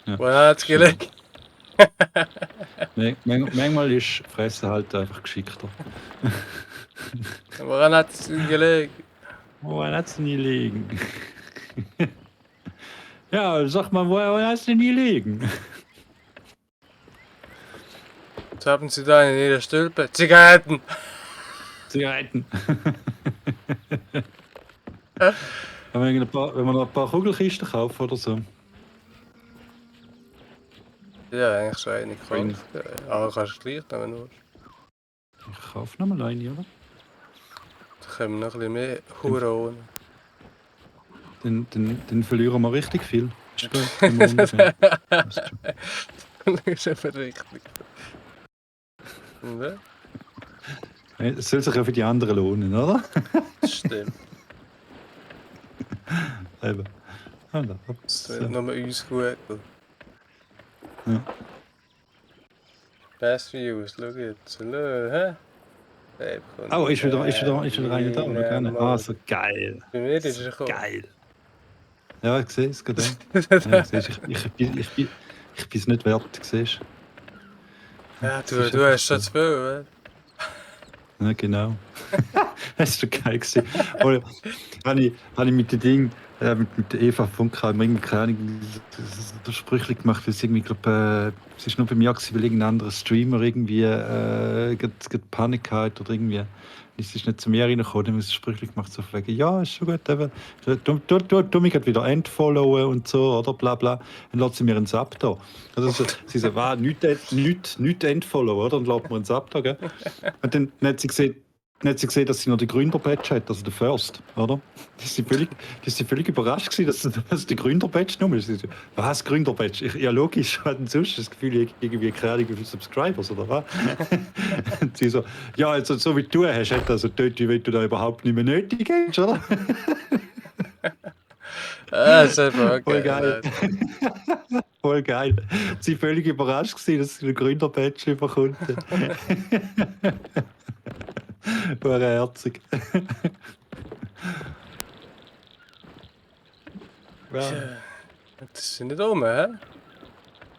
Speaker 3: Ja.
Speaker 1: Wo hat es gelegen?
Speaker 3: Manchmal ist Fressen halt einfach geschickter.
Speaker 1: Woran hat es gelegen?
Speaker 3: Woran hat es nie liegen? Ja, sag mal, woran hat es denn nie liegen?
Speaker 1: Was haben Sie da in Ihrer Stülpe? Zigaretten!
Speaker 3: Zigaretten. Wenn wir noch ein paar Kugelkisten kaufen oder so.
Speaker 1: Ja, eigentlich schon eine gekauft. Aber kannst du gleich nehmen, nur.
Speaker 3: Ich kaufe noch mal eine, oder?
Speaker 1: Da können wir noch ein bisschen mehr Huren.
Speaker 3: Dann verlieren wir richtig viel. Ist gut.
Speaker 1: Das ist einfach richtig. Ne?
Speaker 3: Es soll sich ja für die anderen lohnen, oder?
Speaker 1: Das stimmt.
Speaker 3: Eben.
Speaker 1: Das wird nur uns gut.
Speaker 3: Ja.
Speaker 1: Best Views, schau jetzt. Hä?
Speaker 3: Oh, ist wieder einer da, oder gerne? Ah, so geil.
Speaker 1: Bei mir ist er gekommen.
Speaker 3: Geil. Ja, ich sehe es gerade. Ja, ich bin es nicht wert, siehst du?
Speaker 1: Ja, du hast schon zu viel, oder?
Speaker 3: Ja, genau. Das war schon geil. Oder habe ich mit dem Ding, mit der Eva Funke, irgendwie keine Ahnung, das Sprüchli gemacht, weil es irgendwie, glaube es ist nur bei mir gewesen, weil irgendein anderer Streamer irgendwie Panik hatte oder irgendwie. Es ist nicht zu mir reingekommen, dann haben wir das Sprüchli gemacht, so von wegen, ja, ist schon gut, eben, du mich wieder entfollowen und so, oder bla bla, dann lässt sie mir einen Sub da. Also sie so, nicht entfollowen, oder, dann lässt mir einen Sub da, gell. Und dann hat sie gesehen, dass sie noch den Gründer-Badge hat, also den First, oder? Die ist völlig überrascht gewesen, dass der Gründer-Badge genommen ist. Sie so, was, Gründer-Badge? Ja, logisch, hat sonst das Gefühl, ich irgendwie keine Ahnung, wie viele Subscribers, oder was? Und sie so, ja, also so wie du hast, also dort, wenn du da überhaupt nicht mehr nötig hast, oder?
Speaker 1: Das ist einfach okay.
Speaker 3: Voll geil. Voll geil. Sie war völlig überrascht gewesen, dass sie den Gründer-Badge bekommt. War herzig. Ja.
Speaker 1: Das sind nicht um, hä?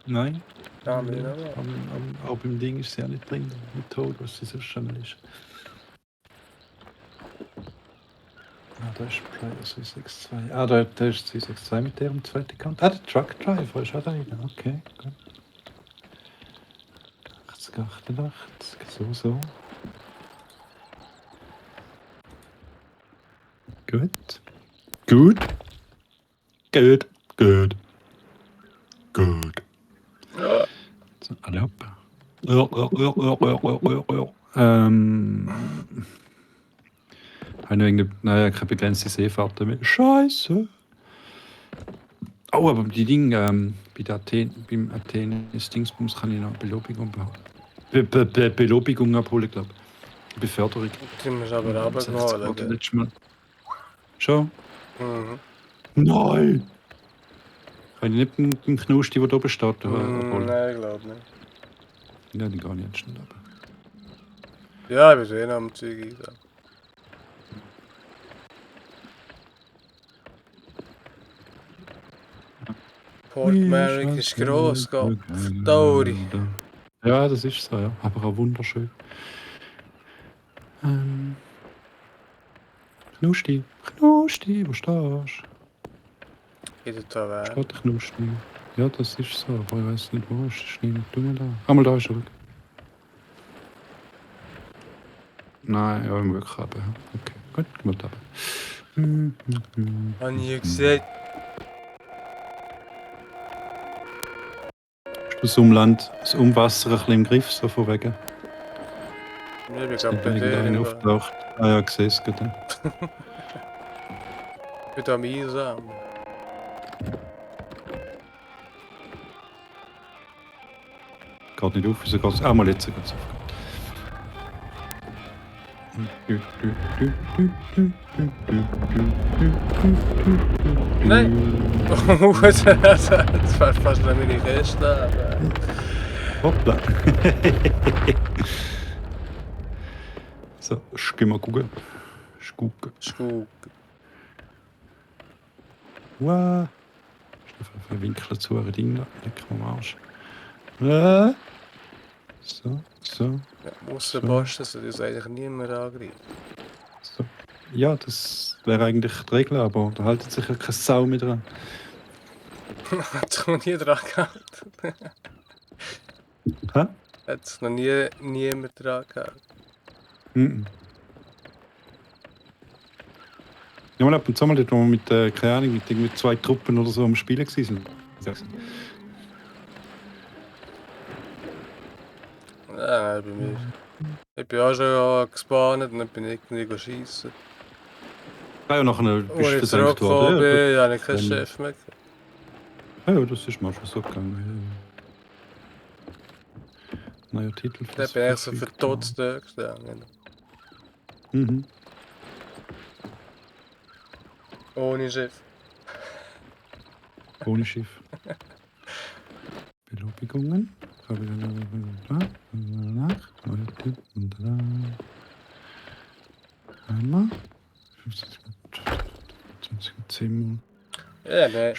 Speaker 3: Nein.
Speaker 1: Ja, wir noch.
Speaker 3: Aber beim Ding ist sie ja nicht drin. Mit Tod, was sie sonst schon mal ist. Ah, da ist Player 362. Ah, da ist 362 mit dem zweiten Account. Ah, der Truck Driver ist auch da rein. Okay, gut. 80, 88, so. Gut. So, alle hopp. Naja, keine begrenzte Seefahrt mehr. Scheiße. Oh, aber die Dinge, beim Athen ist Dingsbums kann ich noch Belobigung behalten. Belobigung abholen, glaube ich. Beförderung.
Speaker 1: Die muss aber runtergeholt.
Speaker 3: Schon?
Speaker 1: Mhm.
Speaker 3: Nein! Kann ich nicht beim Knusti, der da oben steht, abholen?
Speaker 1: Nein, ich glaube nicht.
Speaker 3: Ja, die gar nicht schnell.
Speaker 1: Ja, ich bin eh noch am Zeug einsagen. Port Merrick ist gross, Gott. Tauri.
Speaker 3: Ja, das ist so, ja. Aber auch wunderschön. Knusti, wo stehst du?
Speaker 1: In der Taverne.
Speaker 3: Steht der Knusti? Ja, das ist so, aber ich weiß nicht, wo ist der Schnee nicht da. Einmal da ist er. Nein, ja, im Weg haben. Okay, gut, gehen wir da.
Speaker 1: Habe ich gesagt.
Speaker 3: das Umland, das Umwasser ein bisschen im Griff, so von wegen.
Speaker 1: Ich bin
Speaker 3: Dass
Speaker 1: gerade
Speaker 3: nicht
Speaker 1: bei dir.
Speaker 3: irgendeiner auftaucht. Ah ja, ich sehe es gerade.
Speaker 1: Ich bin am Einsam.
Speaker 3: Geht nicht auf, wieso geht's? Ah, mal jetzt geht's auf.
Speaker 1: Nein! Oh, das war fast eine meine Kiste.
Speaker 3: Hoppla. So, gehen wir gucken. Gucken.
Speaker 1: Schub.
Speaker 3: Wow. Stefan Winkel zu einem Ding da. Leck am Arsch. So.
Speaker 1: Ja, ausser Posten soll uns eigentlich niemand angreifen.
Speaker 3: So. Ja, das wäre eigentlich die Regel, aber da haltet sich ja keine Sau mehr dran.
Speaker 1: Hat sich noch nie dran gehalten.
Speaker 3: Hä?
Speaker 1: Hat sich noch nie niemand dran gehalten.
Speaker 3: Mhm. Ja, mal ab und zu mal, dort, wo wir mit, keine Ahnung, mit irgendwie 2 Truppen oder so am Spielen waren.
Speaker 1: Nein, bei mir. Ich bin auch schon gespawnt und dann bin ich irgendwie schiessen.
Speaker 3: Ah ja, nachher
Speaker 1: Als
Speaker 3: bist du
Speaker 1: ich
Speaker 3: versenkt
Speaker 1: zurückgekommen
Speaker 3: worden.
Speaker 1: bin, habe ich keinen
Speaker 3: Wenn-
Speaker 1: Chef mehr.
Speaker 3: Ja, das ist mal schon so gegangen. Ja. Neuer Titel.
Speaker 1: Da bin ich so für Todestage gestanden.
Speaker 3: Mhm.
Speaker 1: Ohne Schiff.
Speaker 3: Ohne Schiff. Belobigungen. Einmal. 10
Speaker 1: Ja, nein.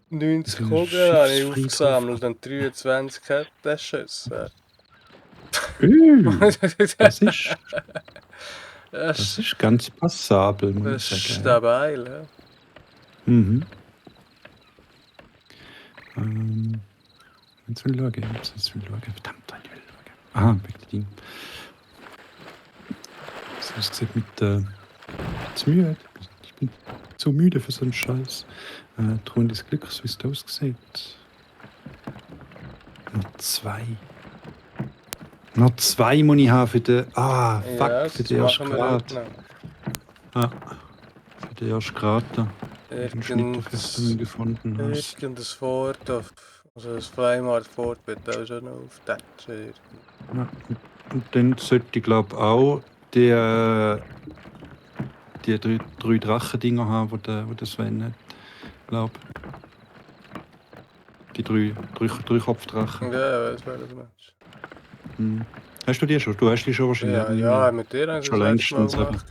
Speaker 1: 90 Kugeln habe ich aufgesammelt und 23 Kettenschüsse.
Speaker 3: Das ist ganz passabel, muss
Speaker 1: Das
Speaker 3: ich
Speaker 1: ist
Speaker 3: sagen.
Speaker 1: stabil, ja.
Speaker 3: Mhm. Jetzt will ich schauen. Verdammt, ich will schauen. Aha, wegen dem Ding. So, es sieht mit zu müde. Ich bin zu müde für so einen Scheiß. Thron des Glücks, wie es da aussieht. Noch 2. Noch 2 muss ich haben für den. Ah, fuck,
Speaker 1: Ja,
Speaker 3: für
Speaker 1: das
Speaker 3: den ersten
Speaker 1: machen wir
Speaker 3: Grad.
Speaker 1: heute
Speaker 3: Ah, für den ersten Grad da. Im Schnitterfest gefunden hast.
Speaker 1: Irgendein Fort, also ein Freimarkt Fort wird auch schon noch auftätschen.
Speaker 3: Ja, und dann sollte ich glaube auch die 3 Drachendinger haben, die der Sven hat. Glaub. Die 3 Kopfdrachen.
Speaker 1: Ja, ich weiß, wer das meinst.
Speaker 3: Hm. Hast du die schon? Du hast die schon wahrscheinlich.
Speaker 1: Ja,
Speaker 3: nicht
Speaker 1: ja,
Speaker 3: mehr.
Speaker 1: mit dir haben sie
Speaker 3: Schon
Speaker 1: das letzte Mal
Speaker 3: längstens, aber-
Speaker 1: gemacht.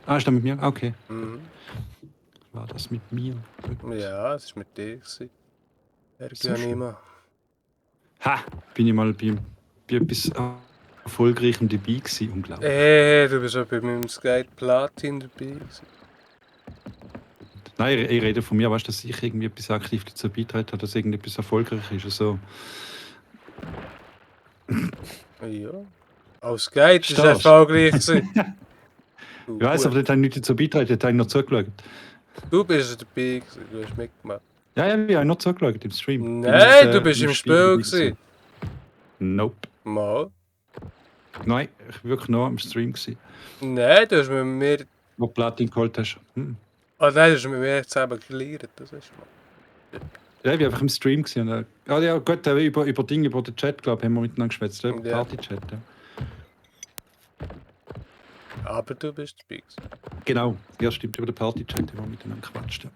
Speaker 3: Ah, ist das mit mir? Okay.
Speaker 1: Mhm.
Speaker 3: War das mit mir? Gut.
Speaker 1: Ja, es war mit dir.
Speaker 3: Sehr
Speaker 1: Ergianima.
Speaker 3: schön. Ha! Bin ich mal bei etwas Erfolgreichem dabei gewesen, unglaublich.
Speaker 1: Du bist auch bei meinem Skate Platin dabei gewesen.
Speaker 3: Nein, ich rede von mir, weißt du, dass ich irgendwie etwas aktiv dazu beitragen habe, dass irgendetwas erfolgreich ist. Also,
Speaker 1: Ja. Auch Skate ist
Speaker 3: Stehst.
Speaker 1: erfolgreich gewesen.
Speaker 3: ich weiss, aber dort habe ich nicht dazu beitragen, dort habe ich noch zugeschaut.
Speaker 1: Du bist dabei gewesen, du hast mitgemacht.
Speaker 3: Ja, ich habe noch zugeschaut im Stream.
Speaker 1: Nein,
Speaker 3: Bin
Speaker 1: du bist im Spiel
Speaker 3: dabei
Speaker 1: gewesen.
Speaker 3: Nope.
Speaker 1: Mal.
Speaker 3: Nein, ich war wirklich noch im Stream gewesen.
Speaker 1: Nein, du hast mit mir...
Speaker 3: Wo du Platin geholt hast.
Speaker 1: Ah nein, du hast mit mir zusammen gelernt, das ist mal.
Speaker 3: Ja, ich war einfach im Stream gewesen. Und, ja gut, über Dinge, über den Chat, glaube ich, haben wir miteinander geschwätzt. Ja.
Speaker 1: Ja.
Speaker 3: Party-Chat, ja.
Speaker 1: Aber du bist dabei gewesen.
Speaker 3: Genau, ja stimmt, über den Party-Chat haben wir miteinander gequatscht. Ja.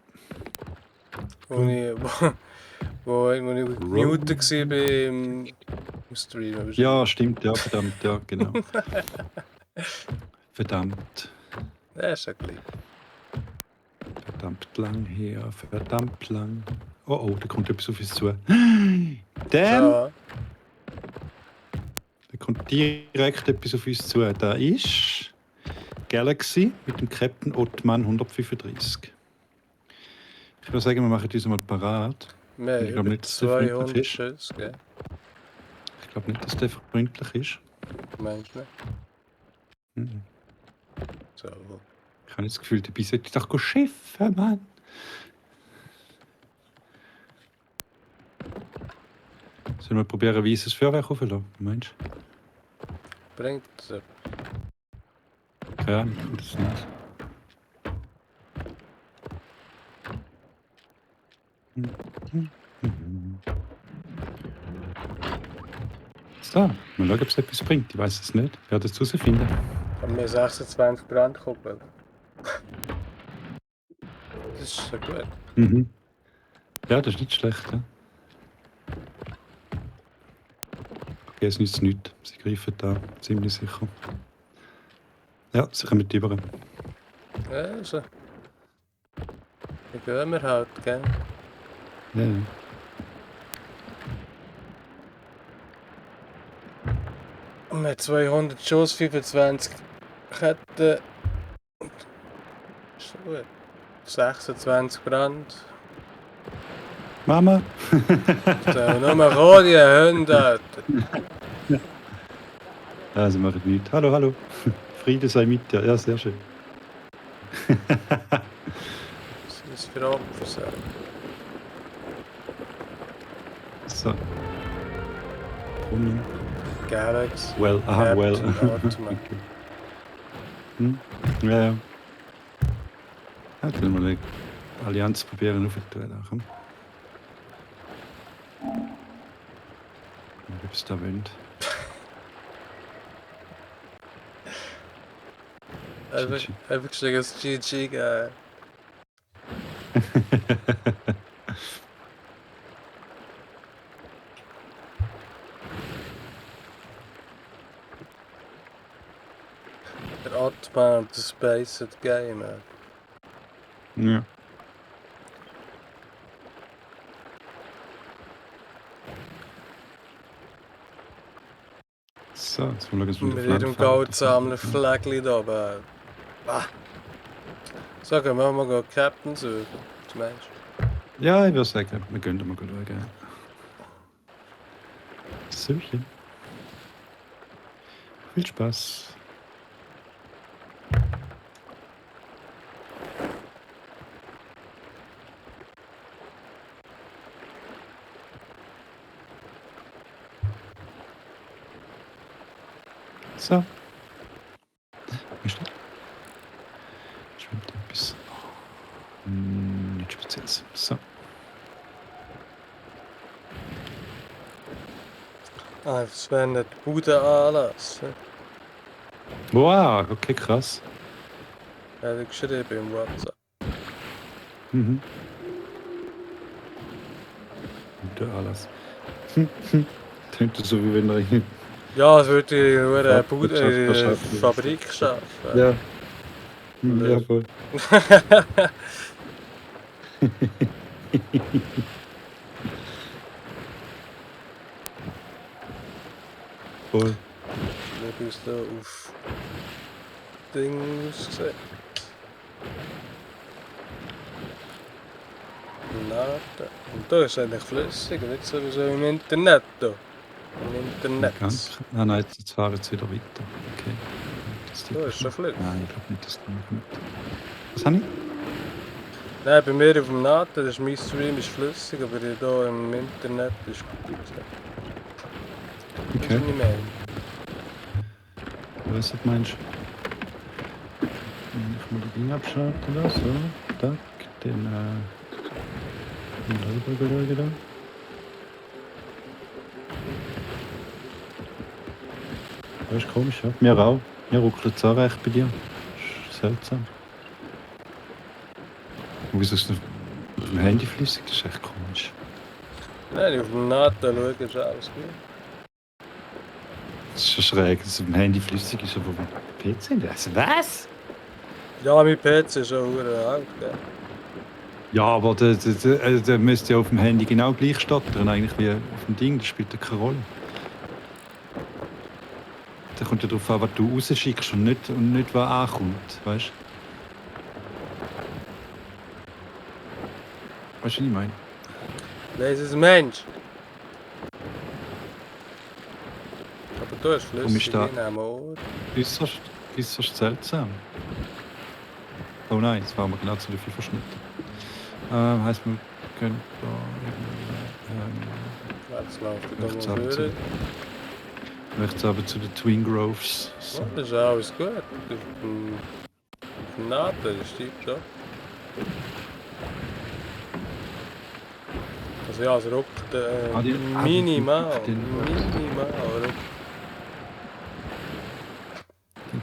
Speaker 1: Wo ich gemutet war im Stream.
Speaker 3: Ja, stimmt, ja, verdammt, ja, genau. Verdammt.
Speaker 1: Das ist ein bisschen.
Speaker 3: Verdammt lang her, verdammt lang. Oh oh, da kommt etwas auf uns zu. Damn!
Speaker 1: Ja.
Speaker 3: Da kommt direkt etwas auf uns zu. Da ist Galaxy mit dem Captain Ottman 135. Ich würde sagen, wir machen uns mal parat.
Speaker 1: Wir haben
Speaker 3: Ich glaube
Speaker 1: über
Speaker 3: nicht, dass der freundlich
Speaker 1: 200
Speaker 3: ist.
Speaker 1: Schüsse, gell?
Speaker 3: Ich glaube nicht, dass der freundlich ist.
Speaker 1: Meinst du nicht?
Speaker 3: Mhm.
Speaker 1: So.
Speaker 3: Ich habe das Gefühl, dabei sollte ich doch schiffen, Mann. Sollen wir probieren, ein weißes Feuerwerk aufzulassen? Meinst du?
Speaker 1: Bringt es.
Speaker 3: Keine Ahnung, ich finde das nicht. So, mal schauen, ob es etwas bringt. Ich weiß es nicht. Ich werde es herausfinden.
Speaker 1: Haben wir 26 Brandkugeln. Das ist so gut.
Speaker 3: Mhm. Ja, das ist nicht schlecht. Ja. Okay, es nützt nichts. Sie greifen da, ziemlich sicher. Ja, sie kommen über.
Speaker 1: Ja, also. Wie gehen wir halt, gell?
Speaker 3: Ja, ja.
Speaker 1: Mit 200 Schuss, 25 Ketten. Ist so gut. 26 Brand.
Speaker 3: Mama!
Speaker 1: Da nur mal kommen, die Hunde, Alter.
Speaker 3: Ja, sie machen nichts. Hallo, hallo. Friede sei mit dir. Ja, sehr schön.
Speaker 1: Was ist das für Opfer? So?
Speaker 3: So. Brunnen.
Speaker 1: Galaxy.
Speaker 3: Well, aha, well.
Speaker 1: Captain Atman.
Speaker 3: Okay. Hm? Ja, ja. Ja, können wir eine Allianz probieren aufzutun. Komm. Ob es da wollen.
Speaker 1: Einfach schon das GG, geil. Der Atman und der Space at Game.
Speaker 3: Ja. So, jetzt mal schauen,
Speaker 1: Mit ihrem Goldsammeln Fleckchen da oben. Ah. So, gehen wir mal Captain suchen. Was meinst du?
Speaker 3: Ja, ich würde sagen, wir gehen mal schauen. Söchen. Viel Spaß. So. Ist das? Schwimmt etwas. Nicht spezielles. So.
Speaker 1: Ah, das wäre nicht die Bude anlassen.
Speaker 3: Wow, okay, krass.
Speaker 1: Er hat geschrieben im WhatsApp.
Speaker 3: Mhm. Guter Anlass. Tönt so, wie wenn er in
Speaker 1: Ja, es würde nur eine
Speaker 3: Ja,
Speaker 1: Bude,
Speaker 3: Wirtschaft-
Speaker 1: eine Fabrik schaffen.
Speaker 3: Ja. Ja, voll. Voll.
Speaker 1: Wie ist da auf Dings gesehen? Nada. Und da ist eigentlich flüssig, nicht so wie so im Internet. Da. Im Internet.
Speaker 3: Ganz. Nein, nein, jetzt fahren wir wieder weiter. Okay. Das
Speaker 1: Da ist schon flüssig.
Speaker 3: Nein, ich glaube nicht, dass du noch mit. Was habe ich?
Speaker 1: Nein, bei mir auf dem NAT, das ist mein Stream ist flüssig, aber hier im Internet ist gut.
Speaker 3: Okay.
Speaker 1: Nicht mehr.
Speaker 3: Was meinst du? Ich mal die Dinge abschalten da, so. Tack. Den rüber schauen da. Das ist komisch, ja. Mir auch. Mir ruckelt es auch recht bei dir. Das ist seltsam. Und wieso ist es auf dem Handy flüssig? Das ist echt komisch.
Speaker 1: Nein, auf dem NAT schauen ist alles gut.
Speaker 3: Das ist schon schräg, dass es auf dem Handy flüssig ist, aber auf dem PC nicht. Was?
Speaker 1: Ja, mein PC ist auch alt, gell?
Speaker 3: Ja, aber der müsste ja auf dem Handy genau gleich stottern, eigentlich wie auf dem Ding. Das spielt ja keine Rolle. Da kommt ja darauf an, was du rausschickst und nicht was ankommt, weißt du? Weißt du, was ich meine?
Speaker 1: Das ist ein Mensch. Aber du hast
Speaker 3: Warum
Speaker 1: flüssig
Speaker 3: ist da-
Speaker 1: in einem Ohr.
Speaker 3: Äußerst seltsam. Oh nein, jetzt waren wir genau zu viel verschnitten. Heißt, wir können da irgendwie.
Speaker 1: Jetzt läuft er
Speaker 3: Rechts
Speaker 1: da mal
Speaker 3: runter
Speaker 1: durch.
Speaker 3: Rechts runter zu den Twin Groves.
Speaker 1: Ja,
Speaker 3: So.
Speaker 1: das ist alles gut. Gnade, das stimmt da. Also ja, es ruckt minimal. Minimal ruckt.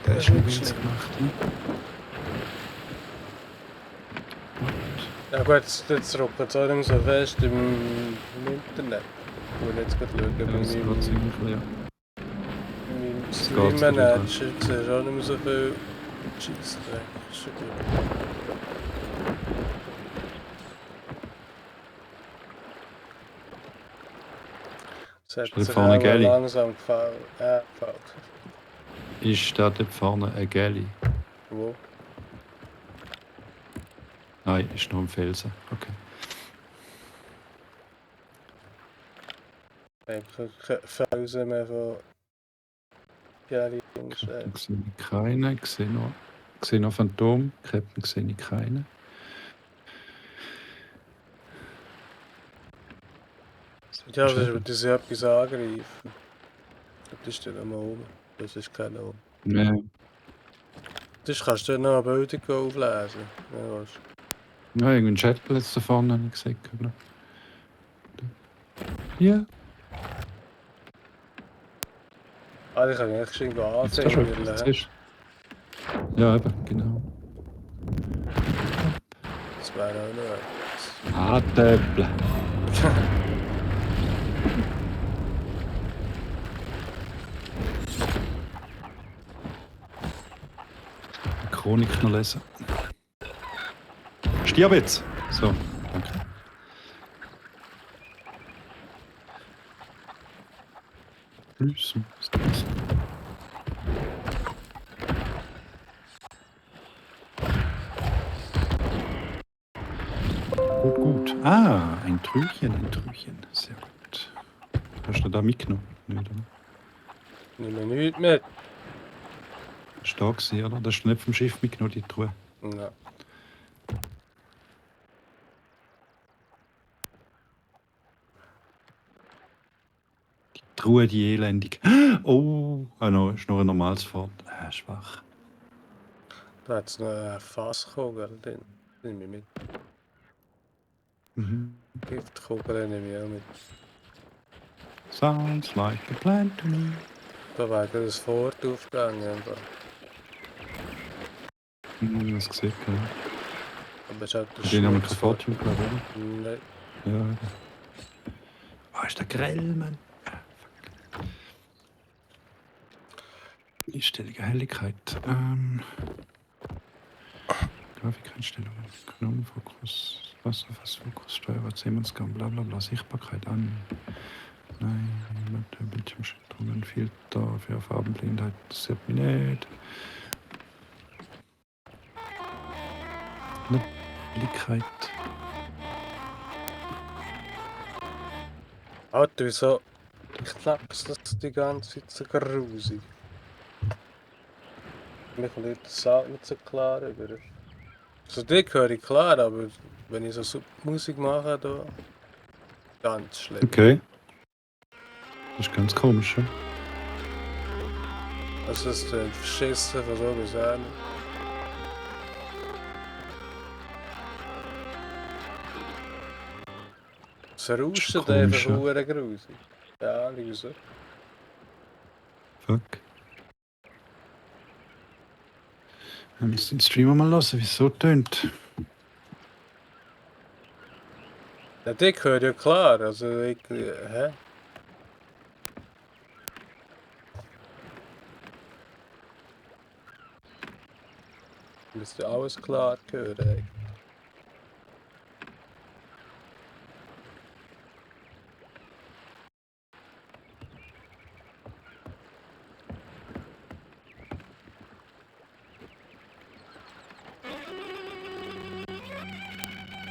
Speaker 3: Der ist schon Wins gemacht. Ne?
Speaker 1: Ja gut, jetzt ruckt es auch nicht mehr so fest im Internet. Ich will jetzt gerade schauen,
Speaker 3: Ja,
Speaker 1: bei
Speaker 3: das geht
Speaker 1: meinem
Speaker 3: ziemlich, ja.
Speaker 1: Im
Speaker 3: Es geht
Speaker 1: Stream-Manager
Speaker 3: zu
Speaker 1: siehst du auch nicht mehr so viel Scheissdreck. Ist schon gut. Es hat
Speaker 3: Stell dir
Speaker 1: sich
Speaker 3: vorne
Speaker 1: auch
Speaker 3: Gelli.
Speaker 1: langsam gefällt.
Speaker 3: Ist da dort vorne ein Galley?
Speaker 1: Wo?
Speaker 3: Nein, ist nur ein Felsen. Okay.
Speaker 1: Ich Felsen mehr von Gary und
Speaker 3: Captain sehe ich keine. Ich sehe noch Phantom. Captain sehe ich keine.
Speaker 1: Ja, das ist, das ist etwas angreifen. Das ist dann mal oben. Das ist keine oben.
Speaker 3: Nein.
Speaker 1: Das kannst du dann noch eine Bildung auflesen. Ja, weißt du.
Speaker 3: Ja, irgendein Chatplatz da vorne habe ich gesehen. Oder? Ja.
Speaker 1: Ah, die kann ich echt schon
Speaker 3: Jetzt kannst du
Speaker 1: anfangen.
Speaker 3: etwas siehst. Ja, eben, genau.
Speaker 1: Das wäre auch noch etwas.
Speaker 3: Ah, Töpple. Chronik noch lesen. Stirb jetzt! So, danke. Lüsen. Gut, gut. Ah, ein Trüchen, ein Trüchen. Sehr gut. Hast du da mitgenommen? Nicht, oder?
Speaker 1: Nimm mir nichts mit.
Speaker 3: Stark gewesen, oder? Das hast du nicht vom Schiff mitgenommen, die Truhe.
Speaker 1: Nein.
Speaker 3: Die Truhe, die elendig. Oh, no, ist noch ein normales Fort. Schwach.
Speaker 1: Da hat es noch eine Fasskugel drin. Nimm ich mit.
Speaker 3: Mhm.
Speaker 1: Giftkugel nehme ich auch mit.
Speaker 3: Sounds like a plan to me.
Speaker 1: Da wäre gerade das Fort aufgegangen.
Speaker 3: Das gesehen, ja.
Speaker 1: Aber es hat
Speaker 3: Bei denen haben wir kein Fortune gehabt, oder?
Speaker 1: Nein.
Speaker 3: Ja. Ah, ist der grell, Mann. Fuck. Einstellige Helligkeit. Grafikeinstellungen. Kanonenfokus. Wasserfassfokus. Steuerbord, Seemannsgang, bla bla bla. Sichtbarkeit an. Nein, Bildschirmschilderungen, Filter für Farbenblindheit. Das sieht mich nicht. Helligkeit.
Speaker 1: Alter, wieso? Ich knack's das die ganze Zeit so grusig. Mir kommt nicht das Sound nicht so klar über. Also dich höre ich klar, aber wenn ich so Musik mache, da ganz schlimm.
Speaker 3: Okay. Das ist ganz komisch, ja?
Speaker 1: Also es klingt verschissen von so bis her. Es rauscht
Speaker 3: komisch,
Speaker 1: einfach
Speaker 3: ja.
Speaker 1: verdammt grusig. Ja, wieso?
Speaker 3: Fuck. Wir müssen den Streamer mal lassen, wie es so tönt.
Speaker 1: Ja, dich höre ja klar, also ich... Hä? Müsste alles klar hören eigentlich.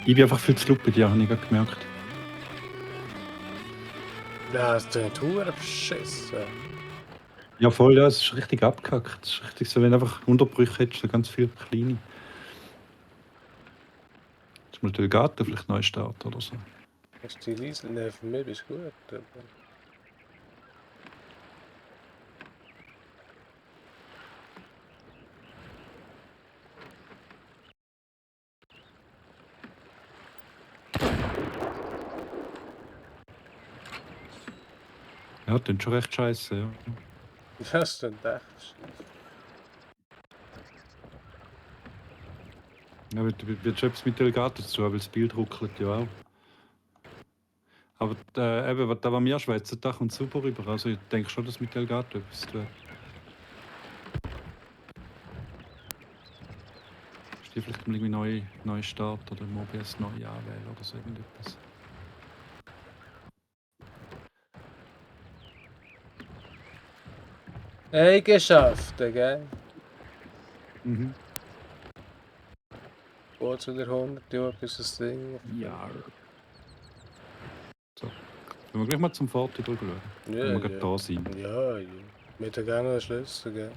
Speaker 3: Ich bin einfach viel zu laut bei dir, habe ich gerade gemerkt.
Speaker 1: Ja, es klingt verdammt verschissen.
Speaker 3: Ja, voll, ja, es ist richtig abgehackt. Es ist richtig so, wenn du einfach Unterbrüche hättest, so ganz viele kleine. Jetzt muss der Garten vielleicht neu starten oder so.
Speaker 1: Ist die Riesel? Ne, für mich bist du gut. Aber...
Speaker 3: Ja, das ist schon recht scheiße, ja.
Speaker 1: Was denn das?
Speaker 3: Ja, wird schon etwas mit Delegaten zu, weil das Bild ruckelt ja auch. Aber eben, da was wir schwätzen, da kommt super rüber. Also ich denke schon, dass mit Delegaten etwas zu tun hat. Ist die vielleicht mal irgendwie neu starten oder im OBS neu anwählen oder so irgendetwas?
Speaker 1: Eigenschaften, gell?
Speaker 3: Mhm.
Speaker 1: Geht zu der 100 Jahre bis das Ding.
Speaker 3: Ja. So. Wenn wir gleich mal zum Forti drüber schauen.
Speaker 1: Ja,
Speaker 3: Wenn wir
Speaker 1: ja.
Speaker 3: gerade da sind.
Speaker 1: Ja, ja. Mit der gerne einen Schlüssel, gell?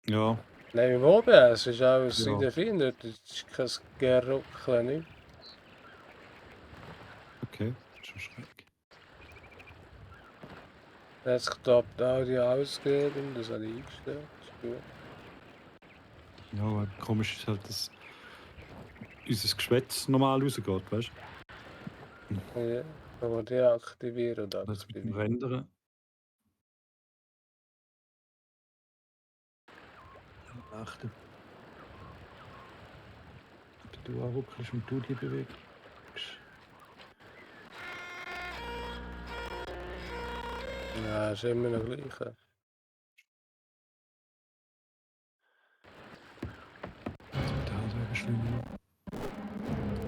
Speaker 3: Ja.
Speaker 1: Nein, im OBS ist alles
Speaker 3: Ja.
Speaker 1: in der Finder, das ist kein Geruckeln, nicht?
Speaker 3: Okay. Das ist schon schräg.
Speaker 1: Er hat sich getappt Audio ausgegeben, das habe ich eingestellt. Ist gut.
Speaker 3: Ja, aber komisch ist halt, dass unser Geschwätz normal rausgeht, weißt du?
Speaker 1: Ja, kann man deaktivieren oder
Speaker 3: Das mit dem
Speaker 1: aktivieren.
Speaker 3: Rendern. Achte. Ob du anruckst und du die bewegst.
Speaker 1: Ja, ist immer noch gleich.
Speaker 3: Da so beschleunigen.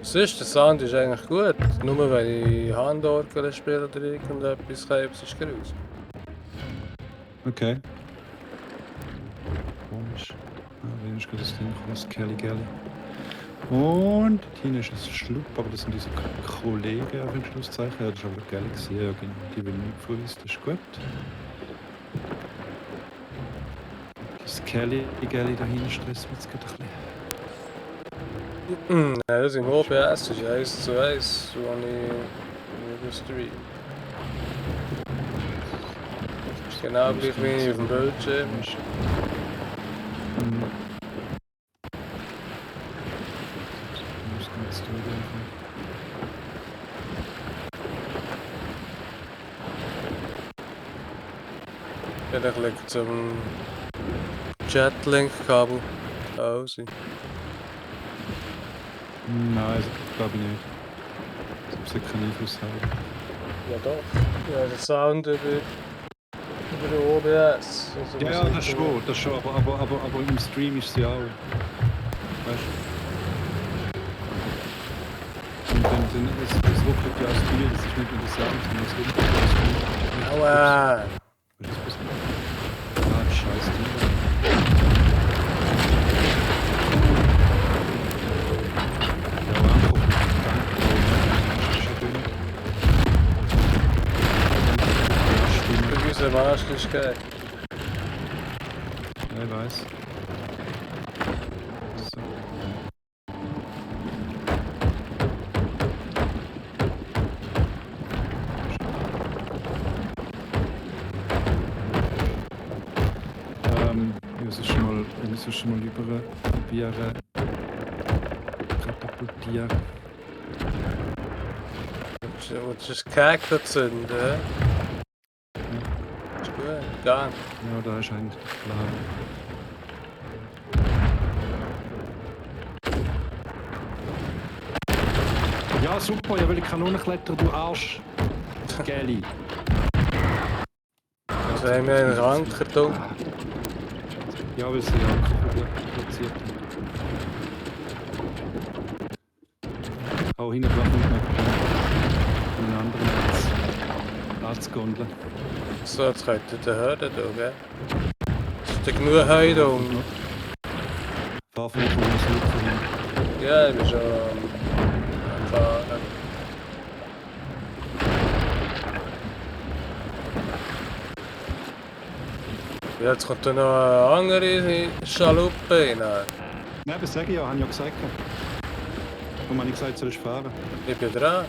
Speaker 1: Sonst, der Sound ist eigentlich gut. Nur wenn ich Handorgel spiele oder irgendetwas, kann ich es grüß.
Speaker 3: Okay. Komisch. Wenn ich das Ding aus Kelly Gelly. Und hier ist es Schlupp, aber das sind diese Kollegen auf Schlusszeichen. Ja, das ist aber Galaxy, ja genau. Die will nicht von uns, das ist gut. Das Kelly Gelly dahinter stresst mich jetzt gerade ein bisschen.
Speaker 1: Ja, das im OBS ist 1 zu 1, wo ich stream. Das ist genau gleich wie auf dem Bildschirm. Vielleicht liegt es am Chatlink-Kabel. Oh, sie.
Speaker 3: Nein, das glaube ich nicht. Das hat keinen Einfluss haben.
Speaker 1: Ja doch. Ja, der Sound über den OBS. Also
Speaker 3: Ja,
Speaker 1: Musik
Speaker 3: das schon, aber im Stream ist sie auch. Weißt du? Und dann es ruckelt ja das Bild, das ist nicht nur der Sound, sondern es ruckelt ja das Bild.
Speaker 1: Aua!
Speaker 3: Was ist passiert? Ah, scheiß Ding. Ja, aber einfach auf den Gedanken. Das ist schon dünn.
Speaker 1: Für unsere Menschlichkeit.
Speaker 3: Ja, ich weiß. So. Wir müssen schon mal über probieren katapultieren.
Speaker 1: Willst du das Kegel zünden? Hä? Ist gut, gern.
Speaker 3: Ja, da ist eigentlich der Plan. Ja, super, ja, will ich Kanonenkletter, du Arsch. Gelli.
Speaker 1: Also haben wir einen Anker da.
Speaker 3: Ja, weil sie ja platziert haben. Auch hinten dran kommt noch einen anderen Arztgondel.
Speaker 1: So, jetzt könnte der Hörder da, gell? Ist da genug Heu da unten?
Speaker 3: Fahr vielleicht mal das Luft hin.
Speaker 1: Ja, ich bin schon am Fahren. Ja, jetzt kommt da noch eine andere Schaluppe rein.
Speaker 3: Nein, das sage ich ja, habe ich ja gesagt. Warum habe ich gesagt, soll ich fahren?
Speaker 1: Ich bin dran.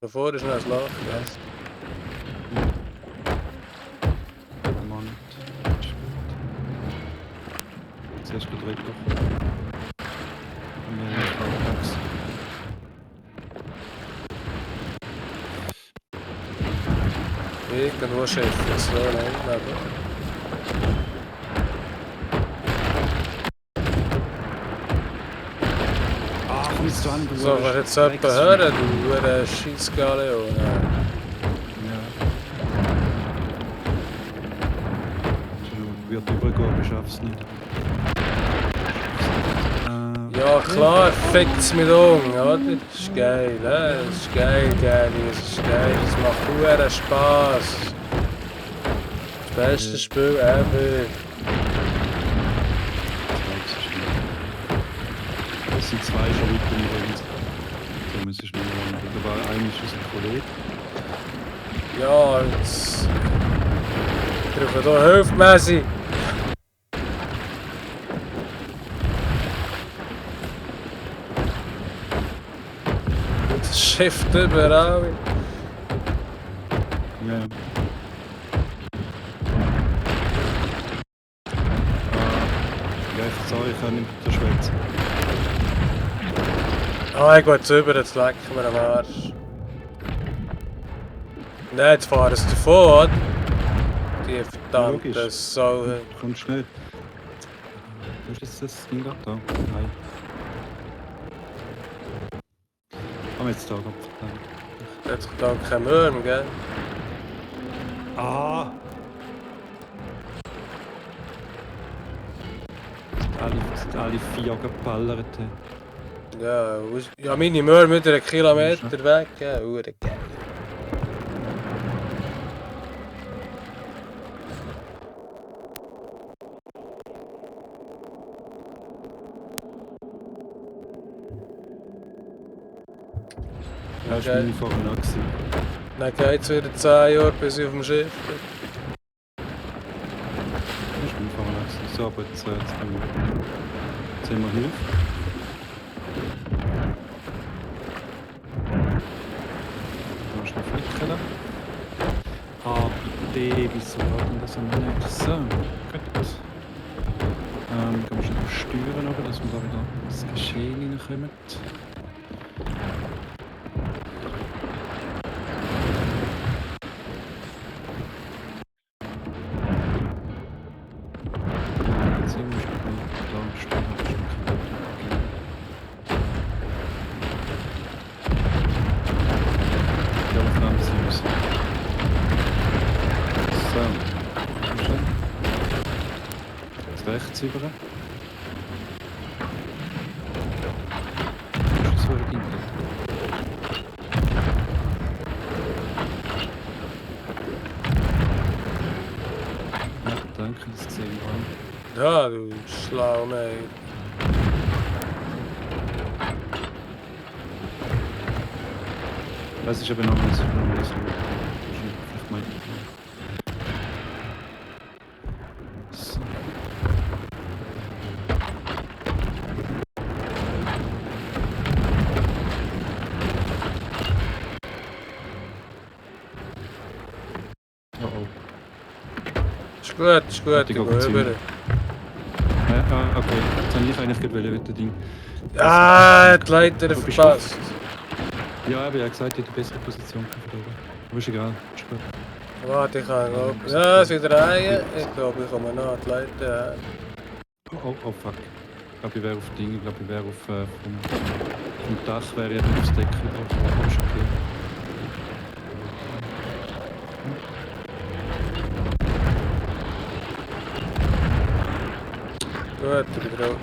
Speaker 1: Davor ist noch ein Loch. Yes.
Speaker 3: Mann. Zuerst gedrückt doch. Und dann ist es
Speaker 1: Irgendwo schifft es so lang.
Speaker 3: Ah, komm jetzt dran, du
Speaker 1: So, was jetzt jemand hören, du Scheissgaleon.
Speaker 3: Ja. Du wird übergehen, aber ich schaff's nicht.
Speaker 1: Ja klar, fickt's mit um, oder? Das ist geil, das ist geil, das ist geil, das macht verdammt Spaß. Das beste Spiel ever.
Speaker 3: Es sind zwei schon weiter übrigens. So muss ich schnell ran. Da war eigentlich ein Kollege.
Speaker 1: Ja, jetzt... Ich rufe hier Hilfe, Messi! Das schifft überall.
Speaker 3: Ja. Ja, ich verzeihe, ich kann nicht der Schweiz.
Speaker 1: Ah, ich gehe jetzt rüber, jetzt leck mir am Arsch. Nein, jetzt fahren sie davon, oder? Die verdammte
Speaker 3: logisch.
Speaker 1: Sau.
Speaker 3: Komm schnell. Wo ist jetzt das Ding da? Da. Nein. Komm jetzt da, Gott verdammt.
Speaker 1: Jetzt kommt kein Würm, gell?
Speaker 3: Ah! Alle vier geballert.
Speaker 1: Ja, ja, meine Möhr mit einen Kilometer weg, ja, hure geil.
Speaker 3: Ja, das war meine vorhin auch gewesen.
Speaker 1: Dann geht es wieder 10 Jahre, bis ich auf dem Schiff bin.
Speaker 3: Das war meine vorhin auch gewesen. So, aber jetzt haben wir Hilfe. Da ist noch Flecken da. Ah, bitte, wieso hat denn das noch nicht? So, gut. Gehen wir schnell auf Steuern runter, dass wir da wieder ins Geschehen reinkommen. Jetzt sind wir schon da stehen, habe ich schon gehört. Ja, auf der anderen Seite. So, komm schon. Jetzt rechts rüber. Wo ist das Wort hinten? Ja, danke, das gesehen wir.
Speaker 1: Ja, du schlau, mate.
Speaker 3: Das ist aber noch nicht so, wenn man das vielleicht mal. So. Oh oh.
Speaker 1: Ist gut, ich gehe
Speaker 3: Die
Speaker 1: rüber.
Speaker 3: Ja, okay. Jetzt habe ich eigentlich gerade mit dem Ding.
Speaker 1: Ah, die Leiter verpasst.
Speaker 3: Ja, aber er hat gesagt, ich hätte die bessere Position von oben. Aber ist egal, ist gut.
Speaker 1: Warte, ich kann noch. Ja, sie drehen. Ich glaube, ich komme noch an die Leiter.
Speaker 3: Oh fuck. Ich glaube, ich wäre auf Ding, ich glaube, ich wäre auf vom Dach wäre ich aufs Deck drauf. Aber ist okay.
Speaker 1: Gut, ich bin drauf.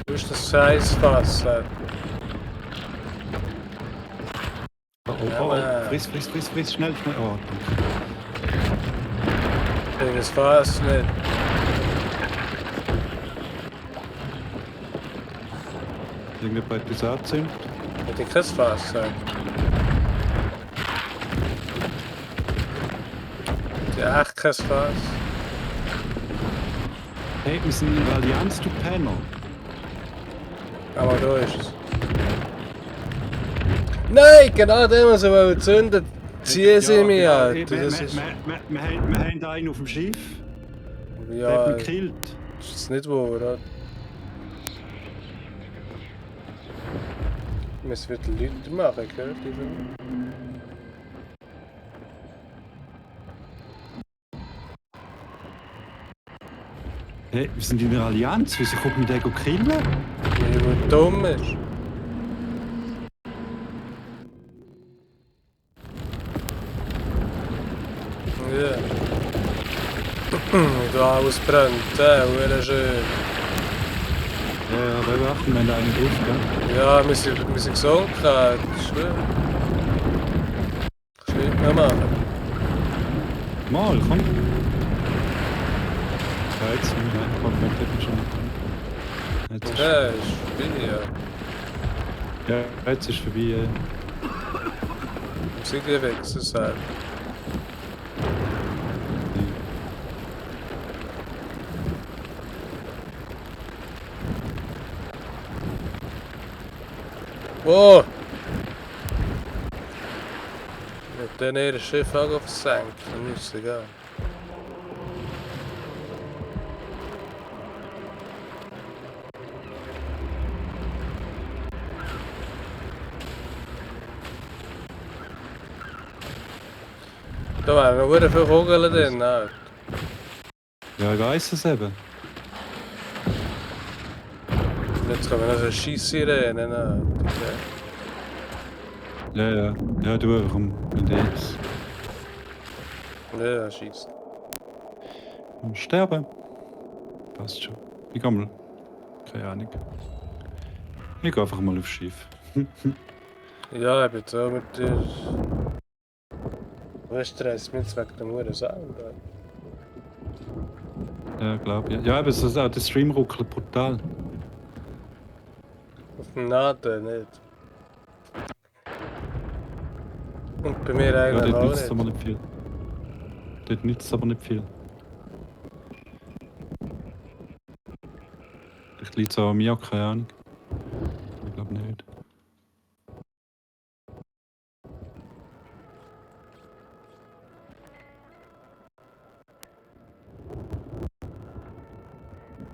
Speaker 1: Wo ist das Scheißfass?
Speaker 3: Oh, friss, schnell. Oh,
Speaker 1: Ich bin das Fass nicht.
Speaker 3: irgendjemand etwas anzündet.
Speaker 1: Hätte ich kein Fass sein. Ja, echt kein Fass.
Speaker 3: Hey, wir sind in der Allianz, du Penner.
Speaker 1: Aber da ist es. Nein, genau den, was sie zünden, ziehen sie mich,
Speaker 3: genau.
Speaker 1: Alter. Das ist...
Speaker 3: Wir haben da einen auf dem Schiff. Der
Speaker 1: Ja,
Speaker 3: hat mich
Speaker 1: das
Speaker 3: gekillt.
Speaker 1: ist nicht wahr, oder? Wir müssen wieder Leute machen, gehört ihr?
Speaker 3: Hey, wir sind in einer Allianz. Wieso kommt mir der killen?
Speaker 1: Weil er dumm ist. Ja. Da ausbrennt, wäre schön.
Speaker 3: Ja, aber wir achten, wir haben da einen drauf, gell?
Speaker 1: Ja, wir sind gesunken, das ist schlimm. Kannst du nicht mehr machen.
Speaker 3: Mal, komm. Ja, jetzt sind wir komplett schon dran. Jetzt ist,
Speaker 1: Ja, ist vorbei, ja.
Speaker 3: ja, jetzt ist vorbei.
Speaker 1: Musik wechseln, sagt. Wow! Ich habe dann ihr Schiff auch versenkt, dann ist es egal. Da waren noch sehr viele Kugeln drin, Alter.
Speaker 3: Ja, ich weiss es eben.
Speaker 1: Und jetzt kommen noch so Scheissirenen, Alter.
Speaker 3: Ja. Ja, du, komm, und jetzt.
Speaker 1: Ja, scheiße.
Speaker 3: Und sterben. Passt schon. Ich geh mal. Keine Ahnung. Ich geh einfach mal aufs Schiff.
Speaker 1: Ja, ich bin so mit dir. Was stresst mich wegen dem Uhren Sound?
Speaker 3: Ja, glaub ich. Ja, aber es ist auch der Stream ruckelt brutal.
Speaker 1: Auf dem Nadel nicht. Und bei mir
Speaker 3: Ja,
Speaker 1: eigentlich
Speaker 3: dort
Speaker 1: auch
Speaker 3: nützt es aber
Speaker 1: nicht.
Speaker 3: nicht viel. Dort nützt es aber nicht viel. Vielleicht liegt es auch an mir, keine Ahnung. Ich glaube nicht.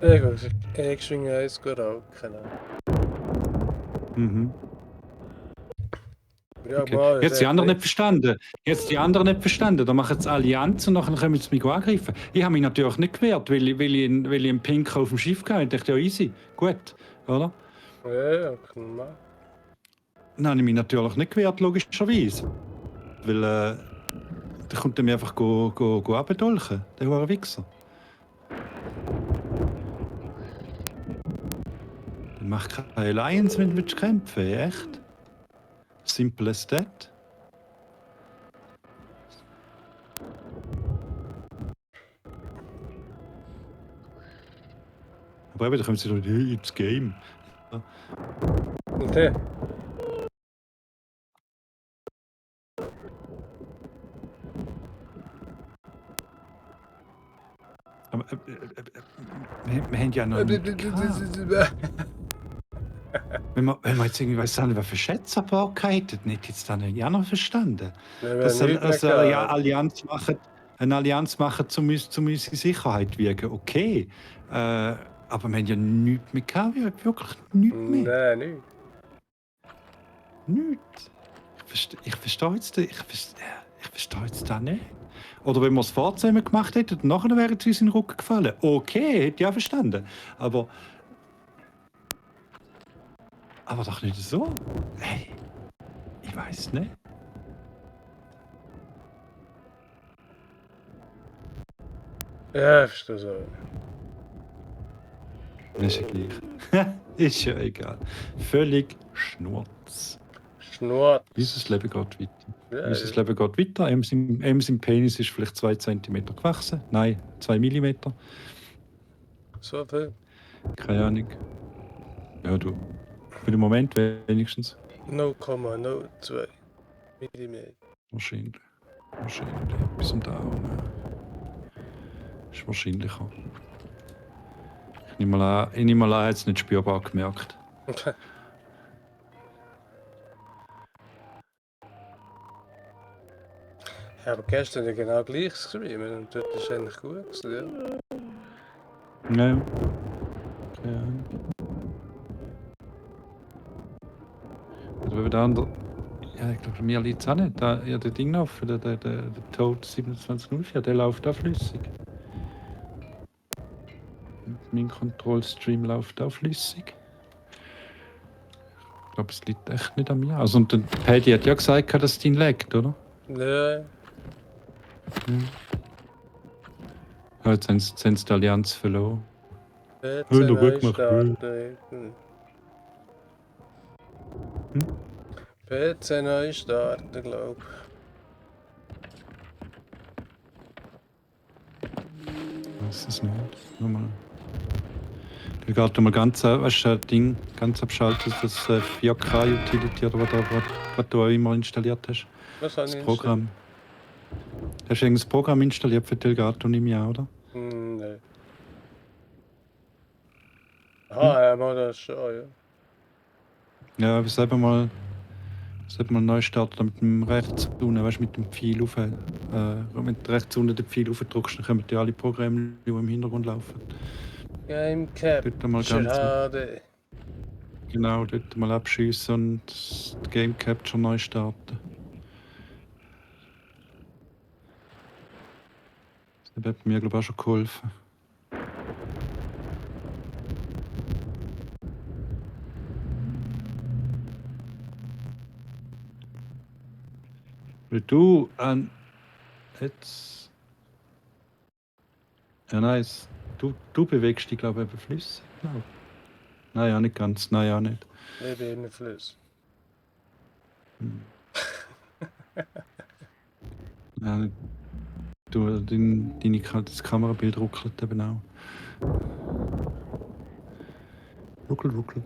Speaker 1: Ja gut, ich schwinge eins gut auch, keine Ahnung.
Speaker 3: Mhm.
Speaker 1: Ja,
Speaker 3: Okay.
Speaker 1: mal,
Speaker 3: Jetzt die anderen nicht verstanden. Da machen sie Allianz und nachher können sie mich angreifen. Ich habe mich natürlich nicht gewehrt, weil ich einen Pinker auf dem Schiff hatte. Ich dachte, ja, easy. Gut, oder?
Speaker 1: Ja, kann man.
Speaker 3: Dann habe ich mich natürlich nicht gewehrt, logischerweise. Weil der kommt mir einfach abdolchen, der hohe Wichser. Dann mach keine Alliance, wenn du kämpfen willst, echt? Simple as that. Aber eben, da kommen sie doch, hey, it's game.
Speaker 1: Okay.
Speaker 3: Aber wir haben ja noch nicht gehabt. Wenn wir jetzt irgendwie, weiss nicht, was für Schätzbarkeit hätten, hätte ich jetzt dann ja noch verstanden. Dass sie eine Allianz machen, um unsere Sicherheit wiegen. Okay. Aber wir haben ja nichts mehr gehabt, wirklich nichts mehr.
Speaker 1: Nein, nicht.
Speaker 3: Nichts. Ich verstehe jetzt das nicht. Oder wenn wir es vorher zusammen gemacht hätten, und nachher wären sie uns in den Rücken gefallen. Okay, hätte ich auch verstanden. Aber doch nicht so. Hey, ich weiß nicht.
Speaker 1: Ja, ich verstehe so.
Speaker 3: Ist ja gleich. Ist ja egal. Völlig Schnurz.
Speaker 1: Schnurz.
Speaker 3: Unser Leben geht weiter.
Speaker 1: Ja,
Speaker 3: Unser Leben geht weiter. Im Penis ist vielleicht 2 cm gewachsen. Nein, 2 mm.
Speaker 1: so viel.
Speaker 3: Keine Ahnung. Ja, du. Für den Moment wenigstens.
Speaker 1: 0,02 Millimeter.
Speaker 3: Wahrscheinlich. Bis und Daumen. Ist wahrscheinlicher. Ich nehme mal an, hat es nicht spürbar gemerkt.
Speaker 1: Ich habe gestern ja genau gleiches geschrieben und dort ist eigentlich gut gewesen, ja.
Speaker 3: Ja. Keine Ahnung. Also wenn wir da andere. Ja, ich glaube, mir liegt es auch nicht. Da, ja, der Ding auf, der Toad 2704, der läuft auch flüssig. Mein Control-Stream läuft auch flüssig. Ich glaube, es liegt echt nicht an mir. Also, und der Paddy hat ja gesagt, dass es den laggt, oder?
Speaker 1: Nee,
Speaker 3: Ja, jetzt haben sie die Allianz verloren.
Speaker 1: PC
Speaker 3: Hör doch
Speaker 1: neu
Speaker 3: weg, mach
Speaker 1: starten. PC neu starten, glaube
Speaker 3: Was ist das nicht? Nochmal. Der geht mal ganz, weißt du, Ding ganz abschalten, das 4K-Utility oder was du auch immer installiert hast.
Speaker 1: ich. Was habe
Speaker 3: Das
Speaker 1: ich
Speaker 3: Programm. Hast du irgendein Programm installiert für Delgato nicht mehr, oder?
Speaker 1: Nee. Ah, ja, mal das schon, ja.
Speaker 3: Ja, wir selber mal neu starten mit dem rechts unten, weißt du, mit dem Pfeil auf. Wenn du rechts unten den Pfeil aufdrückst, dann kommen ja alle Programme, die im Hintergrund laufen.
Speaker 1: Game
Speaker 3: Dort mal
Speaker 1: Capture
Speaker 3: ganz.
Speaker 1: HD.
Speaker 3: Genau, dort mal abschiessen und das Game Capture neu starten. Das hat mir, glaube ich, auch schon geholfen. Weil du an. Jetzt. Ja, nice. Du bewegst dich, glaube ich, eben flüssig. Genau. Nein, ja, nicht ganz. Nein, ja, nicht.
Speaker 1: Ich bin in den Fluss.
Speaker 3: Ja, nicht. Das Kamerabild ruckelt eben auch. Ruckel, ruckel.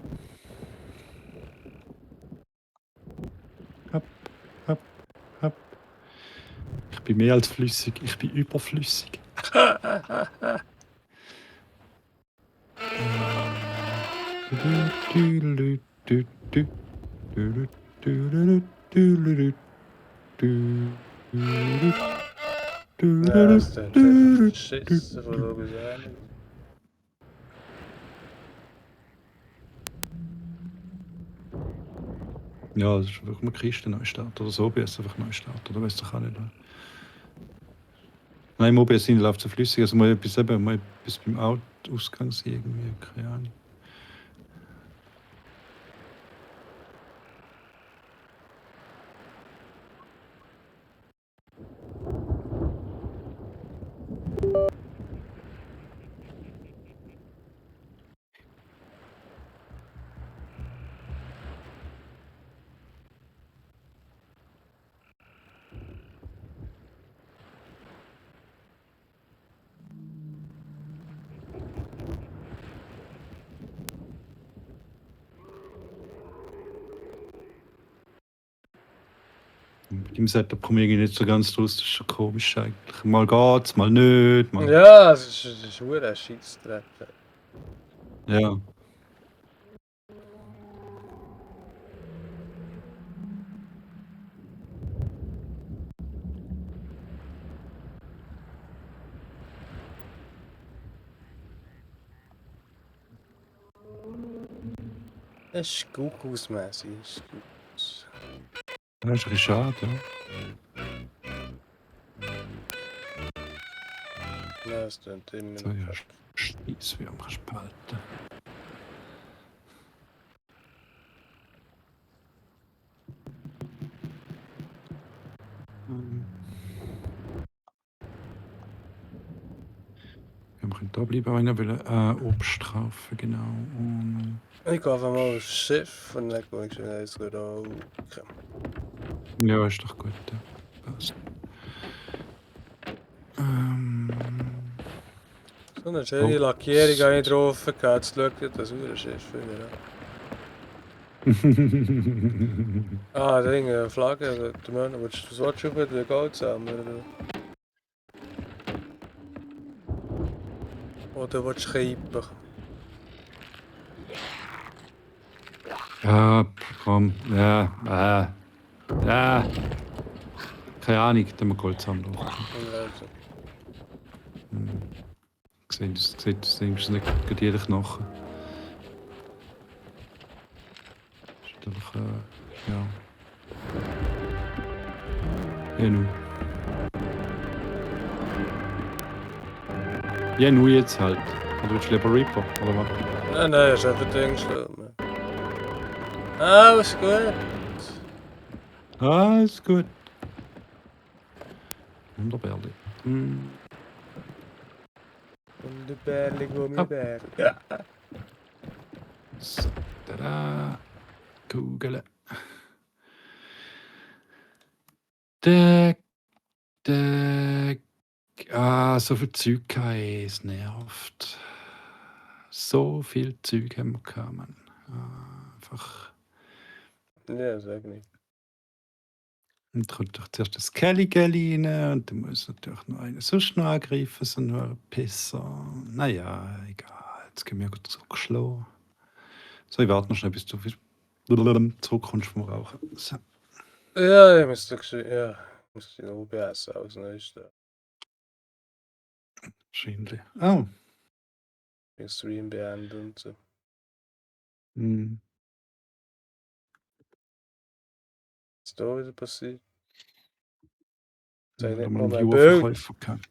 Speaker 3: Hopp, hopp, hopp. Ich bin mehr als flüssig, ich bin überflüssig.
Speaker 1: Ja, das ist der Schiss von Louisiana.
Speaker 3: Ja, das ist einfach mal Kiste neu starten oder so OBS einfach neu starten, oder weißt du auch nicht. Nein, im OBS läuft so flüssig, also mal etwas beim Ausgang sehen, irgendwie, keine Ahnung. Mit dem Setup komme ich nicht so ganz draus, das ist schon komisch eigentlich. Mal geht's, mal nicht, mal...
Speaker 1: Ja, es ist ein Scheissdreck.
Speaker 3: Ja.
Speaker 1: Es ist Kuckucksmässig, es ist gut.
Speaker 3: Das ist ein bisschen schade, ja.
Speaker 1: Ja, es klingt immer
Speaker 3: So,
Speaker 1: noch
Speaker 3: ja,
Speaker 1: fast.
Speaker 3: Scheiße, wie am kannst du behalten. Wir können da bleiben, wenn er will. Obst kaufen, genau. Und
Speaker 1: Ich gehe einfach mal aufs Schiff und dann gehe ich schon eins rauchen.
Speaker 3: ja, ist doch gut. Ja. Passt.
Speaker 1: So eine schöne Lackierung habe ich drauf gehabt. Jetzt schaut ihr das Schiff wieder an. Ah, Ding, Flagge, der Mann, willst du das schon wieder Gold sammeln? Oder willst du kippen?
Speaker 3: Ja, komm. Ja. Keine Ahnung, da wir Gold sammeln.
Speaker 1: Also,
Speaker 3: Sieht nicht gerade jeder Knochen. Ist einfach, ja. Ja, nun. Ja, nun jetzt halt. Oder willst du lieber Reaper? Oder was?
Speaker 1: nein, ist einfach Dingschirm. Alles gut.
Speaker 3: Ah, ist gut. Wunderbärli. Hm.
Speaker 1: Und der Bärli,
Speaker 3: Ah.
Speaker 1: Gummibär. Ja.
Speaker 3: So, tada. Kugel. Der. Ah, so viel Zeug gehabt, es nervt. So viel Zeug haben wir gehabt, Mann. Einfach.
Speaker 1: Ja, sag nicht.
Speaker 3: Und dann kommt doch zuerst das Kelly rein und dann muss natürlich noch einer sonst noch angreifen, so ein Pisser. Naja, egal. Jetzt gehen wir gut zurückschlagen. So, ich warte noch schnell, bis du zurückkommst vom Rauchen. So.
Speaker 1: Ja, ich müsste ja, ich müsste den OBS ausnehmen.
Speaker 3: Wahrscheinlich. Oh.
Speaker 1: Den Stream beenden und so.
Speaker 3: Hm.
Speaker 1: Was ist da wieder passiert?
Speaker 3: Ja,
Speaker 1: Zeig
Speaker 3: da
Speaker 1: nicht
Speaker 3: mal
Speaker 1: mal
Speaker 3: einen
Speaker 1: mein Bild.
Speaker 3: Viewer-Verkäufer gehabt.